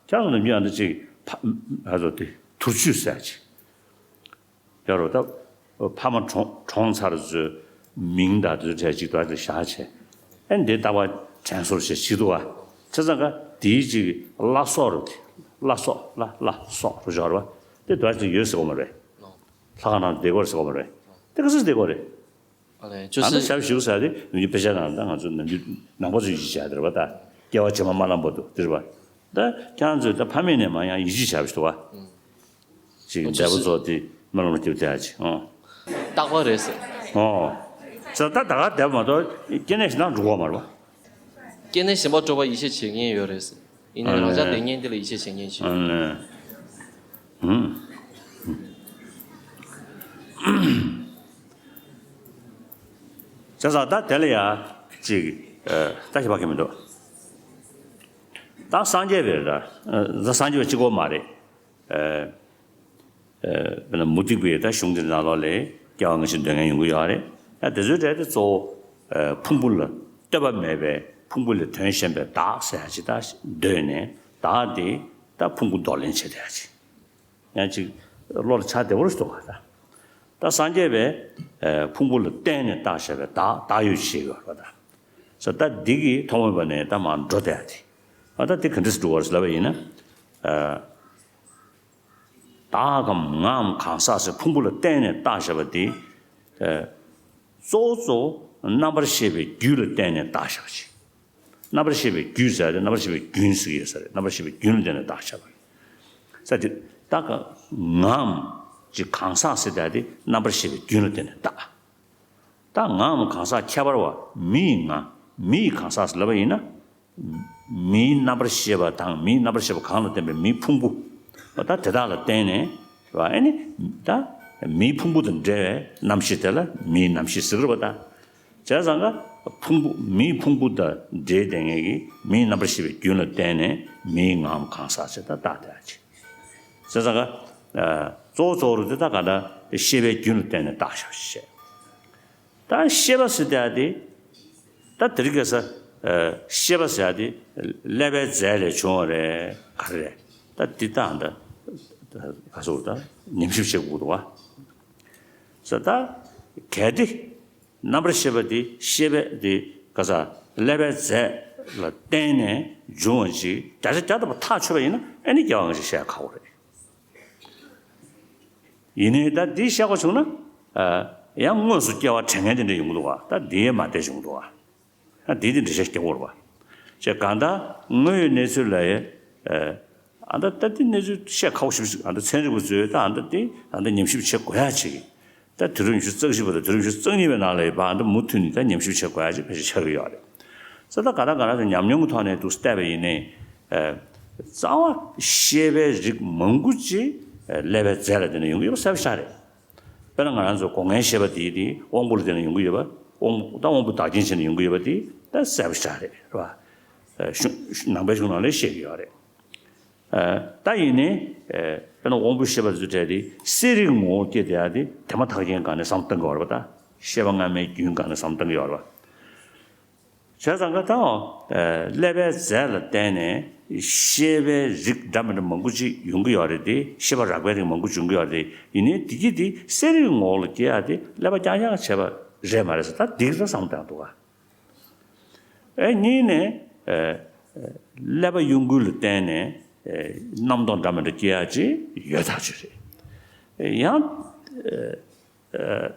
ཁྱེད་རང་ཚོ་ནམ་རྒྱུན་ཨ་འདྲ་ཅིག་ཕ་ཨ་ཚོ་དེ་དུར་ཆུ་ཟེར་ཅིག་ཡོད་རོ། ད་ཕ་མ་གྲོངས་གྲོངས་ཚར་ཚོའི་མིང་དང་དེ་ཚོ་བྲིས་ཅིག་དོར་ཅིག་བཞག་བྱས། ཨ་འདི་རྟག་པར་དྲན་གསོ་བྱེད་ཅིག་འདུག་བ། བྱས་ཙང་ཀ་དེའི་ཅིག་བླ་སྲོག་རུ་དེ་བླ་སྲོག་བླ་བླ་སྲོག་རུ་སྦྱོར་བ་དེ་དོར་ཅིག་ཡོད་ཟེར་གོ་མ་རེད། ལྷ་ཁང་ནང་བསྡད་དགོས་ཟེར་གོ་མ་རེད། དེ་ག་ཚོད་བསྡད་དགོས་རེད། ཨ་ལས་ཅོ་ཨ་ནི་སི་ཞབས་ཞུ་ཟེར་དེ་ནུས་པའི་ཆ་ནང་ད་ང་ཚོ་ནམ་རྒྱུན་ནང་པ་ཚོས་ཡིད་ཆེས་བྱ་དེ་རེད་པ། ད་སྐྱེ་བ་རྗེས་མ་མ་ལངས་བར་དུ་དེ་རེད་པ། ད་ཁྱེད་རང་ཚོས་ད་ཕ་མེས་ནས་མ་ཡང་ཡིད་ཆེས་བྱ་བ་ཞིག་འདུག་བ། ཅིག་འདས་པོ་ཚོ་དེ་སྨོན་ལམ་སྐྱབས་བསྟན་ཡ་ཅིག་ཨོ། རྟག་པ་རེད་ཟེར། ཨོ། ས་ད་ད་ག་འདས་པ་མ་གཏོགས་སྐྱེ་གནས་ཞིག་ནང་འགྲོ་གི་མ་རེད་པ། སྐྱེ་གནས་གཞན་པ་འགྲོ་བ་ཡིད་ཆེས་བྱེད་མཁན་ཡོད་རེད་ཟེར། ཡིན་ནའི་རང་ཅག་བསྡད་མཁན་དེ་ལ་ཡིད་ཆེས་བྱེད་མཁན་ཅིག་ཨ་ལས། ཧུམ། བྱས་ཙང་ད་དེ་ལ་ཡ་ཅིག་ཨ་ལྟ་ཞིབ་པ་གི་མི་འདུག་ད་སངས་རྒྱས་པའི་ད་ཨ་སངས་རྒྱས་པ་གཅིག་པོ་མ་རེད། ཨ་ཨ་དཔེར་ན་མུ་སྟེགས་པའི་ད་གཞུང་དེ་ནང་ལོགས་ལ་སྐྱེ་བ་སྔ་ཕྱི་འདོད་མཁན་ཡོང་གི་ཡོད་རེད། ད་དེ་ཚོའི་གྲས་དེ་གཙོ་བོ་ཨ་ཕུང་པོ་ལ་ལྟོས་པ་མེད་པའི་ཕུང་པོ་ལས་དོན་གཞན་པའི་བདག་ཟེར་ཡ་ཅིག་ད་འདོད་ནས་བདག་དེ་ད་ཕུང་པོ་འདོར་ལེན་བྱེད་བསྡད་ཡ་ཅིག་ཡང་ཅིག་བློ་ལ་འཆར་བདེ་བོ་རེ་ཞིག་འདུག་ག་ད་སངས་རྒྱས་པས་ཨ་ཕུང་པོ་ལ་བརྟེན་ནས་བཏགས་བཞག་པའི་བདག་བདག་ཡོད་ཅེས་ཡོད་རེད་པ། ད་ས་ད་འདི་གིས་ཐོག་མེད་པ་ནས་ད་མར་འགྲོ་བསྡད་ཡ་དེ་ཨ་ད་དེ་ག་འདྲ་སེ་འགྲོ་བ་རེད་ལབ་པ་ཡིན་ན། ཨ་བདག་གམ་ངའམ་གང་ཟག་ཟེར་ཕུང་པོ་ལ་བརྟེན་ནས་བཏགས་བཞག་པ་དེ་ཨ་གཙོ་བོ་གཙོ་བོ་རྣམ་པར་ཤེས་པའི་རྒྱུད་ལ་བརྟེན་ནས་བཏགས་བཞག་པ་ཅིག་རྣམ་པར་ཤེས་པའི་རྒྱུད་ཟེར་ཏེ་རྣམ་པར་ཤེས་པའི་རྒྱུན་ཟེར་གྱི་ཡོད་ས་རེད། རྣམ་པར་ཤེས་པའི་རྒྱུན་ལ་བརྟེན་ནས་བཏགས་བཞག་པ་རེད། ས་དེ་བདག་གམ་ངའམ་ཅིག་གང་ཟག་ཟེར་ཏེ་དེ་རྣམ་པར་ཤེས་པའི་རྒྱུན་ལ་བརྟེན་ནས་བཏགས། ད་ངའམ་གང་ཟག་ཁྱད་པར་བ་མི་ཡི་ང་མི་ཡི་གང་ཟག་ཟེར་ལབ་པ་ཡིན་ན། མིའི་རྣམ་པར་ཤེས་པ་དང་མིའི་རྣམ་པར་ཤེས་པ་གང་ལ་བརྟེན་པའི་མིའི་ཕུང་པོ། ད་དེ་དག་ལ་བརྟེན་ནས་རེད་པ། ཨ་ནི་ད་མིའི་ཕུང་པོ་དང་འབྲེལ་བའི་རྣམ་ཤེས་དེ་ལ་མིའི་རྣམ་ཤེས་ཟེར་གྱི་རེད་པ། ད་བྱས་ཙང་ཀ་ཕུང་པོ་མིའི་ཕུང་པོ་དང་འབྲེལ་བསྡད་མཁན་གྱི་མིའི་རྣམ་པར་ཤེས་པའི་རྒྱུན་ལ་བརྟེན་ནས་མིའི་ངའམ་གང་ཟག་ཅེས་ད་བཏགས་བསྡད་ཡ་ཅིག་བྱས་ཙང་ཀ་གཙོ་བོ་གཙོ་བོ་རུ་དེ་ད་ག་ད་ཤེས་པའི་རྒྱུན་ལ་བརྟེན་ནས་བཏགས་བཞག་ཅེས། ད་ཤེས་པ་ཟེར་ཡ་དེ། ད་དེ་རིང་ཁ་སང་ཤེས་པ་ཟེར་ཡ་དེ་ཀླད་པའི་རྫས་ལས་བྱུང་བ་རེད་ག་རེ་རེད། ད་འདི་ད་ད་ག་སོ་ད་ཉམས་ཞིབ་བྱེད་དགོས་འདུག་བ། ཟེར་ད་གལ་ཏེ་རྣམ་པར་ཤེས་པ་དེ་ཤེས་པ་དེ་ག་ས་ཀླད་པའི་རྫས་ལ་བརྟེན་ནས་བྱུང་བ་ཅིག་བརྒྱ་ཆ་བརྒྱ་ཐམ་པ་ཐག་ཆོད་པ་ཡིན་ན་ཨ་ནི་སྐྱེ་བ་སྔ་ཕྱི་བཤད་ཁག་པོ་རེད། ཡིན་ནའི་ད་འདི་བཤད་དགོས་བྱུང་ན། ཨ་ཡང་དངོས་སུ་སྐྱེ་བ་དྲན་མཁན་དེ་འདྲ་ཡོང་གི་འདུག་བ། ད་འདི་ཡས་མ་བསྡད་བྱུང་གི་འདུག་བ། ད་འདི་དེ་འདྲ་བཤད་སྐྱེ་བོར་བ། ཅེས་གང་ལྟར་དངོས་ཡོད་གནས་ཚུལ་ལ་ཡ། ཨ་ད་ད་འདི་གནས་ཚུལ་བཤད་ཁག་པོ་ཞིག་ཨ་ད་ཚན་རིག་པ་ཚོས་ད་ཨ་ད་འདི་ཨ་ད་ཉམས་ཞིབ་བྱེད་དགོས་ཡ་ཅིག་ད་དུས་རབས་ཉི་ཤུ་རྩ་བཞི་པ་དང་དུས་རབས་ཉི་ཤུ་རྩ་གཉིས་པའི་ནང་ལ་ཡོད་པ་ཨ་ད་མུ་མཐུད་ནས་ད་ཉམས་ཞིབ་བྱེད་དགོས་ཡ་ཅིག་ཕལ་ཆེར་ཆགས་ཀྱི་ཡོད་རེད། ས་ད་ག་ད་ག་ད་ཉམས་མྱོང་གི་ཐོག་ནས་འདུག་བལྟས་པ་ཡིན་ནའི། ཨ་རྩ་བ་ཤེས་པའི་རིགས་མང་པོ་ཅིག་ཨ་ཀླད་པའི་རྫས་ལ་བརྟེན་ནས་ཡོང་གི་ཡོད་པ་གསལ་པོ་ཆགས་རེད། དཔེར་ན་ང་རང་ཚོ་སྒོ་ལྔའི་ཤེས་པ་དེ་དེ་དབང་པོ་ལ་བརྟེན་ནས་ཡོང་གི་ཡོད་པ། དབང་པོ་ད་དབང་པོ་བདག་རྐྱེན་བྱས་ནས་ཡོང་གི་ཡོད་པ་དེ་ད་གསལ་པོ་ཆགས་རེད། རེད་བ། ཨ་གཞུང་ནང་པའི་གཞུང་ནང་ལ་བཤད་ཀྱི་ཡོད་རེད། ཨ་ད་ཡིན་ནའི་ཨ་དཔེར་ན་དབང་པོའི་ཤེས་པ་དེ་ཚོ་གྲས་དེ་གསལ་རིག་ངོ་བོར་སྐྱེས་བསྡད་ཡ་དེ་དེ་མ་ཐག་རྐྱེན་སྒང་ནས་བསམ་བློ་གཏང་གི་ཡོད་རེད་པ། ད་ཤེས་པ་སྔ་མའི་རྒྱུན་སྒང་ནས་བསམ་བློ་གཏང་གི་ཡོད་རེད་པ། བྱས་ཙང་ཀ་ད་ཨ་ཀླད་པའི་རྫས་ལ་བརྟེན་ནས་ཤེས་པའི་རིགས་འདྲ་མི་འདྲ་མང་པོ་ཅིག་ཡོང་གི་ཡོད་རེད་དེ། ཤེས་པ་རགས་པའི་རིགས་མང་པོ་ཅིག་ཡོང་གི་ཡོད་རེད་དེ། ཡིན་ནའི་དེ་གྱིས་དེ་གསལ་རིག་ངོ་བོ་ལ་སྐྱེ་ཡ་དེ་ཀླད་པ་རྐྱང་རྐྱང་བྱས་པ་རེད་མ་རེད་ཟེར་ད་འདི་ག་བསམ་བཏང་འདུག་ག་ཨེ་གཉིས་ནས་ཨ་ཀླད་པ་གཡོ་འགུལ་ལ་བརྟེན་ནས་ཨ་རྣམ་རྟོག་འདྲ་མི་འདྲ་སྐྱེ་ཡ་ཅིག་ཡོད་ཐག་ཆོད་རེད། ཡང་ཨ་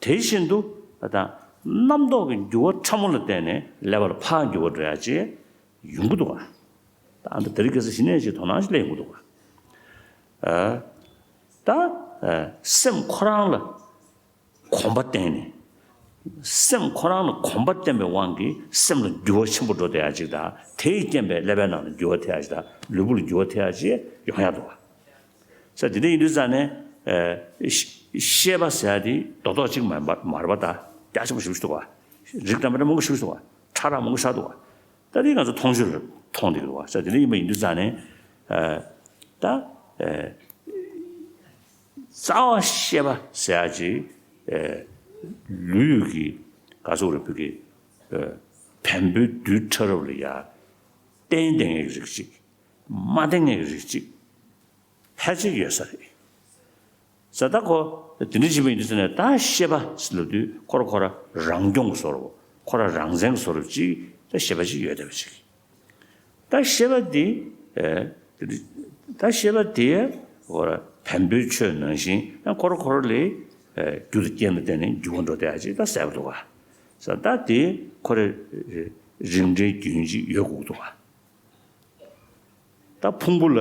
དེ་བཞིན་དུ་ད་རྣམ་རྟོག་གི་འགྱུར་བ་ཕྲ་མོ་ལ་བརྟེན་ནས་ཀླད་པ་ལ་ཕར་འགྱུར་བ་འགྲོ་ཡ་ཅིག་ཡོང་གི་འདུག་ག་ད་ཨ་ད་དེ་རིང་ཁ་སང་གཞི་ནས་ཅིག་དོ་སྣང་ཅིག་སླེབས་ཡོང་གི་འདུག་ག་ཨ་ད་ཨ་སེམས་ཁོ་རང་ལ་གོམས་པ་བརྟེན་ནས། སེམས་ཁོ་རང་ལ་གོམས་པ་བརྟེན་པའི་དབང་གིས་སེམས་ལ་འགྱུར་བ་ཆེན་པོ་འགྲོ་བསྡད་ཡ་ཅིག་དང་། དེའི་རྐྱེན་པས་ཀླད་པའི་ནང་ལ་འགྱུར་བ་ཐེབས་ཡ་ཅིག་དང་། ལུས་པོ་ལ་འགྱུར་བ་ཐེབས་ཡ་ཅིག་ཡོང་ཡ་འདུག་ག་ས་དེ་འདྲ་ཡིན་དུས་ཙང་ནས་ཨ་ཤེས་པ་ཟེར་ཡ་དེ་རྡོག་རྡོག་ཅིག་མ་མ་རེད་པ། ད་རྒྱ་ཆེན་པོ་ཞེ་པོ་ཞིག་འདུག་ག་རིགས་འདྲ་མི་འདྲ་མང་པོ་ཞེ་པོ་ཞིག་འདུག་ག་ཕྲ་རགས་མང་པོ་ཞིག་འདུག་ག་ད་དེ་ང་ཚོ་མཐོང་ཆོས་ལ་མཐོང་བསྡད་ཀྱི་འདུག་ག་ས་དེ་འདྲ་ཡིན་པ་ཡིན་དུས་ཙང་ནས་ཨ་ད་ཨ་རྩ་བ་ཤེས་པ་ཟེར་ཡ་ཅིག་ཨ་ ལུས་ཀྱི་ག་ཟེར་རེད། བོད་ཀྱི་བེམ་པོའི་རྡུལ་ཕྲ་རབ་ལ་ཡ་བརྟེན་བསྡད་མཁན་གྱི་རིགས་གཅིག་མ་བརྟེན་མཁན་གྱི་རིགས་གཅིག་ཕལ་ཆེར་ཡོད་ས་རེད། ས་ད་ཁོ་དེ་འདྲ་བྱེད་པ་ཡིན་དུས་ཙ་ནས། ད་ཤེས་པ་ཟེར་ལབ་དུས་ཁོ་ར་ཁོ་ར་རང་སྐྱོང་གི་བཟོ་འདྲ་པོ། ཁོ་ར་རང་བཙན་གྱི་བཟོ་འདྲ་པོ་ཅིག་ད་ཤེས་པ་ཅིག་ཡོད་བསྡད་པ་ཅིག་ད་ཤེས་པ་འདི། ཨེ། ད་ཤེས་པ་འདི་ཁོ་ར་བེམ་པོའི་ཆོས་ནང་བཞིན་ཡང་ཁོ་ར་ཁོ་ར་ལས། ཨེ། རྒྱུ་དང་རྐྱེན་ལ་བརྟེན་ནས་འགྱུར་བ་འགྲོ་བསྡད་ཡ་ཅིག་ད་གསལ་པོ་འདུག་ག་ས་ད་འདི་ཁོ་ར་རིགས་འདྲའི་རྒྱུན་ཅིག་ཡོད་དགོས་འདུག་ག་ད་ཕུང་པོ་ལ།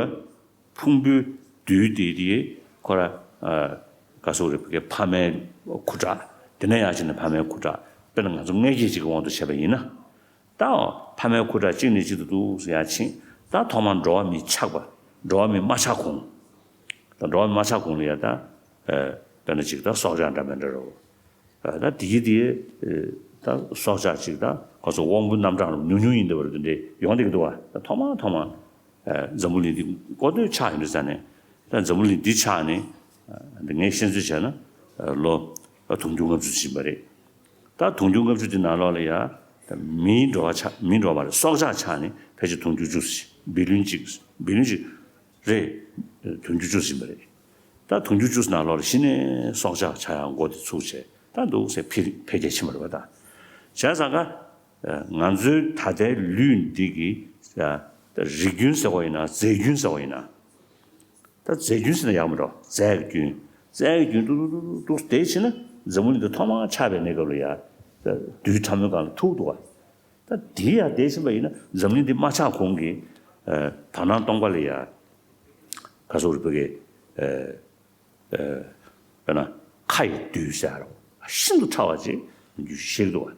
ཕུང་པོའི་རྡུལ་དེ་དེ་ཁོ་ར། ཨ། ག་ཟེར་རེད། བོད་སྐད་ཕ་མའི་ཁུ་ཁྲག་དེ་ནས་ཡང་ཕྱིན་ནས་ཕ་མའི་ཁུ་ཁྲག་དཔེར་ན་ང་ཚོ་མངལ་སྐྱེས་གཅིག་གི་དབང་དུ་བྱས་པ་ཡིན་ན། ད་ཕ་མའི་ཁུ་ཁྲག་གཅིག་ནས་གཅིག་ཏུ་འདུག་ཟེར་ཡང་ཕྱིན། ད་ཐོག་མར་འགྲོ་བ་མི་ཆགས་པ། འགྲོ་བ་མི་མ་ཆགས་གོང་། ད་འགྲོ་བ་མི་མ་ཆགས་གོང་ལ་ཡ་ད། ཨ། དཔེར་ན་གཅིག་ད་སྲོག་ཆགས་འདྲ་མི་འདྲ་རེད། ད་དེ་གི་དེ། ད་སྲོག་ཆགས་ཅིག་ད་ཁོ་ཚོ་དབང་པོའི་རྣམ་གྲངས་ཉུང་ཉུང་ཡིན་བསྡད་པ་རེད། དེ་འདྲས་ཡོང་བསྡད་ཀྱི་འདུག་བ། ད་ཐོག་མ་ཐོག་མ། ཨ། འཛམ་བུ་གླིང་འདི་འགོ་སྟོད་ཆགས་ཡོང་དུས་ཙ་ནས། ད་འཛམ་བུ་གླིང་འདི་ཆགས་ནས། ཨ། འདི་ངས་ཤེས་ཚོད་བྱས་ན། ཨ། ལོ་དུང་ཕྱུར་ལྔ་བཅུ་ཕྱིན་པ་རེད། ད་དུང་ཕྱུར་ལྔ་བཅུ་འདི་ནང་ལོགས་ལ་ཡ། ད་མིའི་འགྲོ་བ་ཆགས། མིའི་འགྲོ་བ་རེད། སྲོག་ཆགས་ཆགས་ནས་ཕལ་ཆེར་དུང་ཕྱུར་བཅུ། བི་ལིའོན་གཅིག་བི་ལིའོན་གཅིག་རེད། དུང་ཕྱུར་བཅུ་ཟིན་པ་རེད། ད་དུང་ཕྱུར་བཅུ་ནང་ལོགས་ལ་གཞི་ནས་སྲོག་ཆགས་ཆགས་ཡག་འགོ་དེ་ཚུགས་བྱས། ད་འདུག་སེ་འཕེལ་འཕེལ་རྒྱས་ཕྱིན་པ་རེད་པ། ད་བྱས་ཙང་ཀ་ང་ཚོའི་ད་ལྟའི་ལུས་འདི་གི་རིགས་རྒྱུན་ཟེར་བ་ཡིན་ན། རྫས་རྒྱུན་ཟེར་བ་ཡིན་ན། ད་རྫས་རྒྱུན་ཟེར་ན་ཡག་མི་འགྲོ། རྫས་ཀྱི་རྒྱུན། རྫས་ཀྱི་རྒྱུན་འདུག་འདུག་འདུག་འདུག་དེ་ཕྱིན་ན་འཛམ་བུ་གླིང་འདི་ཐོག་མར་ཆགས་པའི་གནས་སྐབས་ལ་ཡ། རྡུལ་ཕྲ་མོའི་སྒང་ལ་ཐུག་འདུག་བ། ད་དེ་ཡང་དེ་ཕྱིན་པ་ཡིན་ན། འཛམ་གླིང་འདི་མ་ཆགས་གོང་གི། ཨ། བར་སྣང་སྟོང་པ་ལ་ཡ། ག་ཟེར་རེད། བོད་སྐད། ཨ། ཨ། དཔེར་ན་ཁ་ཡི་རྡུལ་ཟེར་ཡ་རོ། ཤིན་ཏུ་ཕྲ་བ་ཅིག་ཤེས་ཀྱི་འདུག་བ།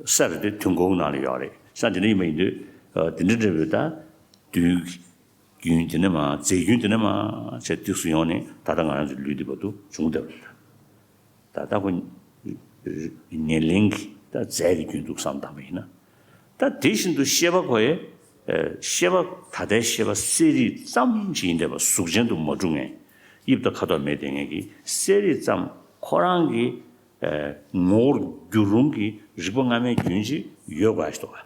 གསེར་དེ་དུས་འཁོར་ནང་ལ་ཡོད་རེད་ཟེར། དེ་འདྲ་ཡིན་པ་ཡིན་དུས། ཨ། དེ་འདྲ་འདྲ་བོའི་ད་རྡུལ་རྒྱུན་དེ་ནས་མར། རྫས་རྒྱུན་དེ་ནས་མར་བྱས་ཏོག་ཙམ་ཡོང་ནས་ད་ལྟ་ང་རང་ཚོའི་ལུས་འདི་བར་དུ་བྱུང་བསྡད་པ་རེད། ད་ད་ལྟ་ཁོ་ཉེར་ལེན་གྱི་ད་རྫས་ཀྱི་རྒྱུན་འདུག་བསམ་བཏང་བ་ཡིན་ན། ད་དེ་བཞིན་དུ་ཤེས་པ་ཁོ་ཡི། ཨ། ཤེས་པ་ད་ལྟའི་ཤེས་པ་གསལ་རིག་ཙམ་ཞིག་ཡིན་བསྡད་པ། གཟུགས་ཅན་དུ་མ་གྲུབ་མཁན། དབྱིབས་དང་ཁ་དོག་མེད་བསྡད་མཁན་གྱི་གསལ་རིག་ཙམ་ཁོ་རང་གི། ཨ། ངོ་བོར་འགྱུར་རུང་གི་རིག་པ་སྔ་མའི་རྒྱུན་ཅིག་ཡོད་དགོས་ཞིག་འདུག་ག་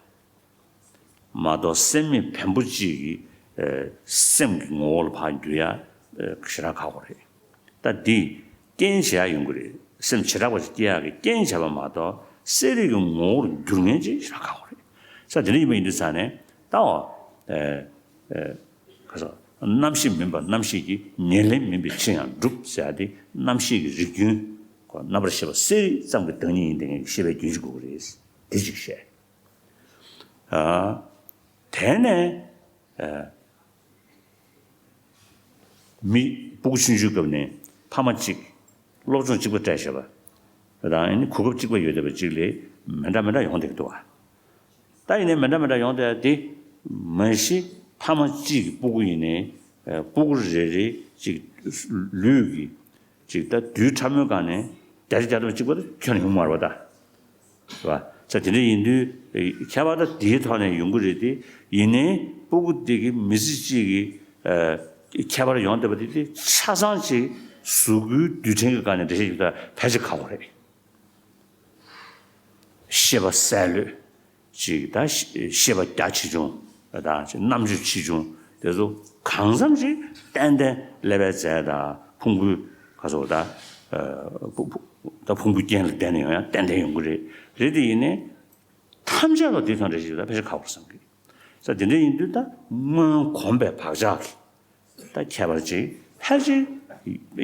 མ་གཏོགས་སེམས་མེད་བེམ་པོ་གཅིག་གིས། ཨ། སེམས་ཀྱི་ངོ་བོ་ལ་ཕར་འགྱུར་ཡ། ཨ། ཞེ་དྲག་ཁག་པོ་རེད། ད་འདི་རྐྱེན་བྱེད་ཡ་ཡོང་གི་རེད། སེམས་བྱེ་བྲག་པ་ཅིག་སྐྱེ་ཡག་གི་རྐྱེན་བྱས་པ་མ་གཏོགས། གསལ་རིག་གི་ངོ་བོར་འགྱུར་མཁན་ཅིག་ཞེ་དྲག་ཁག་པོ་རེད། ས་དེ་འདྲ་ཡིན་པ་ཡིན་དུས་ཙ་ནས། ད་འོ། ཨ། ཨ། ག་ས། རྣམ་ཤེས་མིན་པ་རྣམ་ཤེས་ཀྱིས། ཉེར་ལེན་མིན་པའི་ཕྱིར་ཡང་འགྲུབ་ཟེར་ཡ་དེ། རྣམ་ཤེས་ཀྱི་རིགས་རྒྱུན་ཁོ་རྣམ་པར་ཤེས་པ་གསལ་རིག་ཙམ་གྱི་བདག་ཉིད་ཡིན་བསྡད་མཁན་གྱི་ཤེས་པའི་རྒྱུན་ཅིག་དགོས་ཀྱི་རེད། དེ་གཅིག་བཤད། ཨ། དེ་ནས། ཨ། མི་སྤུ་གུ་ཆུང་ཆུང་སྐབས་ནས་ཕ་མ་གཅིག་སློབ་སྦྱོང་གཅིག་པ་སྤྲད་བྱས་པ་དང་། ཨ་ནི་གོ་སྐབས་གཅིག་པ་ཡོད་བསྡད་པ་གཅིག་ལས་མི་འདྲ་མི་འདྲ་ཡོང་བསྡད་ཀྱི་འདུག་བ། ད་ཡིན་ནའི་མི་འདྲ་མི་འདྲ་ཡོང་བསྡད་དེ། མ་གཞི་ཕ་མ་གཅིག་གི་སྤུ་གུ་ཡིན་ནའི། ཨ། སྤུ་གུ་རེ་རེ་གཅིག་ལུས་ཀྱི་ཅིག་ད་རྡུལ་ཕྲ་མོའི་སྒང་ནས་བརྒྱ་ཆ་བརྒྱ་ཐམ་པ་གཅིག་པ་དེ་ཁྱོན་ནས་ཡོང་མ་རེད་པ་ད། རེད་པ། ས་དེ་འདྲ་ཡིན་དུས་ཁྱད་པར་ད་དེའི་ཐོག་ནས་ཡོང་གི་རེད་དེ། ཡིན་ནའི་སྤུ་གུ་དེ་གི་མི་ཚེ་གཅིག་གི། ཨ། ཁྱད་པར་ཡོང་བསྡད་པ་དེ་དེ་ཆ་ཚང་ཅིག་གཟུགས་སྐུའི་རྡུལ་ཕྲན་གྱི་སྒང་ནས་འགྲེལ་བཤད་ཞིབ་ད་ཕལ་ཆེར་ཁག་པོ་རེད། ཤེས་པ་གསལ་ལོས་ཅིག་ད། ཤེས་པ་རྒྱ་ཆེ་ཆུང་དང་། རྣམ་དཔྱོད་ཆེ་ཆུང་དེ་ཚོ་གང་འཚམ་ཞིག་ཏན་ཏན་ཀླད་པའི་རྫས་དང་ཕུང་པོའི་ག་ཚོད་ད། ཨ། ཕུ་ཕུ་ད་ཕུང་པོའི་རྐྱེན་ལ་བརྟེན་ནས་ཡོང་ཡ་ཏན་ཏན་ཡོང་གི་རེད། རེད་དེ་ཡིན་ནའི་ཐམས་ཅད་ལ་དེ་དང་འདྲ་ཞིག་ད་ཕལ་ཆེར་ཁག་པོ་བསམ་གི། ས་དེ་འདྲ་ཡིན་དུས་ད་སྔོན་གོམས་པའི་བག་ཆགས་ཀྱིས། ད་ཁྱད་པར་ཅིག་ཕལ་ཆེར་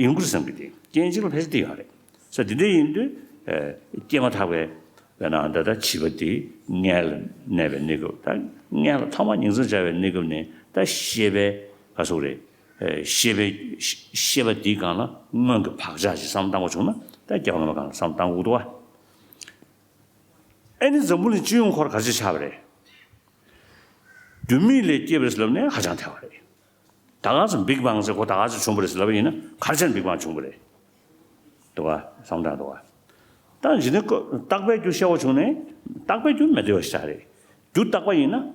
ཡོང་གི་རེད་བསམ་གི། དེ་རྐྱེན་གཅིག་ལ་ཕལ་ཆེར་དེ་ཡོད་རེད། ས་དེ་འདྲ་ཡིན་དུས། ཨ། སྐྱེས་མ་ཐག་པའི་བས་ན་ད་ལྟ་བྱིས་པ་དེ་མངལ་ལ་གནས་པའི་གནས་སྐབས། ད་མངལ་ལ་ཐོག་མར་ཉིང་མཚམས་སྦྱར་བའི་གནས་སྐབས་ནས། ད་ཤེས་པའི་ག་ཟེར་དགོས་རེད། ཨ། ཤེས་པའི་ཤེས་པ་དེའི་སྒང་ལ་སྔོན་གྱི་བག་ཆགས་ཤིག་བསམ་བློ་བཏང་བ་བྱུང་ན། ད་སྐྱེ་བ་སྔ་མའི་སྒང་ལ་བསམ་བློ་བཏང་དགོས་འདུག་བ། ཨ་ནི་འཛམ་བུ་གླིང་སྤྱི་ཡོངས་ཁོ་རང་ག་རེ་བྱས་ཆགས་པ་རེད། རྡུལ་མིག་ལས་སྐྱེས་པ་རེད་ཟེར་ལབ་ནས་ཧ་ཅང་ཐལ་བ་རེད། ད་ག་ཚོད་བིག་བང་ཟེར་ཁོ་ད་ག་ཚོད་བྱུང་བ་རེད་ཟེར་ལབ་པ་ཡིན་ན། ག་རེ་བྱས་ནས་བིག་བང་བྱུང་བ་རེད། འདུག་ག་བསམ་བློ་བཏང་འདུག་ག་ད་གཞི་ནས་རྟག་པའི་རྒྱུ་ཤེས་པ་བྱུང་ནས། རྟག་པའི་རྒྱུ་མི་བདེ་བ་ཞིག་ཆགས་རེད། རྒྱུ་རྟག་པ་ཡིན་ན་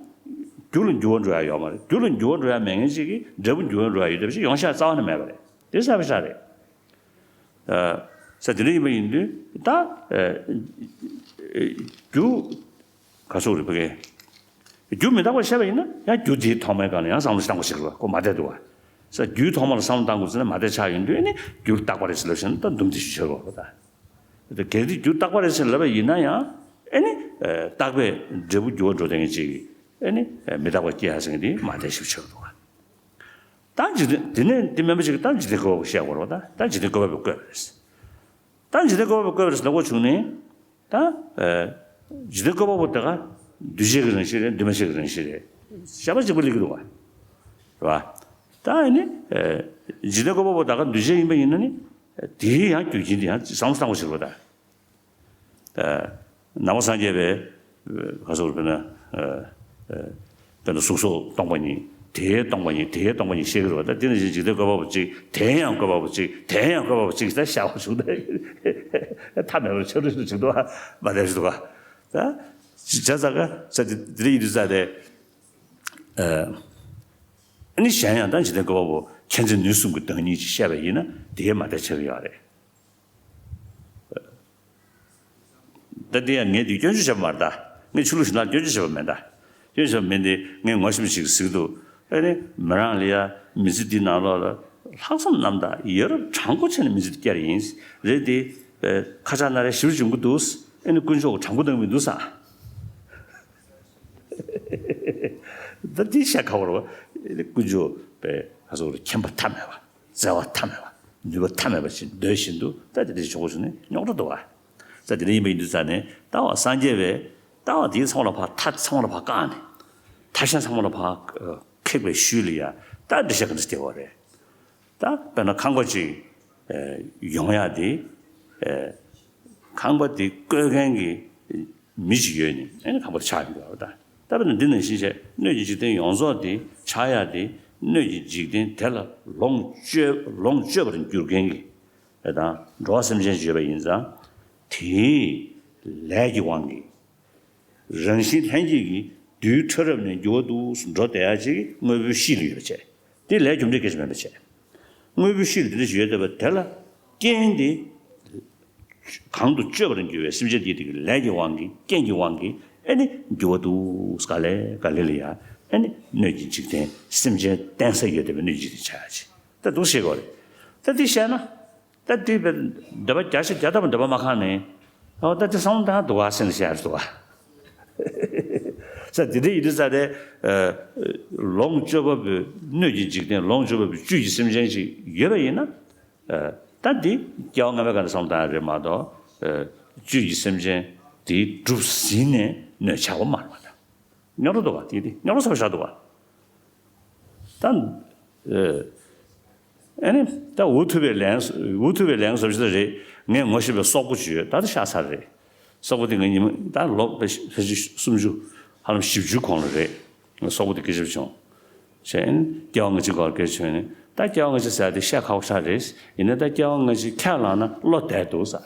རྒྱུ་ལ་འགྱུར་བ་འགྲོ་ཡ་ཡོད་མ་རེད། རྒྱུ་ལ་འགྱུར་བ་འགྲོ་ཡ་མེད་མཁན་ཅིག་གིས་འབྲས་བུ་འགྱུར་བ་འགྲོ་ཡ་ཡོད་བསྡད་པ་ཞིག་ཡོང་ཤག་རྩ་བ་ནས་མེད་པ་རེད། དེ་གསལ་པོ་ཞིག་རེད། ཨ། ས་དེ་འདྲ་ཡིན་པ་ཡིན་དུས་ད་ཨ་རྒྱུ་ག་ཚོད་རེད་ཕ་གི། རྒྱུ་མི་རྟག་པར་བཤད་པ་ཡིན་ན་ཡང་རྒྱུ་དེའི་ཐོག་མའི་སྒང་ལ་ཡང་བསམ་བློ་ཞིག་བཏང་དགོས་ཤིག་རེད་པ། ཁོ་མ་བསྡད་འདུག་བ། ས་རྒྱུའི་ཐོག་མ་ལ་བསམ་བློ་བཏང་དགོས་ཟེར་ན་མ་བསྡད་ཆགས་ཡོང་དུས་ཨ་ནི་རྒྱུ་རྟག་པ་རེད་ཟེར་ལབ་བཞག་ན་ད་འདུམ་འགྲིག་ཞིག་ཆགས་རོགས་ད། ད་གལ་ཏེ་རྒྱུ་རྟག་པ་རེད་ཟེར་ལབ་པ་ཡིན་ན་ཡང་ཨ་ནི་རྟག་པའི་འབྲས་བུ་འགྱུར་བ་འགྲོ་བསྡད་མཁན་ཅིག་ཨ་ནི་མི་རྟག་པ་སྐྱེ་ཡ་ཟེར་མཁན་དེ་མ་བསྡད་ཞིག་ཆགས་འདུག་བ། ད་འཇིག་རྟེན་དེ་ནས་དེ་མིན་པ་ཞིག་ད་འཇིག་རྟེན་བཀོད་པ་པོ་བཤད་དགོས་རེད་པ། ད་ད་འཇིག་རྟེན་བཀོད་པ་པོས་བཀོད་པ་རེད། ད་འཇིག་རྟེན་བཀོད་པ་པོས་བཀོད་པ་རེད་ཟེར་ན་གོ་བྱུང་ནས་ད་ཨ་འཇིག་རྟེན་བཀོད་པ་པོ་དེ་ག་འདུས་བྱས་ཀྱི་རང་བཞིན་རེད། འདུས་མ་བྱས་ཀྱི་རང་བཞིན་རེད། བྱ་བ་གཅིག་པ་སླེབས་ཀྱི་འདུག་བ། རེད་པ། ད་ཨ་ནི་ཨ་འཇིག་རྟེན་བཀོད་པ་པོ་ད་ག་འདུས་བྱས་ཡིན་པ་ཡིན་ན་ནི་དེའི་ཡང་རྒྱུ་རྐྱེན་དེ་ཡང་བསམ་བློ་བཏང་དགོས་ཞིག་རེད་པ་ད། ནང་པ་སངས་རྒྱས་པའི་ག་ཚོད་རེད་པས་ན། དཔེར་ན་གཟུགས་སོགས་སྟོང་པ་ཉིད། དེའི་སྟོང་པ་ཉིད། དེའི་སྟོང་པ་ཉིད་བཤད་ཀྱི་རེད་པ། ད་དེ་ནང་བཞིན་འཇིག་རྟེན་བཀོད་པ་པོ་གཅིག་དེའི་ཡང་བཀོད་པ་པོ་གཅིག་དེའི་ཡང་བཀོད་པ་པོ་གཅིག་ད་བཤད་པ་བྱུང་ད། ཐ་མལ་པར་ཆ་རུ་ཞིག་འདུག་པ། མ་བསྡད་ཞིག་འདུག་པ། ད་བྱ་ས་ག་ས་དེ་དེ་འདྲ་ཡིན་དུས་ས་དེ། ཨ་ནི་གཞན་ཡང་ད་འཇིག་རྟེན་བཀོད་པ་པོ་མཁྱེན་བརྩེ་ནུས་གསུམ་གྱི་བདག་ཉིད་ཅེས་བཤད་པ་ཡིན་ན་དེའི་མ་བསྡད་ཆགས་ཀྱི་ཡོད་རེད། ད་འདི་ཡང་ངས་འདི་སྐྱོན་བརྗོད་བྱས་པ་མ་རེད་ད། ངས་ཆོས་ལུགས་གཞན་དག་སྐྱོན་བརྗོད་བྱས་པ་མེད་ད། སྐྱོན་བརྗོད་བྱས་པ་མེད་འདི་ངས་ངོ་ཤེས་པ་ཞིག་གིས་ཟེར་གྱི་འདུག་ཨ་ནི་མི་རང་ལ་ཡ་མི་ཚེ་འདི་ནང་ལོགས་ལ་ལྷག་བསམ་རྣམ་དག་ཡ་རབས་དྲང་པོ་བྱས་ནས་མི་ཚེ་འདི་བསྐྱལ་ཡིན། རེད་དེ། ཨེ་ཁ་ཆག་སྣ་རལ་ཞེ་པོ་ཅིག་ཡོང་གི་འདུག་ཨ་ནི་དཀོན་མཆོག་དྲང་པོ་གནང་གི་མི་འདུག་ས། ད་འདི་བཤད་ཁག་པོ་རེད་པ། ཨ་ནི་དཀོན་མཆོག་པའི་ག་ཚོད་རེད། མཁྱེན་པ་མཐའ་མེད་པ། བརྩེ་བ་མཐའ་མེད་པ། ནུས་པ་མཐའ་མེད་པ་ཞིག་འདོད་བཞིན་དུ་ད་དེ་འདྲ་ཞིག་བྱུང་བ་བྱུང་ན་རྙོག་དྲ་འདུག་ག་ད་དེ་འདྲ་ཡིན་པ་ཡིན་དུས་ཙང་ནས་ལྟ་བ་སངས་རྒྱས་པའི་ལྟ་བ་དེའི་ཚང་མ་ལ་ཕར་མཐའ་ཚང་མ་ལ་ཕར་བཀག་ནས་ཐ་ཤལ་ཚང་མ་ལ་ཕར་ཁེགས་པའི་ཤུལ་ལ་ཡ་ད་འགྲེལ་བཤད་ག་འདྲ་སྟེར་བ་རེད། ད་དཔེར་ན་ཁང་པ་ཅིག་ཡོང་ཡ་དེ། ཁང་པ་དེ་བཀོད་མཁན་གྱི་མི་ཞིག་ཡོད་ནི་ཨ་ནི་ཁང་པ་དེ་ཆགས་ཡོང་གི་རེད་པ། ད་དཔེར་ན་འདི་ནང་བཞིན་བྱས་སྣོད་ཀྱི་འཇིག་རྟེན་ཡོངས་རྫོགས་དེ་ཆགས་ཡ་དེ་སྣོད་ཀྱི་འཇིག་རྟེན་དེ་ལ་ལོངས་སྤྱོད་ལོངས་སྤྱོད་པར་འགྱུར་མཁན་གྱི་དང་འགྲོ་བ་སེམས་ཅན་ཞིག་ཡོད་པ་ཡིན་ཙང་། དེའི་ལས་ཀྱི་དབང་གིས་རང་བཞིན་ལྷན་སྐྱེས་ཀྱི་རྡུལ་ཕྲ་རབ་ནས་འགྱུར་བ་འདུག་འགྲོ་བསྡད་ཡ་ཅིག་དངོས་པོའི་གཤིས་ལ་ཡོད་པ་བྱས། དེ་ལས་རྒྱུ་འབྲས་སྐད་ཆ་མེད་པ་བྱས། དངོས་པོའི་གཤིས་ལ་དེ་འདྲ་ཞིག་ཡོད་བསྡད་པ་དེ་ལ་རྐྱེན་དེ། གང་དུ་སྤྱོད་པར་འགྱུར་བའི་སེམས་ཅན་དེ་དག་གི་ལས་ཀྱི་དབང་གིས་རྐྱེན་གྱི་དབང་གིས་ཨ་ནི་འགྱུར་བ་འདུག་ག་ལེ་ག་ལེ་ལ་ཡ་ཨ་ནི་སྣོད་ཀྱི་འཇིག་རྟེན་སེམས་ཅན་བརྟེན་ས་ཡོད་བསྡད་པའི་སྣོད་ཀྱི་འཇིག་རྟེན་ཆགས་ཡ་ཅིག་ད་འདུག་ཤེས་དགོས་རེད། ད་འདི་བཤད་ན། ད་འདི་བས་འདོད་པ་རྒྱ་ཆེ་རྒྱ་ཐོབ་འདོད་པ་མ་ཁེངས་ནས། ཨོ་ད་འདི་བསམ་བློ་བཏང་འདུག་ག་སེམས་ཤར་འདུག་ག་ས་དེ་འདྲ་ཡིན་དུས་ས་དེ། ལོངས་སྤྱོད་པ་པོའི་སྣོད་ཀྱི་འཇིག་རྟེན་ལོངས་སྤྱོད་པ་པོའི་བཅུད་ཀྱི་སེམས་ཅན་ཞིག་ཡོད་པ་ཡིན་ན། ད་འདི་སྐྱེ་བ་སྔ་མའི་སྐབས་ནས་བསམ་བློ་བཏང་ཡ་རེད་མ་གཏོགས། བཅུད་ཀྱི་སེམས་ཅན་དེ་གྲུབ་ཟིན་ནས་སྣོད་ཆགས་པ་མ་རེད་པ་ད། རྙོག་དྲ་འདུག་ག་དེ་དེ་རྙོག་དྲ་ཚ་པོ་ཞིག་འདུག་ག་ད། ཨ་ནི་ད་འུ་ཐུག་པའི་ལན་འུ་ཐུག་པའི་ལན་བཟོ་ཞིག་ད་རེད། ངས་ངོ་ཤེས་པའི་སོག་པོ་ཅིག་ཡོད། ད་ད་ཤ་ཚ་རེད། སོག་པོ་དེ་ངའི་ཉི་མ་ད་ལོ་ཕལ་ཆེར་སུམ་ཅུ་ཧ་ལམ་བཞི་བཅུའི་གོང་ལ་རེད། སོག་པོ་དེ་སྐད་ཆ་བྱུང་། བྱས་ནས་སྐྱེ་བ་སྔ་ཕྱི་སྐོར་སྐད་ཆ་བྱུང་ནས་ད་སྐྱེ་བ་སྔ་ཕྱི་ཟེར་ཡ་དེ་བཤད་ཁག་པོ་ཞིག་རེད། ཡིན་ན་ད་སྐྱེ་བ་སྔ་ཕྱི་ཁས་བླངས་ན་བློ་བདེ་འདུག་ཟེར།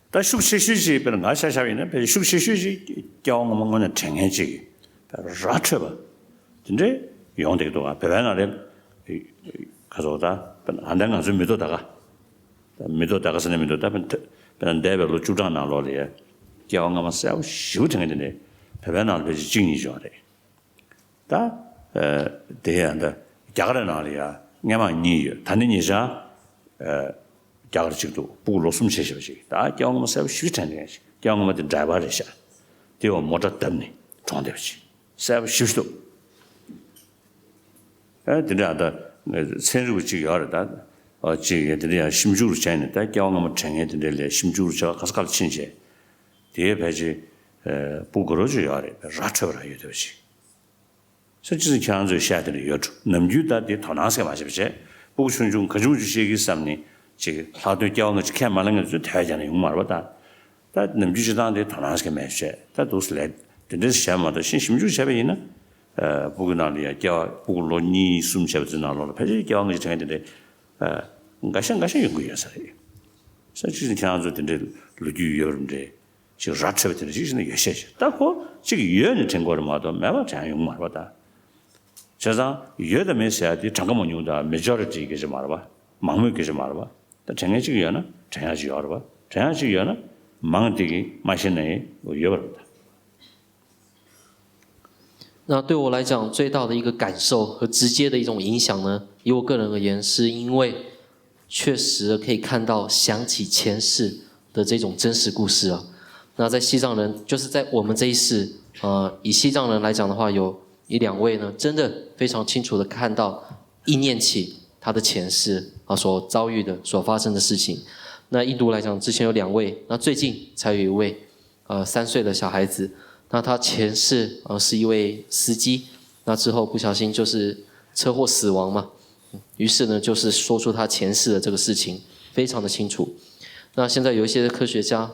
ད་ཤུགས་ཆེ་ཤོས་ཅིག་དཔེར་ན་ང་ཆ་བཞག་པ་ཡིན་ན་དཔེ་ཤུགས་ཆེ་ཤོས་ཅིག་སྐྱེ་བ་སྔ་མ་དངོས་གནས་དྲན་མཁན་ཅིག་གི་ར་འཕྲོད་པ་དེ་འདྲས་ཡོང་བསྡད་ཀྱི་འདུག་ག་བོད་པའི་ནང་ལ་ག་ཚོད་ད་དཔེར་ན་ཨ་ནི་ང་ཚོའི་མི་ཐོག་ད་ག་ད་མི་ཐོག་ད་ག་ཟེར་ན་མི་ཐོག་ད་དཔེར་ན་དཔེར་ན་འདས་པའི་ལོ་བཅུ་གྲངས་ནང་ལོགས་ལ་ཡ་སྐྱེ་བ་སྔ་མ་གསལ་པོ་ཞེ་པོ་དྲན་མཁན་དེ་འདྲས་བོད་པའི་ནང་ལ་ཕལ་ཆེར་གཅིག་གཉིས་ཅིག་ཡོད་རེད། ད། ཨ། དེ་ཡང་ད་རྒྱ་གར་ནང་ལ་ཡ་སྔས་མ་གཉིས་ཡོད། ད་ནི་ཉེ་ཆར། ཨ། རྒྱ་གར་གཅིག་འདུག་སྤུ་གུ་ལོ་གསུམ་བྱས་བཞག་པ་ཞིག་ད་སྐྱེ་བ་སྔ་མ་གསལ་པོ་ཞེ་པོ་དྲན་མཁན་ཞིག་སྐྱེ་བ་སྔ་མ་དེ་ཌ་རའི་བར་རེད་ཤག་དེ་བ་མོ་ཊ་བརྡབས་ནས་གྲོངས་བསྡད་པ་ཞིག་གསལ་པོ་ཞེ་པོ་ཞིག་འདུག་ཨ། དེ་འདྲ་ད་ཚན་རིག་པ་གཅིག་ཡོད་རེད་ད། ཨ། གཅིག་ཡོད། དེ་འདྲ་ཡང་ཞིབ་འཇུག་བྱས་ནས་ད་སྐྱེ་བ་སྔ་མ་དྲན་མཁན་དེ་འདྲ་ལ་ཞིབ་འཇུག་བྱས་ག་ས་ག་ལ་ཕྱིན་བྱས། དེའི་ཕལ་ཆེར། ཨ། སྤུ་གུ་རོ་ཅིག་ཡོད་རེད། ར་འཕྲོད་པ་རང་ཡོད་བསྡད་པ་ཞིག་སོ་ཅི་ཟིན་ཁྱེད་རང་ཚོས་བཤད་དེ་ནས་ཡོད་འགྲོ། ནམ་རྒྱུན་ད་དེ་དོ་སྣང་ཟེར་མ་བྱེད་པ་བྱས། སྤུ་གུ་ཆུང་ཆུང་ག་ཅུང་ཅུང་བཤད་ཀྱི་བསམ་ནས་ཅིག་ལྷག་དོན་སྐྱེ་བ་སྔ་ཕྱི་ཁས་མ་ལེན་མཁན་ཚོས་དེ་བས་ཀྱང་ཡོང་མ་རེད་པ་ད། ད་ནམ་རྒྱུན་སྤྱིར་བཏང་དེ་དོ་སྣང་ཟེར་མ་བྱས། ད་འདུག་སེ་ལས་དེ་འདྲས་བྱས་མ་གཏོགས་ཤིང་ཞིབ་འཇུག་བྱས་པ་ཡིན་ན། ཨ། སྤུ་གུ་ནང་ལ་ཡང་སྐྱེ་བ་སྤུ་གུ་ལོ་གཉིས་གསུམ་བྱས་པ་ཚོའི་ནང་ལོགས་ལ་ཕལ་ཆེར་སྐྱེ་བ་སྔ་ཕྱི་དྲན་མཁན་དེ་འདྲས། ཨ། འགའ་ཤས་འགའ་ཤས་ཡོང་གི་ཡོད་ས་རེད། སོ་ཅི་ཟིན་ཁྱེད་རང་ཚོ་དེ་འདྲས་ལོ་རྒྱུས་ཡོད་རུང་འདྲས། ཅིག་ར་འཕྲོད་པ་དེ་འདྲ་ཅིག་བྱས་ན་ཡོད་ཤས་ཤིག་ད་ཁོ་ཅིག་ཡོད་ནས་དྲན་དགོས་རེད་མ་གཏོགས་མེད་པ་དྲན་ཡོང་མ་རེད་པ་ད། བྱས་ཙང་ཡོད་དང་མེད་ཟེར་ཡ་དེ་གྲངས་ཀ་མང་ཉུང་དང་མེ་ཇོ་རི་ཊི་སྐད་ཆ་མ་རེད་པ། མང་མོས་སྐད་ཆ་མ་རེད་པ། ད་དྲན་མཁན་གཅིག་ཡོད་ན་དྲན་ཡ་གཅིག་ཡོད་རེད་པ། དྲན་ཡ་གཅིག་ཡོད་ན་མང་དེ་གིས་མ་ཤེས་ན་ཡོད་པ་རེད་པ། 那对我来讲，最大的一个感受和直接的一种影响呢，以我个人而言，是因为确实可以看到想起前世的这种真实故事啊。那在西藏人，就是在我们这一世，呃，以西藏人来讲的话，有一两位呢，真的非常清楚的看到，一念起他的前世啊所遭遇的、所发生的事情。那印度来讲，之前有两位，那最近才有一位，呃，三岁的小孩子，那他前世呃是一位司机，那之后不小心就是车祸死亡嘛，于是呢就是说出他前世的这个事情，非常的清楚。那现在有一些科学家，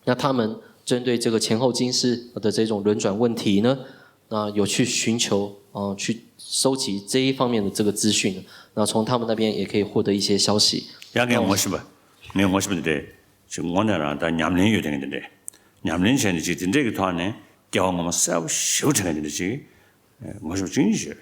那他们针对这个前后今世的这种轮转问题呢，那有去寻求，呃，去收集这一方面的这个资讯，那从他们那边也可以获得一些消息。 ཡང་ངས་ངོ་ཤེས་པ། ངས་ངོ་ཤེས་པ་འདི་འདྲས་ཅིག་དངོས་གནས་རང་ད་ཉམས་ལེན་ཡོད་དེ་འདི་འདྲས་ཉམས་ལེན་བྱས་ནས་ཅིག་དེ་འདྲས་ཀྱི་ཐོག་ནས་སྐྱེ་བ་སྔོན་མ་གསལ་པོ་ཞེ་པོ་དྲན་མཁན་འདི་འདྲས་ཅིག་ངོ་ཤེས་པ་ཅིག་ཡོད།